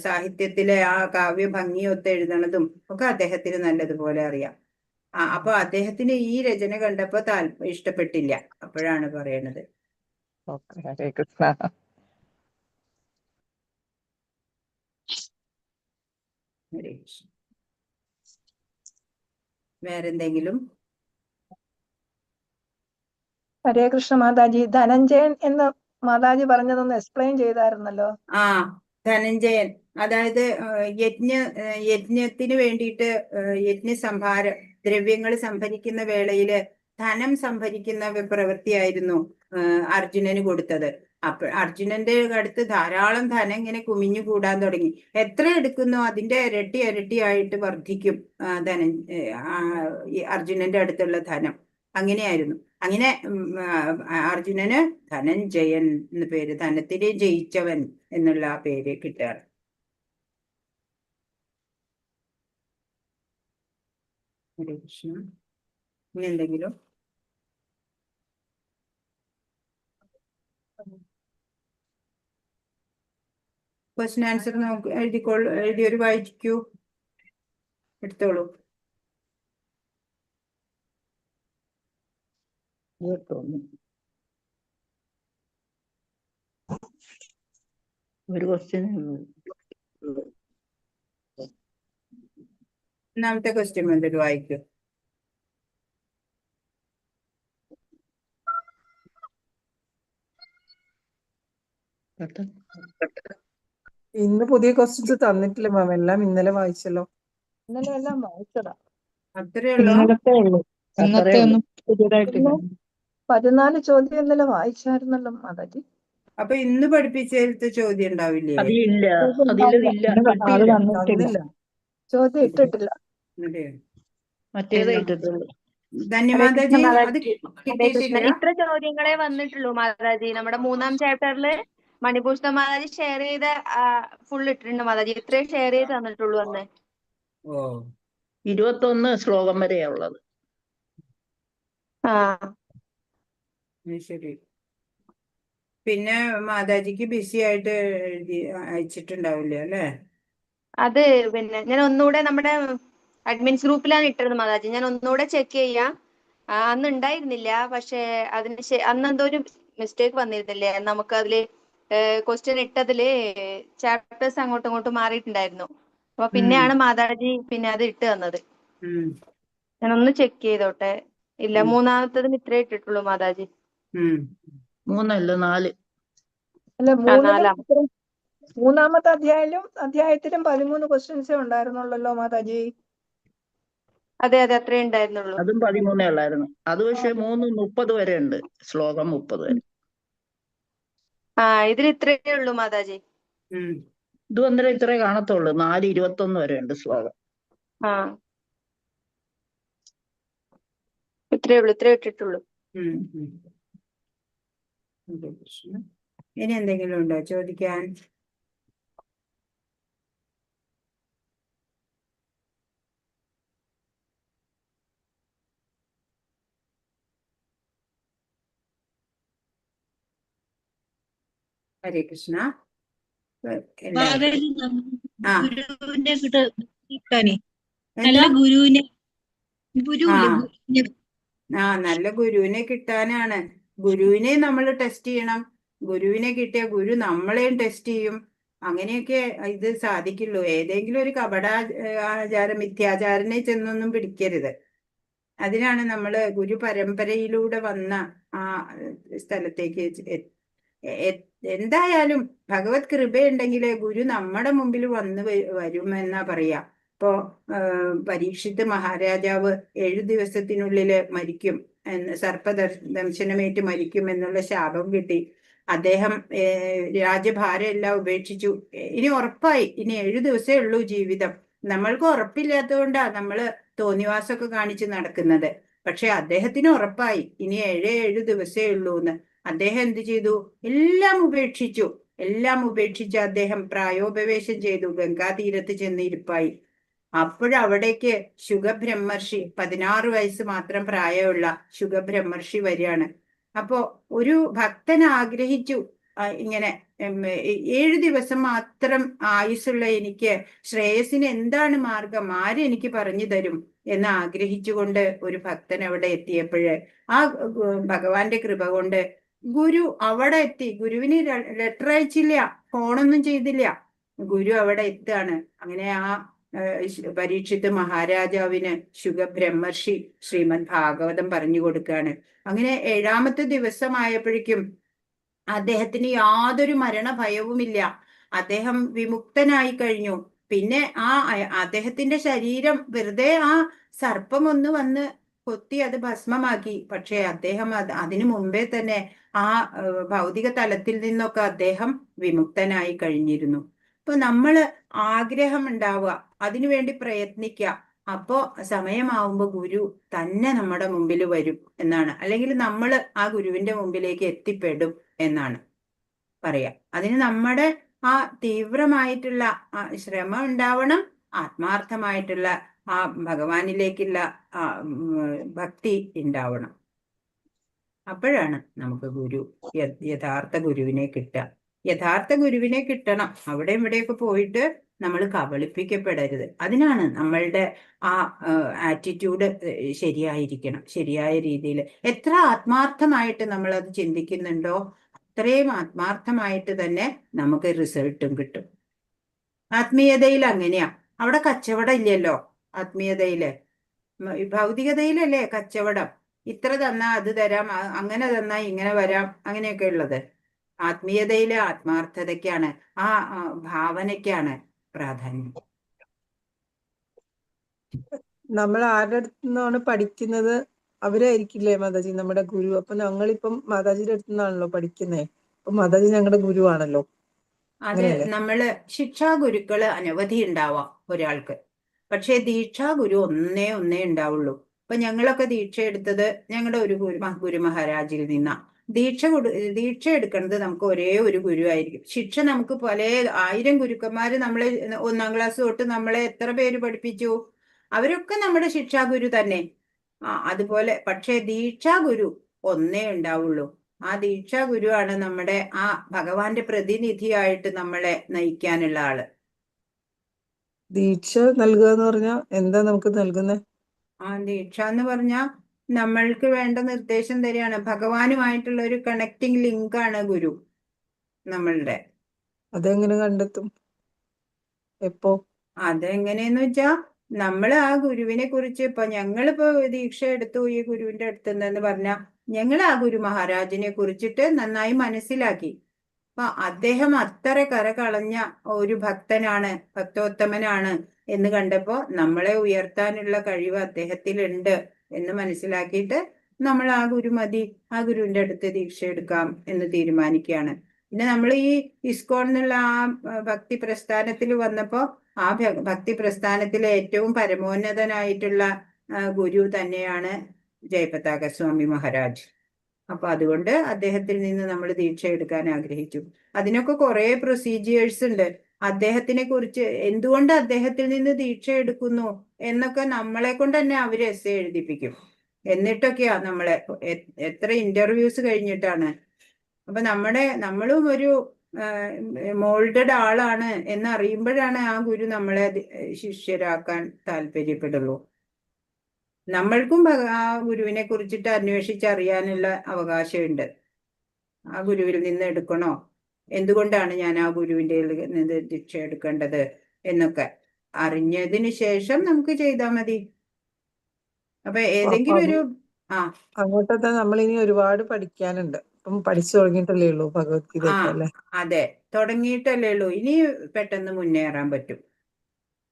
സാഹിത്യത്തിലെ ആ കാവ്യ ഭംഗിയൊത്ത് എഴുതണതും ഒക്കെ അദ്ദേഹത്തിന് നല്ലതുപോലെ അറിയാം. അപ്പൊ അദ്ദേഹത്തിന് ഈ രചന കണ്ടപ്പോ ഇഷ്ടപ്പെട്ടില്ല. അപ്പോഴാണ് പറയണത്. ഹരേ കൃഷ്ണ. ഹരേ കൃഷ്ണ. വേറെന്തെങ്കിലും? ഹരേ കൃഷ്ണ മാതാജി, ധനഞ്ജയൻ എന്ന് മാതാജി പറഞ്ഞതൊന്ന് എക്സ്പ്ലെയിൻ ചെയ്തായിരുന്നല്ലോ. ധനഞ്ജയൻ, അതായത് യജ്ഞത്തിന് വേണ്ടിയിട്ട് യജ്ഞ സംഭാര ദ്രവ്യങ്ങൾ സംഭരിക്കുന്ന വേളയില് ധനം സംഭരിക്കുന്ന പ്രവൃത്തിയായിരുന്നു അർജുനന് കൊടുത്തത്. അപ്പൊ അർജുനന്റെ അടുത്ത് ധാരാളം ധനം ഇങ്ങനെ കുമിഞ്ഞു കൂടാൻ തുടങ്ങി. എത്ര എടുക്കുന്നോ അതിന്റെ ഇരട്ടി ഇരട്ടിയായിട്ട് വർദ്ധിക്കും ധനം, അർജുനന്റെ അടുത്തുള്ള ധനം. അങ്ങനെയായിരുന്നു. അങ്ങനെ അർജുനന് ധനഞ്ജയൻ എന്ന് പേര്, ധനത്തിനെ ജയിച്ചവൻ എന്നുള്ള ആ പേര് കിട്ടുകയാണ്. ഹരേ കൃഷ്ണ. ഇനി എന്തെങ്കിലും? ക്വസ്റ്റ്യൻ ആൻസർ നോക്ക്, എഴുതിക്കോളൂ, എഴുതിയൊരു വായിക്കൂ, എടുത്തോളൂ. ഒരു ക്വസ്റ്റ്യൻ. ഒന്നാമത്തെ ക്വസ്റ്റ്യൻ വന്നിട്ട് വായിക്കൂ. ഇന്ന് പുതിയ ക്വസ്റ്റ്യൻസ് തന്നിട്ടില്ല മാം, എല്ലാം ഇന്നലെ വായിച്ചല്ലോ. ഇന്നലെ എല്ലാം വായിച്ചതാ. അത്രേ ഉള്ളൂ. ഇന്നലത്തെ ഉള്ളൂ, ഇന്നത്തെ ഒന്നും പുതിയതായിട്ടില്ല. 14 ചോദ്യം ഇന്നലെ വായിച്ചായിരുന്നല്ലോ മാതാജി. അപ്പൊ ഇന്ന് പഠിപ്പിച്ചതിലത്തെ ചോദ്യം ഉണ്ടാവില്ലേ? അതിലില്ല, അതിലില്ല, കിട്ടിയില്ല, തന്നില്ല. ചോദ്യം ഇട്ടിട്ടില്ല. മറ്റേതേ ഇട്ടിട്ടുള്ളൂ. ധന്യമാതാജി, അത് കിട്ടിയിട്ടില്ല. ഇത്ര ചോദ്യങ്ങളെ വന്നിട്ടുള്ളൂ മാതാജി. നമ്മുടെ മൂന്നാം ചാപ്റ്ററില് മണിഭൂഷണ മാതാജി ഷെയർ ചെയ്ത ഫുൾ ഇട്ടിട്ടുണ്ട് മാതാജി. ഇത്രേ ഷെയർ ചെയ്ത് തന്നിട്ടുള്ളൂ അന്ന്. 21 ശ്ലോകം വരെയാ ഉള്ളത്. ശരി. പിന്നെ മാതാജിക്ക് ബിസി ആയിട്ട് എഴുതി അയച്ചിട്ടുണ്ടാവില്ല അല്ലേ? അത് പിന്നെ ഞാൻ ഒന്നുകൂടെ നമ്മുടെ അഡ്മിൻസ് ഗ്രൂപ്പിലാണ് ഇട്ടത് മാതാജി. ഞാൻ ഒന്നുകൂടെ ചെക്ക് ചെയ്യാം. അന്ന് ഉണ്ടായിരുന്നില്ല, പക്ഷെ അതിന് അന്ന് എന്തോ ഒരു മിസ്റ്റേക്ക് വന്നിരുന്നില്ലേ, നമുക്ക് അതില് ക്വസ്റ്റ്യൻ ഇട്ടതില് ചാപ്റ്റേഴ്സ് അങ്ങോട്ടും ഇങ്ങോട്ടും മാറിയിട്ടുണ്ടായിരുന്നു. അപ്പൊ പിന്നെയാണ് മാതാജി പിന്നെ അത് ഇട്ട് തന്നത്. ഞാനൊന്ന് ചെക്ക് ചെയ്തോട്ടെ. ഇല്ല, മൂന്നാമത്തതിന് ഇത്രേ ഇട്ടിട്ടുള്ളൂ മാതാജി. മൂന്നല്ല, 4. അല്ല, മൂന്നാമത്തെ അധ്യായത്തിലും 13 ക്വസ്റ്റ്യൻസേ ഉണ്ടായിരുന്നുള്ളല്ലോ മാതാജി. അതെ അതെ, അത്രേ ഉണ്ടായിരുന്നുള്ളൂ. അതും 13 ഉള്ളായിരുന്നു. അത് പക്ഷെ 3:30 വരെ ഉണ്ട് ശ്ലോകം, 30 വരെ. ഇതിൽ ഇത്രേ ഉള്ളൂ മാതാജി. ഇത് അന്നേരം ഇത്രേ കാണത്തുള്ളൂ. 4:21 വരെ ഉണ്ട് ശ്ലോകം. ഇത്രേ ഉള്ളൂ, ഇത്രേ ഇട്ടിട്ടുള്ളൂ. ഇനി എന്തെങ്കിലും ഉണ്ടോ ചോദിക്കാൻ? ഹരേ കൃഷ്ണ. ഗുരുവിനെ കിട്ടാനേ, നല്ല ഗുരുവിനെ, ആ ഗുരുവില്ലേ, ഗുരുവിനെ. ആ നല്ല ഗുരുവിനെ കിട്ടാനാണ്. ഗുരുവിനെ നമ്മൾ ടെസ്റ്റ് ചെയ്യണം. ഗുരുവിനെ കിട്ടിയ ഗുരു നമ്മളെയും ടെസ്റ്റ് ചെയ്യും. അങ്ങനെയൊക്കെ ഇത് സാധിക്കുള്ളൂ. ഏതെങ്കിലും ഒരു കപട ആചാരം മിഥ്യാചാരനെ ചെന്നൊന്നും പിടിക്കരുത്. അതിനാണ് നമ്മള് ഗുരു പരമ്പരയിലൂടെ വന്ന ആ സ്ഥലത്തേക്ക് എന്തായാലും ഭഗവത് കൃപയുണ്ടെങ്കിൽ ഗുരു നമ്മുടെ മുമ്പിൽ വന്ന് വരുമെന്നാ പറയാ. ഇപ്പോ പരീക്ഷിത് മഹാരാജാവ് 7 ദിവസത്തിനുള്ളില് മരിക്കും എന്ന്, സർപ്പദംശനമേറ്റ് മരിക്കും എന്നുള്ള ശാപം കിട്ടി. അദ്ദേഹം രാജ്യഭാരം എല്ലാം ഉപേക്ഷിച്ചു. ഇനി ഉറപ്പായി, ഇനി 7 ദിവസമേ ഉള്ളൂ ജീവിതം. നമ്മൾക്ക് ഉറപ്പില്ലാത്തതുകൊണ്ടാ നമ്മള് തോന്നിവാസമൊക്കെ കാണിച്ച് നടക്കുന്നത്. പക്ഷെ അദ്ദേഹത്തിന് ഉറപ്പായി ഇനി 7 ദിവസമേ ഉള്ളൂ എന്ന്. അദ്ദേഹം എന്ത് ചെയ്തു? എല്ലാം ഉപേക്ഷിച്ചു. എല്ലാം ഉപേക്ഷിച്ച് അദ്ദേഹം പ്രായോപവേശം ചെയ്തു. ഗംഗാതീരത്ത് ചെന്ന് ഇരിപ്പായി. അപ്പോഴവിടേക്ക് ശുഖബ്രഹ്മർഷി, 16 വയസ്സ് മാത്രം പ്രായമുള്ള ശുഖബ്രഹ്മർഷി വരികയാണ്. അപ്പോ ഒരു ഭക്തൻ ആഗ്രഹിച്ചു, ഇങ്ങനെ 7 ദിവസം മാത്രം ആയുസ്സുള്ള എനിക്ക് ശ്രേയസിന് എന്താണ് മാർഗം, ആര് എനിക്ക് പറഞ്ഞു തരും എന്ന് ആഗ്രഹിച്ചുകൊണ്ട് ഒരു ഭക്തൻ അവിടെ എത്തിയപ്പോഴ് ആ ഭഗവാന്റെ കൃപ കൊണ്ട് ഗുരു അവിടെ എത്തി. ഗുരുവിന് ലെറ്റർ അയച്ചില്ല, ഫോണൊന്നും ചെയ്തില്ല. ഗുരു അവിടെ എത്തുകയാണ്. അങ്ങനെ ആ പരീക്ഷിത് മഹാരാജാവിന് ശുഖബ്രഹ്മർഷി ശ്രീമദ് ഭാഗവതം പറഞ്ഞു കൊടുക്കുകയാണ്. അങ്ങനെ 7-ാമത്തെ ദിവസമായപ്പോഴേക്കും അദ്ദേഹത്തിന് യാതൊരു മരണഭയവുമില്ല. അദ്ദേഹം വിമുക്തനായി കഴിഞ്ഞു. പിന്നെ ആ അദ്ദേഹത്തിന്റെ ശരീരം വെറുതെ ആ സർപ്പം ഒന്ന് വന്ന് കൊത്തി അത് ഭസ്മമാക്കി. പക്ഷെ അദ്ദേഹം അതിനു മുമ്പേ തന്നെ ആ ഭൗതിക തലത്തിൽ നിന്നൊക്കെ അദ്ദേഹം വിമുക്തനായി കഴിഞ്ഞിരുന്നു. അപ്പൊ നമ്മള് ആഗ്രഹം ഉണ്ടാവുക, അതിനുവേണ്ടി പ്രയത്നിക്കുക. അപ്പോ സമയമാവുമ്പോ ഗുരു തന്നെ നമ്മുടെ മുമ്പിൽ വരും എന്നാണ്. അല്ലെങ്കിൽ നമ്മൾ ആ ഗുരുവിന്റെ മുമ്പിലേക്ക് എത്തിപ്പെടും എന്നാണ് പറയാ. അതിന് നമ്മുടെ ആ തീവ്രമായിട്ടുള്ള ആ ശ്രമം ഉണ്ടാവണം, ആത്മാർത്ഥമായിട്ടുള്ള ആ ഭഗവാനിലേക്കുള്ള ആ ഭക്തി ഉണ്ടാവണം. അപ്പോഴാണ് നമുക്ക് ഗുരു യഥാർത്ഥ ഗുരുവിനെ കിട്ടുക. യഥാർത്ഥ ഗുരുവിനെ കിട്ടണം. അവിടെ ഇവിടെയൊക്കെ പോയിട്ട് നമ്മൾ കബളിപ്പിക്കപ്പെടരുത്. അതിനാണ് നമ്മളുടെ ആ ആറ്റിറ്റ്യൂഡ് ശരിയായിരിക്കണം. ശരിയായ രീതിയിൽ എത്ര ആത്മാർത്ഥമായിട്ട് നമ്മൾ അത് ചിന്തിക്കുന്നുണ്ടോ അത്രയും ആത്മാർത്ഥമായിട്ട് തന്നെ നമുക്ക് റിസൾട്ടും കിട്ടും. ആത്മീയതയിൽ അങ്ങനെയാ. അവിടെ കച്ചവടം ഇല്ലല്ലോ. ആത്മീയതയില്, ഭൗതികതയിലല്ലേ കച്ചവടം. ഇത്ര തന്നാ അത് തരാം, അങ്ങനെ തന്നാ ഇങ്ങനെ വരാം, അങ്ങനെയൊക്കെ ഉള്ളത്. ആത്മീയതയിലെ ആത്മാർത്ഥതയ്ക്കാണ്, ആ ഭാവനയ്ക്കാണ് പ്രാധാന്യം. നമ്മൾ ആരുടെ അടുത്ത് നിന്നാണ് പഠിക്കുന്നത് അവരായിരിക്കില്ലേ മാതാജി നമ്മുടെ ഗുരു? അപ്പൊ ഞങ്ങളിപ്പം മാതാജിയുടെ അടുത്ത് നിന്നാണല്ലോ പഠിക്കുന്നേ. അപ്പൊ മാതാജി ഞങ്ങളുടെ ഗുരുവാണല്ലോ. അത് അങ്ങനെയല്ലേ? നമ്മള് ശിക്ഷാഗുരുക്കള് അനവധി ഉണ്ടാവാം ഒരാൾക്ക്. പക്ഷെ ദീക്ഷാഗുരു ഒന്നേ ഒന്നേ ഉണ്ടാവുള്ളൂ. ഇപ്പൊ ഞങ്ങളൊക്കെ ദീക്ഷ എടുത്തത് ഞങ്ങളുടെ ഒരു ഗുരു മഹാരാജിൽ നിന്നാ. ദീക്ഷ എടുക്കുന്നത് നമുക്ക് ഒരേ ഒരു ഗുരു ആയിരിക്കും. ശിക്ഷ നമുക്ക് പല 1000 ഗുരുക്കന്മാര് നമ്മളെ 1-ാം ക്ലാസ് തൊട്ട് നമ്മളെ എത്ര പേര് പഠിപ്പിച്ചു, അവരൊക്കെ നമ്മുടെ ശിക്ഷാഗുരു തന്നെ. അതുപോലെ പക്ഷെ ദീക്ഷാഗുരു ഒന്നേ ഉണ്ടാവുള്ളൂ. ആ ദീക്ഷാഗുരുവാണ് നമ്മുടെ ആ ഭഗവാന്റെ പ്രതിനിധിയായിട്ട് നമ്മളെ നയിക്കാനുള്ള ആള്. ദീക്ഷ നൽകുക എന്ന് പറഞ്ഞാൽ എന്താ നമുക്ക് നൽകുന്നത്? ആ ദീക്ഷ എന്ന് പറഞ്ഞാ നമ്മൾക്ക് വേണ്ട നിർദ്ദേശം തരികയാണ്. ഭഗവാനുമായിട്ടുള്ള ഒരു കണക്റ്റിംഗ് ലിങ്ക് ആണ് ഗുരു നമ്മളുടെ. അതെങ്ങനെ കണ്ടെത്തും? എപ്പോ? അതെങ്ങനെയെന്ന് വെച്ചാ നമ്മള് ആ ഗുരുവിനെ കുറിച്ച്, ഇപ്പൊ ഞങ്ങളിപ്പോ ദീക്ഷ എടുത്തു ഈ ഗുരുവിന്റെ അടുത്ത് നിന്ന് പറഞ്ഞാ ഞങ്ങൾ ആ ഗുരു മഹാരാജിനെ കുറിച്ചിട്ട് നന്നായി മനസ്സിലാക്കി. അപ്പൊ അദ്ദേഹം അത്ര കര കളഞ്ഞ ഒരു ഭക്തനാണ്, ഭക്തോത്തമനാണ് എന്ന് കണ്ടപ്പോ നമ്മളെ ഉയർത്താനുള്ള കഴിവ് അദ്ദേഹത്തിലുണ്ട് എന്ന് മനസ്സിലാക്കിയിട്ട് നമ്മൾ ആ ഗുരു മതി, ആ ഗുരുവിന്റെ അടുത്ത് ദീക്ഷ എടുക്കാം എന്ന് തീരുമാനിക്കുകയാണ്. പിന്നെ നമ്മൾ ഈ ഇസ്കോൺ എന്നുള്ള ആ ഭക്തി പ്രസ്ഥാനത്തിൽ വന്നപ്പോ ആ ഭക്തി പ്രസ്ഥാനത്തിലെ ഏറ്റവും പരമോന്നതനായിട്ടുള്ള ഗുരു തന്നെയാണ് ജയപതാക സ്വാമി മഹാരാജ്. അപ്പൊ അതുകൊണ്ട് അദ്ദേഹത്തിൽ നിന്ന് നമ്മൾ ദീക്ഷ എടുക്കാൻ ആഗ്രഹിച്ചു. അതിനൊക്കെ കുറെ പ്രൊസീജിയേഴ്സ് ഉണ്ട്. അദ്ദേഹത്തിനെ കുറിച്ച് എന്തുകൊണ്ട് അദ്ദേഹത്തിൽ നിന്ന് ദീക്ഷ എടുക്കുന്നു എന്നൊക്കെ നമ്മളെ കൊണ്ട് തന്നെ അവര് എസ്സേ എഴുതിപ്പിക്കും. എന്നിട്ടൊക്കെയാ നമ്മളെ എത്ര ഇന്റർവ്യൂസ് കഴിഞ്ഞിട്ടാണ്. അപ്പൊ നമ്മളും ഒരു മോൾഡഡ് ആളാണ് എന്ന് അറിയുമ്പോഴാണ് ആ ഗുരു നമ്മളെ ശിഷ്യരാക്കാൻ താല്പര്യപ്പെടുള്ളൂ. നമ്മൾക്കും ആ ഗുരുവിനെ കുറിച്ചിട്ട് അന്വേഷിച്ചറിയാനുള്ള അവകാശമുണ്ട്. ആ ഗുരുവിൽ നിന്ന് എടുക്കണോ, എന്തുകൊണ്ടാണ് ഞാൻ ആ ഗുരുവിന്റെ നിന്ന് ദീക്ഷ എടുക്കേണ്ടത് എന്നൊക്കെ അറിഞ്ഞതിന് ശേഷം നമുക്ക് ചെയ്താൽ മതി. അപ്പൊ അപ്പൊ ഏതെങ്കിലും ഒരു അങ്ങോട്ടത്തെ നമ്മൾ ഇനി ഒരുപാട് പഠിക്കാനുണ്ട്. ഇപ്പം പഠിച്ചു തുടങ്ങിയിട്ടല്ലേ ഉള്ളൂ ഭഗവത്ഗീതയൊക്കെ അല്ലേ? അതെ, തുടങ്ങിയിട്ടല്ലേ ഉള്ളൂ. ഇനി പെട്ടെന്ന് മുന്നേറാൻ പറ്റും.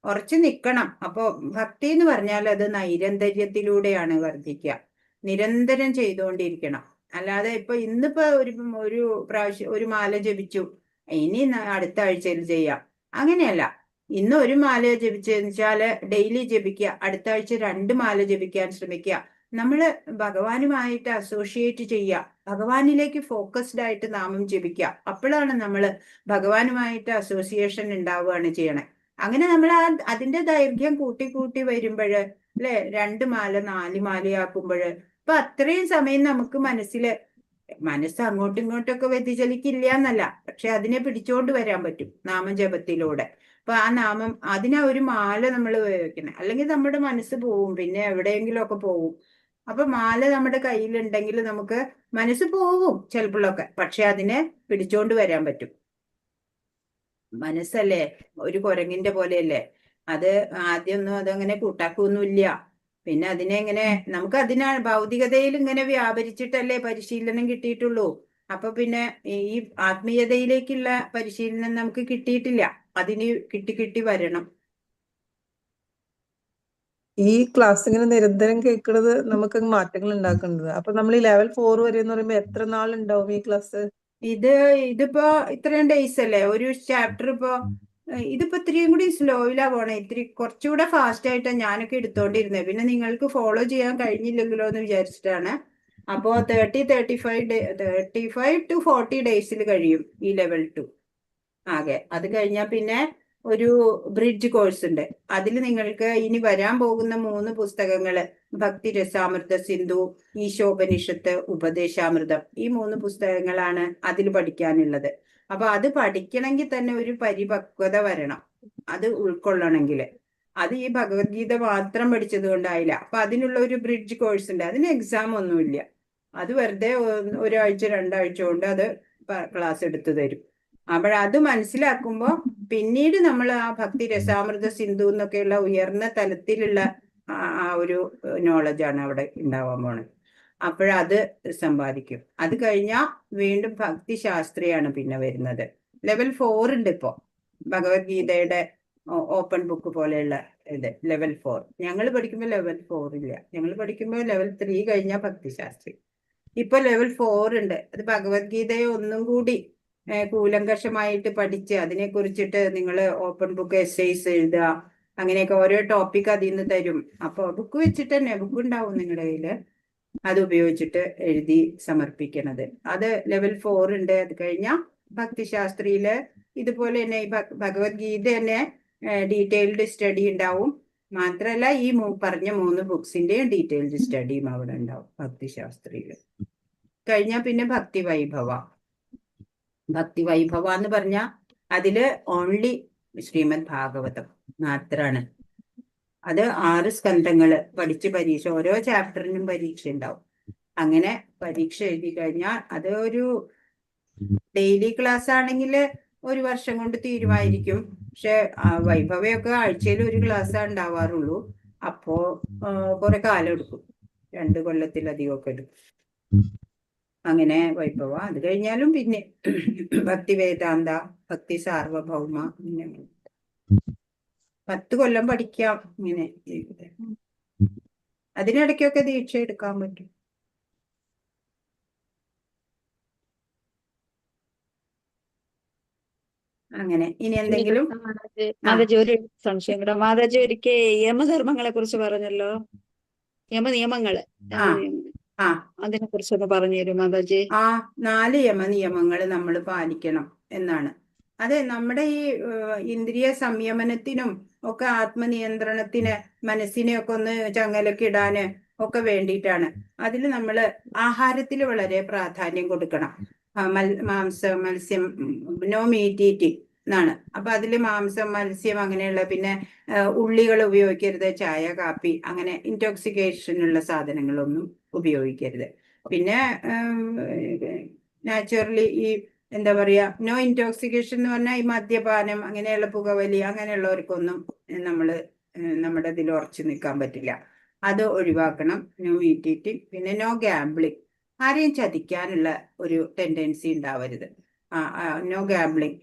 ഉറച്ചു നിക്കണം. അപ്പോ ഭക്തി എന്ന് പറഞ്ഞാൽ അത് നൈരന്തര്യത്തിലൂടെയാണ് വർദ്ധിക്കുക. നിരന്തരം ചെയ്തുകൊണ്ടിരിക്കണം. അല്ലാതെ ഇപ്പൊ ഇന്നിപ്പോ ഒരു ഒരു പ്രാവശ്യം ഒരു മാല ജപിച്ചു, ഇനി അടുത്ത ആഴ്ചയിൽ ചെയ്യാം, അങ്ങനെയല്ല. ഇന്ന് ഒരു മാല ജപിച്ചെന്ന് വെച്ചാല് ഡെയിലി ജപിക്കുക, അടുത്ത ആഴ്ച 2 മാല ജപിക്കാൻ ശ്രമിക്കുക. നമ്മള് ഭഗവാനുമായിട്ട് അസോസിയേറ്റ് ചെയ്യുക, ഭഗവാനിലേക്ക് ഫോക്കസ്ഡ് ആയിട്ട് നാമം ജപിക്കുക. അപ്പോഴാണ് നമ്മള് ഭഗവാനുമായിട്ട് അസോസിയേഷൻ ഉണ്ടാവുകയാണ് ചെയ്യണേ. അങ്ങനെ നമ്മൾ അതിന്റെ ദൈർഘ്യം കൂട്ടി കൂട്ടി വരുമ്പോഴ് അല്ലെ, 2 മാല 4 മാലയാക്കുമ്പോഴ് അപ്പൊ അത്രയും സമയം നമുക്ക് മനസ്സ് അങ്ങോട്ടും ഇങ്ങോട്ടൊക്കെ വ്യതിചലിക്കില്ല എന്നല്ല, പക്ഷെ അതിനെ പിടിച്ചോണ്ട് വരാൻ പറ്റും നാമജപത്തിലൂടെ. അപ്പൊ ആ നാമം അതിനാ ഒരു മാല നമ്മൾ ഉപയോഗിക്കുന്നത്. അല്ലെങ്കിൽ നമ്മുടെ മനസ്സ് പോവും, പിന്നെ എവിടെയെങ്കിലും ഒക്കെ പോവും. അപ്പൊ മാല നമ്മുടെ കയ്യിലുണ്ടെങ്കിൽ നമുക്ക് മനസ്സ് പോവും ചിലപ്പോഴൊക്കെ, പക്ഷെ അതിനെ പിടിച്ചോണ്ട് വരാൻ പറ്റും. മനസ്സല്ലേ ഒരു കുരങ്ങിന്റെ പോലെയല്ലേ, അത് ആദ്യമൊന്നും അതങ്ങനെ കൂട്ടാക്കൊന്നുമില്ല. പിന്നെ അതിനെ ഇങ്ങനെ നമുക്ക് അതിനാ ഭൗതികതയിൽ ഇങ്ങനെ വ്യാപരിച്ചിട്ടല്ലേ പരിശീലനം കിട്ടിയിട്ടുള്ളൂ. അപ്പൊ പിന്നെ ഈ ആത്മീയതയിലേക്കുള്ള പരിശീലനം നമുക്ക് കിട്ടിയിട്ടില്ല. അതിന് കിട്ടി കിട്ടി വരണം. ഈ ക്ലാസ് ഇങ്ങനെ നിരന്തരം കേൾക്കുന്നത് നമുക്ക് മാറ്റങ്ങൾ ഉണ്ടാക്കുന്നത്. അപ്പൊ നമ്മൾ ഈ ലെവൽ 4 വരെ എന്ന് പറയുമ്പോ എത്ര നാളുണ്ടാവും ഈ ക്ലാസ്? ഇതിപ്പോ ഇത്രയും ഡേയ്സ് അല്ലേ ഒരു ചാപ്റ്റർ. ഇപ്പോ ഇതിപ്പോ ഇത്രയും കൂടി സ്ലോയിലാ പോണേ, ഇത്തിരി കുറച്ചുകൂടെ ഫാസ്റ്റ് ആയിട്ടാണ് ഞാനൊക്കെ എടുത്തോണ്ടിരുന്നത്. പിന്നെ നിങ്ങൾക്ക് ഫോളോ ചെയ്യാൻ കഴിഞ്ഞില്ലെങ്കിലോ എന്ന് വിചാരിച്ചിട്ടാണ്. അപ്പോ 35 to 40 ഡേയ്സിൽ കഴിയും ഈ ലെവൽ 2 ആകെ. അത് കഴിഞ്ഞാൽ പിന്നെ ഒരു ബ്രിഡ്ജ് കോഴ്സ് ഉണ്ട്. അതിൽ നിങ്ങൾക്ക് ഇനി വരാൻ പോകുന്ന 3 പുസ്തകങ്ങള്, ഭക്തി രസാമൃത സിന്ധു, ഈശോപനിഷത്ത്, ഉപദേശാമൃതം, ഈ 3 പുസ്തകങ്ങളാണ് അതിൽ പഠിക്കാനുള്ളത്. അപ്പൊ അത് പഠിക്കണമെങ്കിൽ തന്നെ ഒരു പരിപക്വത വരണം, അത് ഉൾക്കൊള്ളണമെങ്കിൽ. അത് ഈ ഭഗവത്ഗീത മാത്രം പഠിച്ചത് കൊണ്ടായില്ല. അപ്പൊ അതിനുള്ള ഒരു ബ്രിഡ്ജ് കോഴ്സ് ഉണ്ട്. അതിന് എക്സാം ഒന്നുമില്ല. അത് വെറുതെ ഒരാഴ്ച 2 ആഴ്ച കൊണ്ട് അത് ക്ലാസ് എടുത്തു തരും. അപ്പോഴത് മനസ്സിലാക്കുമ്പോ പിന്നീട് നമ്മൾ ആ ഭക്തി രസാമൃത സിന്ധു എന്നൊക്കെയുള്ള ഉയർന്ന തലത്തിലുള്ള ആ ഒരു നോളജാണ് അവിടെ ഉണ്ടാവാൻ പോണത്. അപ്പോഴത് സമ്പാദിക്കും. അത് കഴിഞ്ഞാൽ വീണ്ടും ഭക്തി ശാസ്ത്രിയാണ് പിന്നെ വരുന്നത്. ലെവൽ 4 ഉണ്ട് ഇപ്പോ ഭഗവത്ഗീതയുടെ ഓപ്പൺ ബുക്ക് പോലെയുള്ള ഇത് ലെവൽ 4. ഞങ്ങൾ പഠിക്കുമ്പോൾ ലെവൽ 4 ഇല്ല. ഞങ്ങൾ പഠിക്കുമ്പോൾ ലെവൽ 3 കഴിഞ്ഞാൽ ഭക്തിശാസ്ത്രി. ഇപ്പൊ ലെവൽ 4 ഉണ്ട്. അത് ഭഗവത്ഗീതയെ ഒന്നും കൂടി കൂലങ്കഷമായിട്ട് പഠിച്ച് അതിനെ കുറിച്ചിട്ട് നിങ്ങൾ ഓപ്പൺ ബുക്ക് എസ്സേസ് എഴുതുക, അങ്ങനെയൊക്കെ ഓരോ ടോപ്പിക് അതിൽ നിന്ന് തരും. അപ്പൊ ബുക്ക് വെച്ചിട്ട് തന്നെ, ബുക്ക് ഉണ്ടാവും നിങ്ങളുടെ കയ്യില്, അത് ഉപയോഗിച്ചിട്ട് എഴുതി സമർപ്പിക്കണത്. അത് ലെവൽ 4 ഉണ്ട്. അത് കഴിഞ്ഞാൽ ഭക്തിശാസ്ത്രിയില് ഇതുപോലെ തന്നെ ഈ ഭഗവത്ഗീത തന്നെ ഡീറ്റെയിൽഡ് സ്റ്റഡി ഉണ്ടാവും. മാത്രല്ല ഈ പറഞ്ഞ 3 ബുക്സിന്റെയും ഡീറ്റെയിൽഡ് സ്റ്റഡിയും അവിടെ ഉണ്ടാവും ഭക്തിശാസ്ത്രിയില്. കഴിഞ്ഞാൽ പിന്നെ ഭക്തി വൈഭവ. ഭക്തി വൈഭവ എന്ന് പറഞ്ഞാൽ അതില് ഓൺലി ശ്രീമദ് ഭാഗവതം മാത്രാണ്. അത് 6 സ്കന്ധങ്ങള് പഠിച്ച് പരീക്ഷ, ഓരോ ചാപ്റ്ററിനും പരീക്ഷ ഉണ്ടാവും. അങ്ങനെ പരീക്ഷ എഴുതി കഴിഞ്ഞാൽ അത് ഒരു ഡെയിലി ക്ലാസ് ആണെങ്കിൽ 1 വർഷം കൊണ്ട് തീരുമായിരിക്കും. പക്ഷെ വൈഭവയൊക്കെ ആഴ്ചയിൽ ഒരു ക്ലാസ്സേ ഉണ്ടാവാറുള്ളൂ. അപ്പോ കുറെ കാലം എടുക്കും, 2 കൊല്ലത്തിലധികമൊക്കെ എടുക്കും. അങ്ങനെ വൈഭവ. അത് കഴിഞ്ഞാലും പിന്നെ ഭക്തി വേദാന്ത, ഭക്തി സാർവഭൗമ, ഇങ്ങനെ 10 കൊല്ലം പഠിക്കാം ഇങ്ങനെ. അതിനിടയ്ക്കൊക്കെ ദീക്ഷ എടുക്കാൻ പറ്റും. അങ്ങനെ ഇനി എന്തെങ്കിലും? മാതാജി ഒരു സംശയം കൂടെ. മാതാജി ഒരിക്കൽ യമധർമ്മങ്ങളെ കുറിച്ച് പറഞ്ഞല്ലോ, യമനിയമങ്ങള്, അതിനെ കുറിച്ചൊന്ന് പറഞ്ഞു തരും മാതാജി. 4 യമനിയമങ്ങൾ നമ്മൾ പാലിക്കണം എന്നാണ്. അതെ, നമ്മുടെ ഈ ഇന്ദ്രിയ സംയമനത്തിനും ഒക്കെ ആത്മനിയന്ത്രണത്തിന്, മനസ്സിനെ ഒക്കെ ഒന്ന് ചങ്ങലക്ക് ഇടാന് ഒക്കെ വേണ്ടിയിട്ടാണ്. അതിൽ നമ്മള് ആഹാരത്തിൽ വളരെ പ്രാധാന്യം കൊടുക്കണം. മാംസം, മത്സ്യം, നോ മീറ്റ് ഈറ്റിംഗ്. എന്നാണ്. അപ്പൊ അതില് മാംസം, മത്സ്യം അങ്ങനെയുള്ള, പിന്നെ ഉള്ളികൾ ഉപയോഗിക്കരുത്, ചായ, കാപ്പി, അങ്ങനെ ഇൻടോക്സിക്കേഷനുള്ള സാധനങ്ങളൊന്നും ഉപയോഗിക്കരുത്. പിന്നെ നാച്ചുറലി ഈ എന്താ പറയാ, നോ ഇൻടോക്സിക്കേഷൻ എന്ന് പറഞ്ഞാൽ ഈ മദ്യപാനം, അങ്ങനെയുള്ള പുകവലി, അങ്ങനെയുള്ളവർക്കൊന്നും നമ്മള് നമ്മുടെ ഇതിൽ ഉറച്ചു നിൽക്കാൻ പറ്റില്ല. അത് ഒഴിവാക്കണം. No meat eating. പിന്നെ നോ ഗാംബ്ലിംഗ്. ആരെയും ചതിക്കാനുള്ള ഒരു ടെൻഡൻസി ഉണ്ടാവരുത്. No gambling.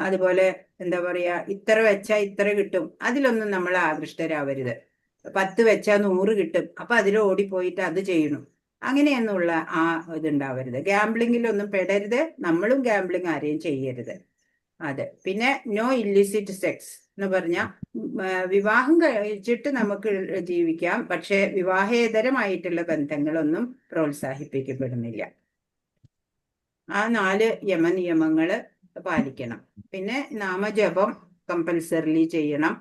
അതുപോലെ എന്താ പറയാ, ഇത്ര വെച്ചാ ഇത്ര കിട്ടും, അതിലൊന്നും നമ്മൾ ആകൃഷ്ടരാവരുത്. 10 വെച്ചാ 100 കിട്ടും, അപ്പൊ അതിൽ ഓടിപ്പോയിട്ട് അത് ചെയ്യണം, അങ്ങനെയൊന്നുള്ള ആ ഇതുണ്ടാവരുത്. ഗാംബ്ലിങ്ങിലൊന്നും പെടരുത്, നമ്മളും ഗാംബ്ലിംഗ് ആരെയും ചെയ്യരുത്. അതെ. പിന്നെ നോ ഇല്ലിസിറ്റ് സെക്സ് എന്ന് പറഞ്ഞാൽ വിവാഹം കഴിച്ചിട്ട് നമുക്ക് ജീവിക്കാം, പക്ഷെ വിവാഹേതരമായിട്ടുള്ള ബന്ധങ്ങളൊന്നും പ്രോത്സാഹിപ്പിക്കപ്പെടുന്നില്ല. ആ 4 യമനിയമങ്ങള് പാലിക്കണം. പിന്നെ നാമജപം കമ്പൽസറിലി ചെയ്യണം.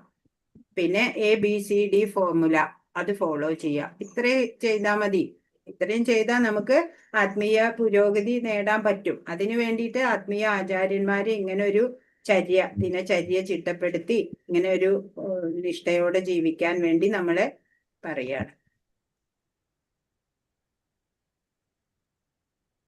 പിന്നെ ABCD formula അത് ഫോളോ ചെയ്യുക. ഇത്രയും ചെയ്താൽ മതി. ഇത്രയും ചെയ്താൽ നമുക്ക് ആത്മീയ പുരോഗതി നേടാൻ പറ്റും. അതിനു വേണ്ടിയിട്ട് ആത്മീയ ആചാര്യന്മാര് ഇങ്ങനെ ഒരു ചര്യ, ദിനചര്യ ചിട്ടപ്പെടുത്തി ഇങ്ങനെ ഒരു നിഷ്ഠയോടെ ജീവിക്കാൻ വേണ്ടി നമ്മളെ പറയാണ്.